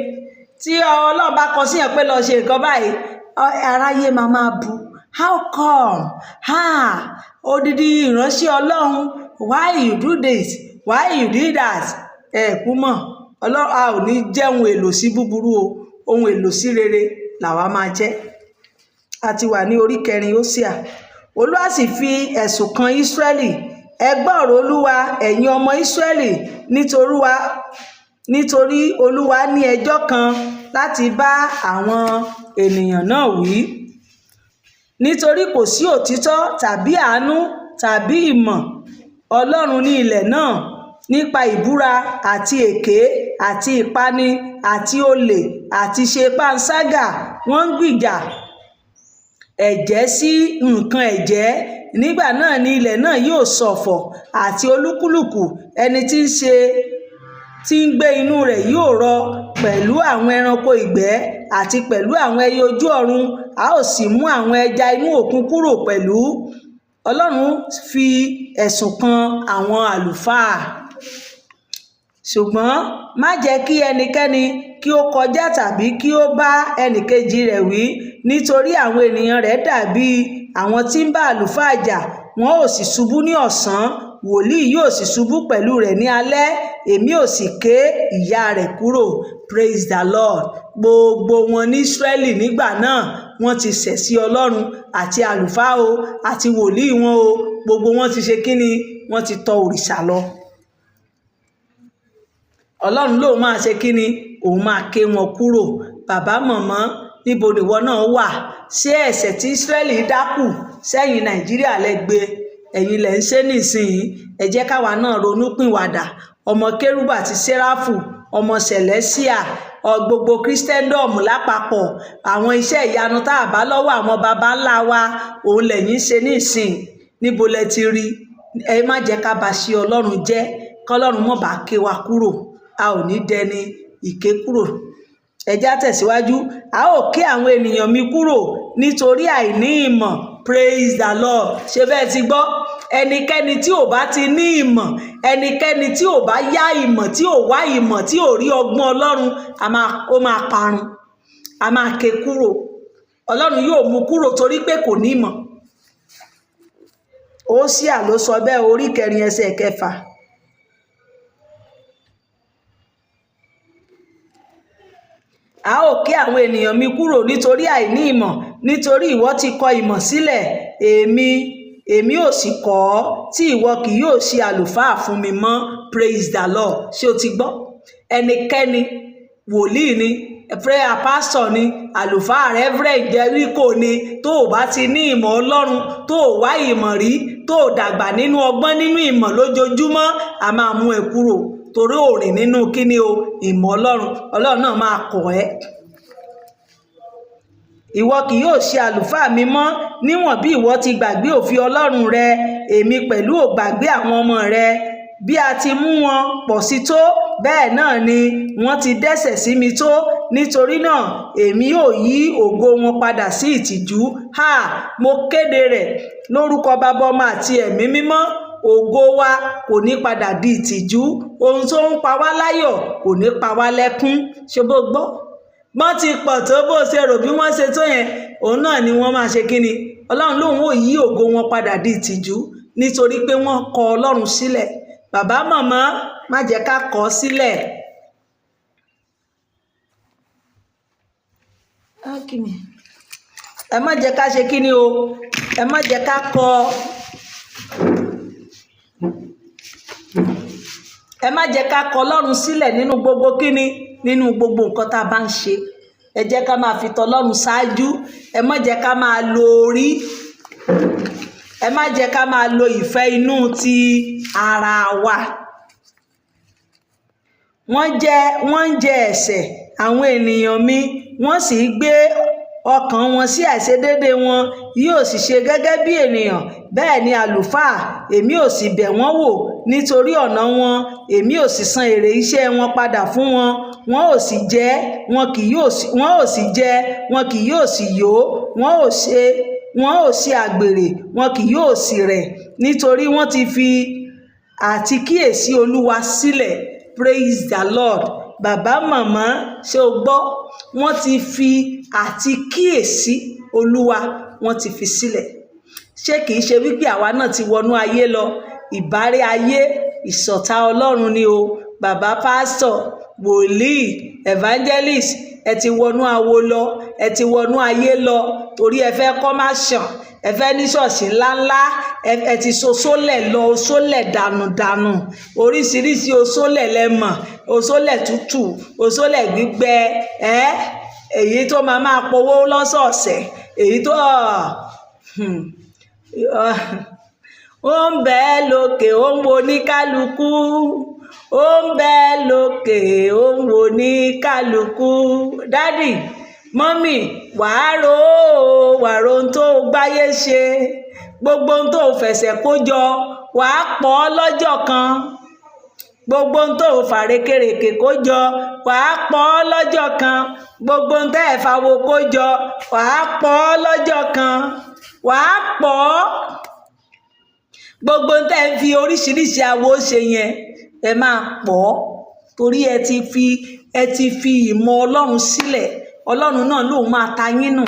Tí Ọlọ́run bá kọ sí yẹn pé lọ ṣe nǹkan báyìí, aráyé máa máa bu. How come? Ha! Odidi ìránṣẹ́ Ọlọ́run, why you do this? Why you did that? Ẹ kú mọ̀. Ọlọ́run a ò ní jẹ́ ohun èlò sí búburú o. Ohun èlò sí rere làwa máa jẹ́. A ti wà ní orí kẹrin Hósíà. Olúwa sì fi ẹ̀sùn kan Ísírẹ́lì. Ẹ gbọ́ ọ̀rọ̀ Olúwa, ẹ̀yin ọmọ Ísírẹ́lì, Nítorí Olúwa ní ẹjọ́ kan láti bá àwọn ènìyàn náà wí. Nítorí kò sí òtítọ́ tàbí àánú tàbí ìmọ̀ Ọlọ́run ní ilẹ̀ náà. Nípa ìbúra àti èké àti ìpani àti olè àti ṣe panṣágà, wọ́n ń gbìjà ẹ̀jẹ́ sí nǹkan ẹ̀jẹ́. Nígbà náà ni ilẹ̀ náà yóò ṣọ̀fọ̀, àti olúkúlùkù ẹni tí ń ṣe tí ń gbé inú rẹ̀ yóò rọ pẹ̀lú àwọn ẹranko ìgbẹ́ àti pẹ̀lú àwọn ẹyẹ ojú ọ̀run. A ó sì mú àwọn ẹja inú òkun kúrò pẹ̀lú. Ọlọ́run fi ẹ̀sùn kan àwọn àlùfáà. Ṣùgbọ́n má jẹ́ kí ẹnikẹ́ni kí ó kọjá tàbí kí ó bá ẹnìkejì rẹ̀ wí, nítorí àwọn ènìyàn rẹ̀ dàbí àwọn tí ń bá àlùfáà jà. Wọn ó sì ṣubú ní ọ̀sán, wòlíì yóò sì ṣubú pẹ̀lú rẹ̀ ní alẹ́, èmi ó sì ké ìyà rẹ̀ kúrò. Praise the Lord. Gbogbo wọn ní Ísírẹ́lì nígbà náà, wọ́n ti ṣẹ̀ sí Ọlọ́run, àti àlùfáà o àti wòlíì wọn o. Gbogbo wọn ti ṣe kíni? Wọ́n ti tọ òrìṣà lọ. Ọlọ́run lóun máa ṣe kíni? Òun máa ké wọn kúrò. Bàbá, mọ̀mọ́, níbo nìwọ náà wà? Ṣé ẹ̀ṣẹ̀ tí Ísírẹ́lì dákù sẹ́yìn Nàìjíríà lẹ gbé? Ẹ̀yin lẹ̀ ń ṣe nísìnyí. Ẹ jẹ́ káwa náà ronú pìwàdà. Ọmọ kérúbù àti séráfù, ọmọ sẹ̀lẹ́síà, gbogbo Christendom lápapọ̀, àwọn iṣẹ́ ìyanu tá a bá lọ́wọ́ àwọn baba ńlá wa, òun lẹ̀yin ṣe nísìnyí. Níbo lẹ ti rí? Ẹ má jẹ́ ká bá ṣe Ọlọ́run jẹ́, kọ́lọ́run mọ̀ bá ké wa kúrò. A ò ní dẹni ìké kúrò. Ẹ já tẹ̀síwájú. A ó ké àwọn ènìyàn mi kúrò nítorí àìní ìmọ̀. Praise the Lord. Ṣé bẹ́ẹ̀ ti gbọ́? Ẹnikẹ́ni tí ò bá ti ní ìmọ̀, ẹnikẹ́ni tí ò bá yá ìmọ̀, tí ò wá ìmọ̀, tí ò rí ọgbọ́n Ọlọ́run, ó máa parun, a máa ké kúrò. Ọlọ́run yóò mú kúrò torí pé kò ní ìmọ̀. Hósíà ló sọ bẹ́ẹ̀, orí 4 ẹsẹ̀ 6. A ó ké àwọn ènìyàn mi kúrò nítorí àìní ìmọ̀, nítorí ìwọ ti kọ ìmọ̀ sílẹ̀, èmi ò sì kọ̀ ọ́, tí ìwọ kì yóò ṣe àlùfáà fún mi mọ́. Praise the Lord. Ṣé o ti gbọ́? Ẹnikẹ́ni, wòlíì ni, prayer pastor ni, àlùfáà, reverend Jericho ni, tó o bá ti ní ìmọ̀ Ọlọ́run, tó o wá ìmọ̀ rí, tó o dàgbà nínú ọgbọ́n nínú ìmọ̀ lójoojúmọ́, a máa mú ẹ kúrò torí ò rìn nínú kíni o, ìmọ̀ Ọlọ́run. Ọlọ́run náà máa kọ̀ ẹ́. Ìwọ kì yóò ṣe àlùfáà mi mọ́, níwọ̀n bí ìwọ ti gbàgbé òfin Ọlọ́run rẹ, èmi pẹ̀lú ò gbàgbé àwọn ọmọ rẹ. Bí a ti mú wọn pọ̀ sí tó, bẹ́ẹ̀ náà ni wọ́n ti dẹ́ṣẹ̀ sí mi tó. Nítorí náà èmi ò yí ògo wọn padà sí ìtìjú. Ha! Mo kéde rẹ̀ lórúkọ Baba, Ọmọ àti Ẹ̀mí Mímọ́. Ògo wa kò ní padà di ìtìjú. Ohun tó ń pa wá láyọ̀ kò ní pa wá lẹ́kún. Ṣé bó gbọ́? Bọ́n ti pọ̀ tó, bó ṣe rò bí wọ́n ṣe tó yẹn, òun náà ni wọ́n máa ṣe kíni. Ọlọ́run lòun ò yí ògo wọn padà di ìtìjú nítorí pé wọ́n kọ Ọlọ́run sílẹ̀. Bàbá, màmá, má jẹ́ ká kọ̀ ọ́ sílẹ̀. Ẹ má jẹ́ ká ṣe kíni o, ẹ má jẹ́ ká kọ, ẹ má jẹ́ ká kọ Ọlọ́run sílẹ̀ nínú gbogbo kíni, nínú gbogbo nǹkan tá a bá ń ṣe. Ẹ jẹ́ ká máa fi tọlọ́run ṣáájú. Ẹ má jẹ́ ká máa lo orí, ẹ má jẹ́ ká máa lo ìfẹ́ inú ti ara wa. Wọ́n ń jẹ ẹ̀ṣẹ̀ àwọn ènìyàn mi, wọ́n sì gbé ọkàn wọn sí àìṣedéédé wọn. Yóò sì ṣe gẹ́gẹ́ bí ènìyàn, bẹ́ẹ̀ ni àlùfáà. Èmi ò sì bẹ̀ wọ́n wò nítorí ọ̀nà wọn, èmi ò sì san èrè iṣẹ́ wọn padà fún wọn. Wọn ò sì jẹ, wọn kì yóò sì yó. Wọn ò ṣe àgbèrè, wọn kì yóò sì rẹ̀, nítorí wọ́n ti fi àti kíyèsí Olúwa sílẹ̀. Praise the Lord. Bàbá, màmá, ṣé o gbọ́? Wọ́n ti fi àti kíyèsí Olúwa, wọ́n ti fi sílẹ̀. Ṣé kìí ṣe wípé àwa náà ti wọnú ayé lọ? Ìbárẹ́ ayé, ìṣọ̀tá Ọlọ́run ni o. Bàbá pásítọ̀, wòlíì, evangelist, ẹ ti wọnú awo lọ, ẹ ti wọnú ayé lọ. Torí ẹ fẹ́ kọ́ má ṣàn, ẹ fẹ́ ní ṣọ́ọ̀ṣì ńláńlá. Ẹ ti sosólẹ̀ lọ, oṣólẹ̀ dànùdànù, oríṣiríṣi oṣólẹ̀ lẹ mọ̀: oṣólẹ̀ tútù, oṣólẹ̀ gbígbẹ, ẹ èyí tó máa máa powó lọ́sọ̀ọ̀sẹ̀, èyí tó ó ń bẹ lókè, ó ń wo ní kálukú, ó ń bẹ lókè, ó ń wo ní kálukú. Daddy, mummy, wàá ro ó, wàá ro ohun tó gbáyé ṣe, gbogbo ohun tó fẹsẹ̀ kó jọ, wàá pọ̀ ọ́ lọ́jọ́ kan. Gbogbo ohun tó fàrékèrèkè kó jọ, wàá pọ̀ ọ́ lọ́jọ́ kan. Gbogbo ohun tẹ́ ẹ̀ fàwo kó jọ, wàá pọ̀ ọ́ lọ́jọ́ kan, wàá pọ̀ ọ́. Gbogbo ohun tẹ́ ẹ fi oríṣiríṣi awo ṣe yẹn, ẹ máa pọ̀ ọ́, torí ẹ ti fi ìmọ̀ Ọlọ́run sílẹ̀. Ọlọ́run náà lòun máa ta yín nù.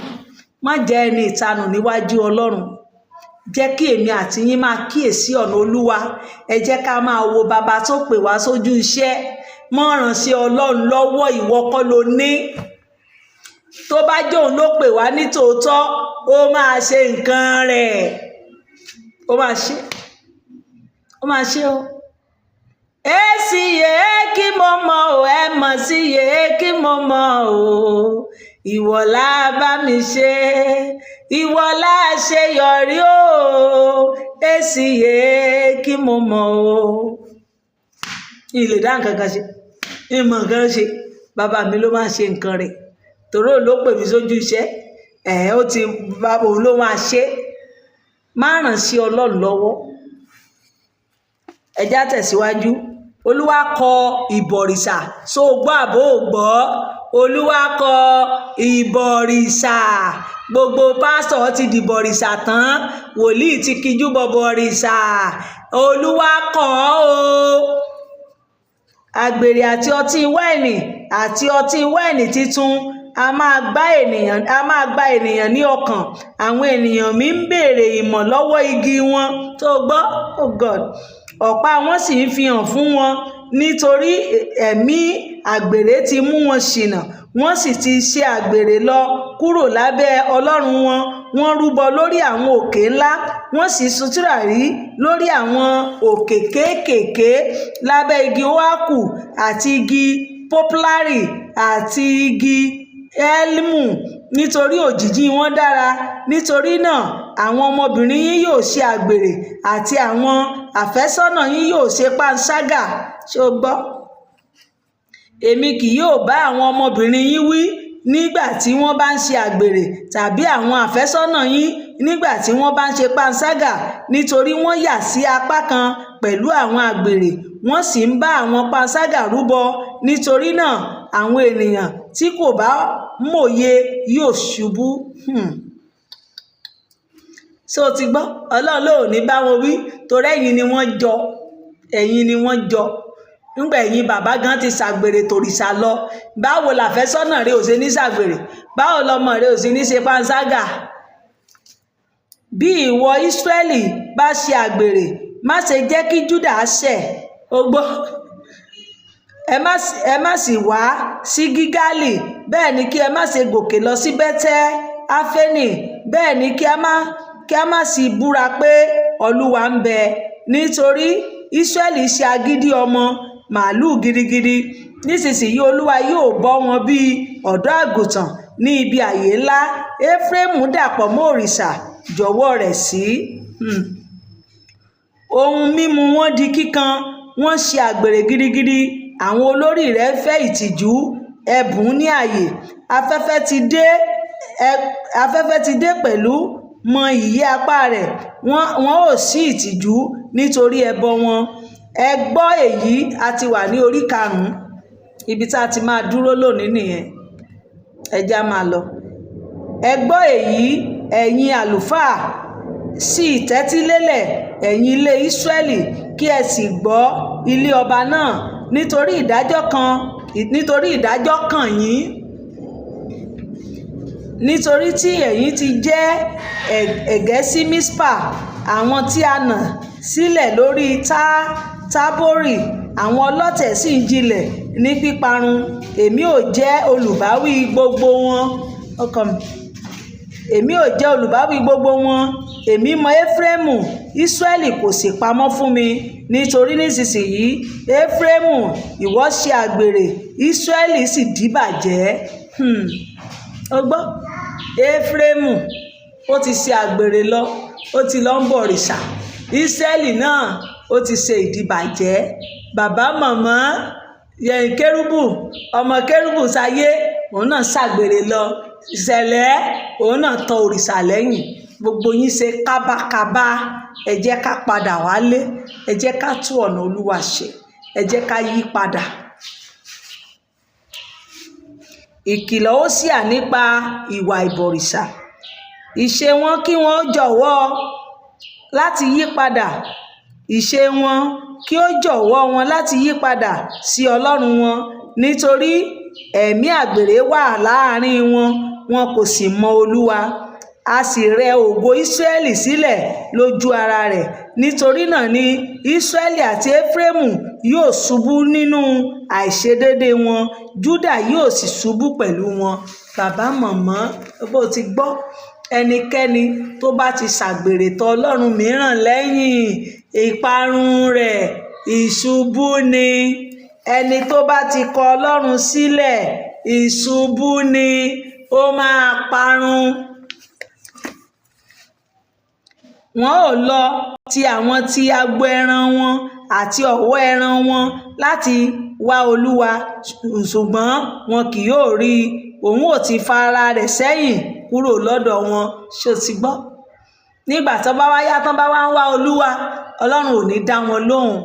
Má jẹ́ ẹni ìtanù níwájú Ọlọ́run. Jẹ́ kí èmi àti yín máa kíyèsí ọ̀nà Olúwa. Ẹ jẹ́ ká máa wo bàbá tó pè wá sójú iṣẹ́. Mọ́ràn sí Ọlọ́run lọ́wọ́. Ìwọ kọ́ ló ní. Tó bá jẹ́ òun ló pè wá ní tòótọ́, ó máa ṣe nǹkan rẹ̀, ó máa ṣe, ó máa ṣe o. Èsì yẹ kí mo mọ̀ o, ẹ mọ̀ sí yẹ kí mo mọ̀ o. Ìwọ la bá mi ṣe, ìwọ la ṣe yọrí o. Èsì yẹ kí mo mọ̀ o. Ilé dá nǹkan kan ṣe, ìmọ̀ nǹkan ṣe. Bàbá mi ló máa ṣe nǹkan rẹ̀, torí òun ló pè mí sójú iṣẹ́ ẹ̀. Ó ti òun ló máa ṣe. Má ràn sí Ọlọ́run lọ́wọ́. Ẹ já tẹ̀síwájú. Olúwa kọ ìbọ̀rìṣà. So gbọ́ àbó ò gbọ́? Olúwa kọ ìbọ̀rìṣà. Gbogbo pásítọ̀ ti dìbọ̀rìṣà tán, wòlíì ti kíjú bọ̀bọ̀rìṣà. Olúwa kọ o. Àgbèrè àti ọtí wáìnì àti ọtí wáìnì titun a máa gba ènìyàn ní ọkàn. Àwọn ènìyàn mi ń béèrè ìmọ̀ lọ́wọ́ igi wọn. Tó gbọ́? Oh God! Ọ̀pá wọn sì ń fi hàn fún wọn, nítorí ẹ̀mí àgbèrè ti mú wọn ṣìnà, wọ́n sì ti ṣe àgbèrè lọ kúrò lábẹ́ Ọlọ́run wọn. Wọ́n rúbọ lórí àwọn òkè ńlá, wọ́n sì sun tùràrí lórí àwọn òkè kéékèèké, lábẹ́ igi óákù àti igi pọ́púlárì àti igi élmù, nítorí òjìji wọn dára. Nítorí náà àwọn ọmọbìnrin yín yóò ṣe àgbèrè, àti àwọn àfẹ́sọ́nà yín yóò ṣe panṣágà. Ṣé o gbọ́? Èmi kì yóò bá àwọn ọmọbìnrin yín wí nígbà tí wọ́n bá ń ṣe àgbèrè, tàbí àwọn àfẹ́sọ́nà yín nígbà tí wọ́n bá ń ṣe panṣágà, nítorí wọ́n yà sí apá kan pẹ̀lú àwọn àgbèrè, wọ́n sì ń bá àwọn panṣágà rúbọ. Nítorí náà àwọn ènìyàn tí kò bá mòye yóò ṣubú. Ṣé o ti gbọ́? Ọlọ́run ló ní bá wọn wí, torí ẹ̀yin ni wọ́n jọ, ẹ̀yin ni wọ́n jọ. Nígbà ẹ̀yin bàbá gan ti ṣàgbèrè tòrìṣà lọ, báwo làfẹ́sọ́nà rẹ ò ṣe ní ṣàgbèrè? Báwo lọmọ rẹ ò ṣe ní ṣe panṣágà? Bí ìwọ Ísírẹ́lì bá ṣe àgbèrè, má ṣe jẹ́ kí Júdà ṣẹ̀. O gbọ́? Ẹ má sì wá sí Gígálì, bẹ́ẹ̀ ni kí ẹ má ṣe gòkè lọ sí Bẹ́tẹ́ Áfẹ́nì, bẹ́ẹ̀ ni kí a má sì búra pé, 'Olúwa ń bẹ,' nítorí Ísírẹ́lì ṣe agídí ọmọ màlúù gidigidi. Nísinsìnyí Olúwa yóò bọ́ wọn bí ọ̀dọ́ àgùntàn ní ibi ààyè ńlá. Éfrémù dàpọ̀ mọ́ òrìṣà, jọ̀wọ́ rẹ̀ sí. Ohun mímu wọn di kíkan, wọ́n ṣe àgbèrè gidigidi. Àwọn olórí rẹ̀ fẹ́ ìtìjú, ẹ̀bùn ní ààyè. Afẹ́fẹ́ ti dé pẹ̀lú mọ ìyẹ́ apá rẹ̀, wọn ò sí ìtìjú nítorí ẹbọ wọn. Ẹ gbọ́ èyí, a ti wà ní orí karùn-ún, ibi tá a ti máa dúró lónìí nìyẹn. Ẹ já máa lọ. Ẹ gbọ́ èyí, ẹ̀yin àlùfáà, sì tẹ́tílélẹ̀, ẹ̀yin ilé Ísírẹ́lì, kí ẹ sì gbọ́, ilé ọba náà, nítorí ìdájọ́ kàn yín. Nítorí tí ẹ̀yin ti jẹ́ ẹ̀gẹ́ sí Mispa, àwọn tí a nà sílẹ̀ lórí Tábórì, àwọn ọlọ̀tẹ̀ sì ń jilẹ̀ ní píparun. Èmi ó jẹ́ olùbáwí gbogbo wọn. Ọkàn mi. Èmi ò jẹ́ olùbáwí gbogbo wọn. Èmi mọ Éfrémù, Ísírẹ́lì kò sì pamọ́ fún mi. Nítorí nísinsìnyí, Éfrémù, ìwọ ṣe àgbèrè, Ísírẹ́lì sì díbàjẹ́. O gbọ́, Éfrémù ó ti ṣe àgbèrè lọ, ó ti lọ ń bọ òrìṣà. Ísírẹ́lì náà ó ti ṣe ìdíbàjẹ́. Bàbá màmá yẹn kérúbù, ọmọ kérúbù sáyé, òun náà ṣàgbèrè lọ. Ìṣẹ̀lẹ̀ òun náà tọ òrìṣà lẹ́yìn. Gbogbo yín ṣe kábákábá. Ẹ jẹ́ ká padà wálé, ẹ jẹ́ ká tú ọ̀nà Olúwa ṣe, ẹ jẹ́ ká yí padà. Ìkìlọ̀ Hósíà nípa ìwà ìbọ̀rìṣà. Ìṣe wọn kí wọ́n jọ̀wọ́ láti yí padà. Ìṣe wọn kí ó jọ̀wọ́ wọn láti yí padà sí Ọlọ́run wọn, nítorí ẹ̀mí àgbèrè wà láàrin wọn, wọn kò sì mọ Olúwa. A sì rẹ ògo Ísírẹ́lì sílẹ̀ lójú ara rẹ̀. Nítorí náà ni Ísírẹ́lì àti Éfrémù yóò ṣubú nínú àìṣedéédé wọn, Júdà yóò sì ṣubú pẹ̀lú wọn. Bàbá màmá, bó ti gbọ́, ẹnikẹ́ni tó bá ti ṣàgbèrè tọ Ọlọ́run mìíràn lẹ́yìn, ìparun rẹ̀ ìṣubú ni. Ẹni tó bá ti kọ Ọlọ́run sílẹ̀, ìṣubú ni, ó máa parun. Wọn ò lọ ti àwọn tí agbo ẹran wọn àti ọ̀wọ́ ẹran wọn láti wá Olúwa, ṣùgbọ́n wọn kì yóò rí i. Òun ò ti fa ara rẹ̀ sẹ́yìn kúrò lọ́dọ̀ wọn. Ṣé o ti gbọ́? Nígbà tán bá wá yá, tán bá wá ń wá Olúwa, Ọlọ́run ò ní dá wọn lóhùn.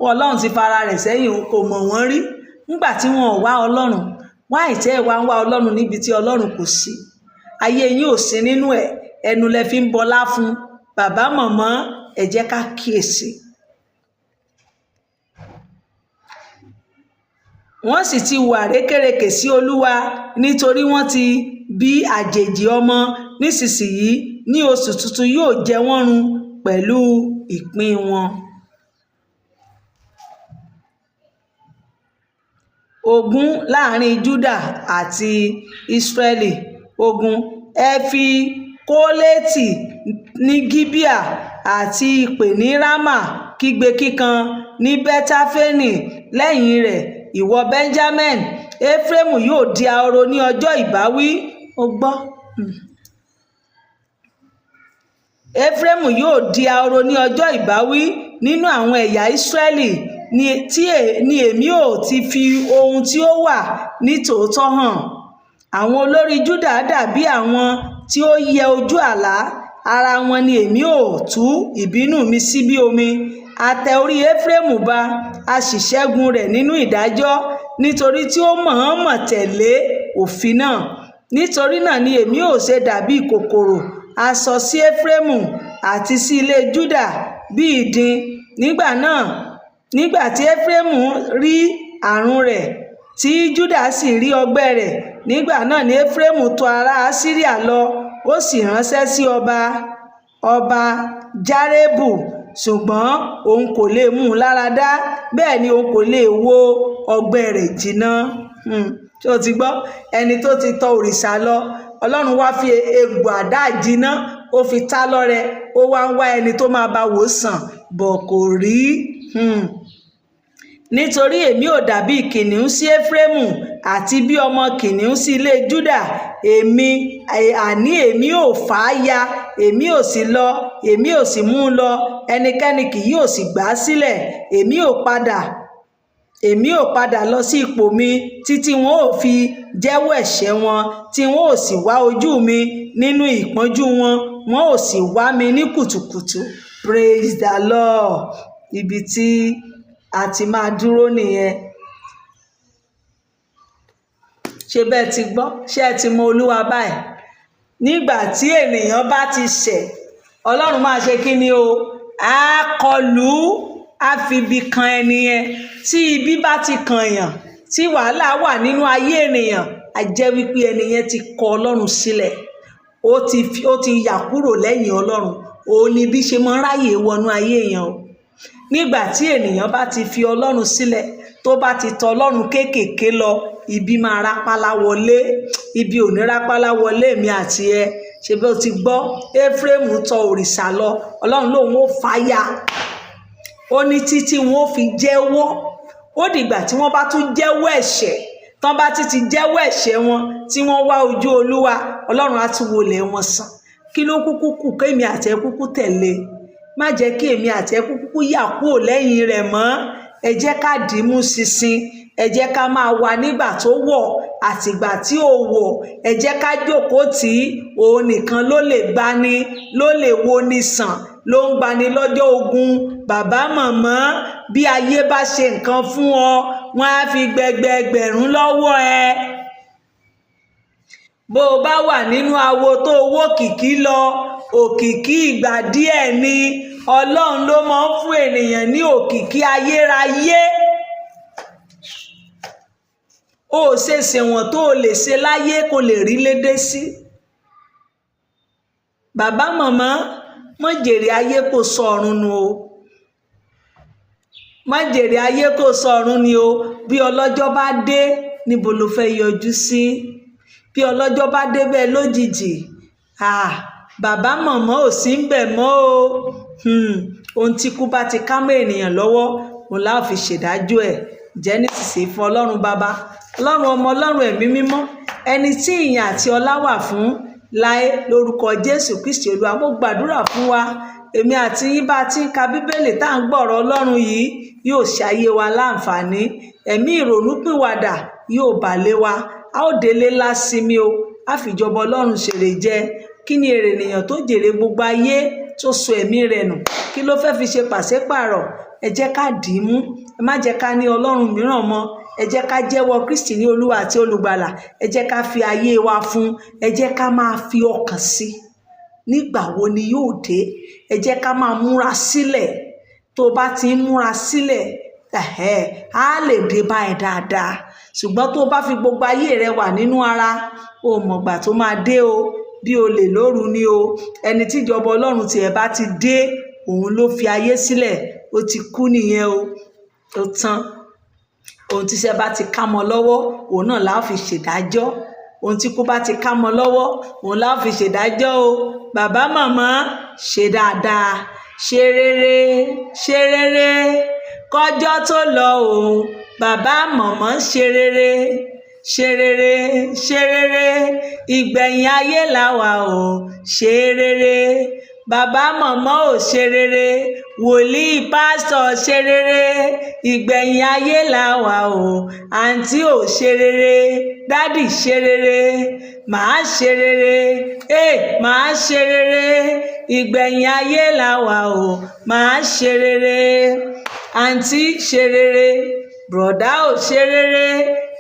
Ọlọ́run ti fa ara rẹ̀ sẹ́yìn, kò mọ̀ wọ́n rí. Nígbà tí wọn ò wá Ọlọ́run, wá ìtẹ́ ẹ̀ wá ń wá Ọlọ́run níbi tí Ọlọ́run kò sí. Ayé yín ò sí nínú ẹ̀, ẹnu lẹ fi ń bọlá fún. Bàbá màmá, ẹ jẹ́ ká kíyèsí. Wọ́n sì ti wà rékèrèkè sí Olúwa, nítorí wọ́n ti bí àjèjì ọmọ. Nísinsìnyí ní oṣù tuntun yóò jẹ wọ́n run pẹ̀lú ìpín wọn. Ogun láàrin Júdà àti Ísírẹ́lì. Ogun. Ẹ fi Kólétì ní Gíbíà àti ìpè ní Rámà kígbe kíkan ní Bẹ́táfénì lẹ́yìn rẹ̀, ìwọ Benjamin. Éfrémù yóò di ahoro ní ọjọ́ ìbáwí. O gbọ́. Éfrémù yóò di ahoro ní ọjọ́ ìbáwí nínú àwọn ẹ̀yà Ísírẹ́lì ni èmi ò ti fi ohun tí ó wà ní tòótọ́ hàn. Àwọn olórí Júdà dàbí àwọn tí ó yẹ ojú àlá, ara wọn ni èmi ò tú ìbínú mi sí bí omi. A tẹ orí Éfrémù ba, a sì ṣẹ́gun rẹ̀ nínú ìdájọ́, nítorí tí ó mọ̀ọ́mọ̀ tẹ̀lé òfin náà. Nítorí náà ni èmi ò ṣe dàbí kòkòrò asọ sí Éfrémù àti sí ilé Júdà bí ìdin. Nígbà náà, nígbà tí Éfrémù rí àrùn rẹ̀, tí Júdà sì rí ọgbẹ́ rẹ̀, nígbà náà ni Éfrémù tọ̀ ará Asiria lọ, ó sì ránṣẹ́ sí ọba Járébu, ṣùgbọ́n òun kò lè mú un láradá, bẹ́ẹ̀ ni òun kò lè wo ọgbẹ́ rẹ̀ jìnnà. Ṣé o ti gbọ́? Ẹni tó ti tọ òrìṣà lọ, Ọlọ́run wá fi egbò àdá jiná, ó fi ta lọ́rẹ, ó wá ń wá ẹni tó máa bá wò sàn, bọ̀ kò rí. Nítorí èmi ò dàbí kìnnìún sí Éfrémù àti bí ọmọ kìnnìún sí ilé Júdà. Èmi, àní èmi ò fà á ya, èmi ò sì lọ, èmi ò sì mú un lọ, ẹnikẹ́ni kì yóò sì gbà á sílẹ̀. Èmi ò padà lọ sí ipò mi títí wọn ò fi jẹ́wọ́ ẹ̀ṣẹ̀ wọn, tí wọn ò sì wá ojú mi nínú ìpọ́njú wọn, wọn ò sì wá mi ní kùtùkùtù. Praise the Lord. Ibi tí a ti máa dúró nìyẹn. Ṣé bẹ́ẹ̀ ti gbọ́? Ṣé ẹ ti mọ Olúwa báyìí? Nígbà tí ènìyàn bá ti ṣẹ̀, Ọlọ́run máa ṣe kí ni o? Á kọlù ú, á fi ibi kan ẹni yẹn. Tí ibi bá ti kàn yàn, tí wàhálà wà nínú ayé ènìyàn, a jẹ́ wípé ẹni yẹn ti kọ Ọlọ́run sílẹ̀. Ó ti yà kúrò lẹ́yìn Ọlọ́run. Òun ni bí ṣe máa ń ráyè wọnú ayé èèyàn o. Nígbà tí ènìyàn bá ti fi Ọlọ́run sílẹ̀, tó bá ti tọ Ọlọ́run kéékèèké lọ, ibi máa rápálá wọlé. Ibi ò ní rápálá wọlé èmi àti ẹ. Ṣe bí o ti gbọ́, Éfrémù tọ òrìṣà lọ, Ọlọ́run lòun ó fàya. Ó ní títí wọn ó fi jẹ́wọ́. Ó dìgbà tí wọ́n bá tún jẹ́wọ́ ẹ̀ṣẹ̀, tán bá ti ti jẹ́wọ́ ẹ̀ṣẹ̀ wọn, tí wọ́n wá ojú Olúwa, Ọlọ́run á tún wọlé wọn sàn. Kí ló kúkú kù kémi àti ẹ kúkú tẹ̀lé? Má jẹ́ kí èmi àti ẹ kúkú yà kúrò lẹ́yìn rẹ̀ mọ́. Ẹ jẹ́ ká dìímú ṣinṣin. Ẹ jẹ́ ká máa wà nígbà tó wọ̀ àtìgbà tí ò wọ̀. Ẹ jẹ́ ká jókòó tì í. Òun nìkan ló lè gbani, ló lè wo ni sàn, ló ń gbani lọ́jọ́ ogun. Bàbá, màmá, bí ayé bá ṣe nǹkan fún ọ, wọ́n á fi gbẹgbẹgbẹ̀rún lọ́wọ́ ẹ. Bó o bá wà nínú awo tó wó kìkì lọ, òkìkí ìgbà díẹ̀ ni. Ọlọ́run ló máa ń fún ènìyàn ní òkìkí ayérayé. O ò ṣe ṣèwọ̀n tó o lè ṣe láyé kó lè rí lédè sí. Bàbá, màmá, má jèrè ayé kó sọ ọ̀run nù o. Má jèrè ayé kó sọ ọ̀run ni o. Bí ọlọ́jọ́ bá dé, níbo lo fẹ́ yọjú sí? Bí ọlọ́jọ́ bá dé bẹ́ẹ̀ lójijì, ah, bàbá, màmá ò sí ń bẹ̀ mọ́ o. Ohun tí ikú bá ti ká mọ́ ènìyàn lọ́wọ́, òun la ó fi ṣèdájọ́ ẹ̀. Jẹ́ nísinsìnyí fún Ọlọ́run Baba, Ọlọ́run Ọmọ, Ọlọ́run Ẹ̀mí Mímọ́, ẹni tí ìyìn àti ọlá wà fún láé, lórúkọ Jésù Kristi Olúwa. Mo gbàdúrà fún wa, èmi àti yín, bá ti ń ka Bíbélì, tá à ń gbọ́rọ̀ Ọlọ́run yìí, yóò ṣe ayé wa láǹfààní. Ẹ̀mí ìrònúpìwàdà yóò bà lé wa. A ó délé lásinmi o, a fìjọba Ọlọ́run ṣèrè jẹ. Kí ni èrè ènìyàn tó jèrè gbogbo ayé, tó sọ ẹ̀mí rẹ̀ nù? Kí ló fẹ́ fi ṣe pàṣípààrọ̀? Ẹ jẹ́ ká dì í mú. Ẹ má jẹ́ ká ní ọlọ́run mìíràn mọ́. Ẹ jẹ́ ká jẹ́wọ́ Kristi ní Olúwa àti Olùgbàlà. Ẹ jẹ́ ká fi ayé wa fún. Ẹ jẹ́ ká máa fi ọkàn sí nígbà wo ni yóò dé. Ẹ jẹ́ ká máa múra sílẹ̀. Tó bá ti ń múra sílẹ̀, ẹ̀hẹ́, á lè dé bá ẹ dáadáa. Ṣùgbọ́n tó bá fi gbogbo ayé rẹ wà nínú ara, o mọ̀gbà tó máa dé o, bí olè lóru ni o. Ẹni tí ìjọba Ọlọ́run tiẹ̀ bá ti dé, òun ló fi ayé sílẹ̀, ó ti kú nìyẹn o, ó tán. Ohun tíṣẹ́ bá ti ká mọ́ lọ́wọ́, òun náà la ó fi ṣèdájọ́. Ohun tí kú bá ti ká mọ́ lọ́wọ́, òun la ó fi ṣèdájọ́ o. Bàbá, màmá, ṣe dáadáa, ṣe rere, ṣe rere kọjọ́ tó lọ o. Bàbá, màmá, ṣe rere, ṣe rere, ṣe rere. Ìgbẹ̀yìn ayé la wà o, ṣe rere. Bàbá, màmá ò ṣe rere. Wòlíì, pásítọ̀, ṣe rere. Ìgbẹ̀yìn ayé la wà o. Àǹtí ò ṣe rere. Daddy, ṣe rere. Màá ṣe rere, ẹ màá ṣe rere. Ìgbẹ̀yìn ayé la wà o, màá ṣe rere. Àǹtí, ṣe rere. Bùrọ̀dá ò ṣe rere.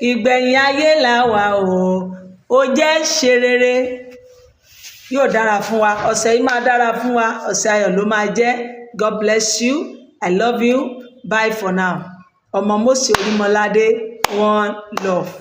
Ìgbẹ̀yìn ayé la wà o, ó jẹ́ ṣe rere. Yóò dára fún wa. Ọ̀sẹ̀ yìí máa dára fún wa. Ọ̀sẹ̀ ayọ̀ ló máa jẹ́. God bless you. I love you. Bye for now. Ọmọ Mósè Orímọládé. One love.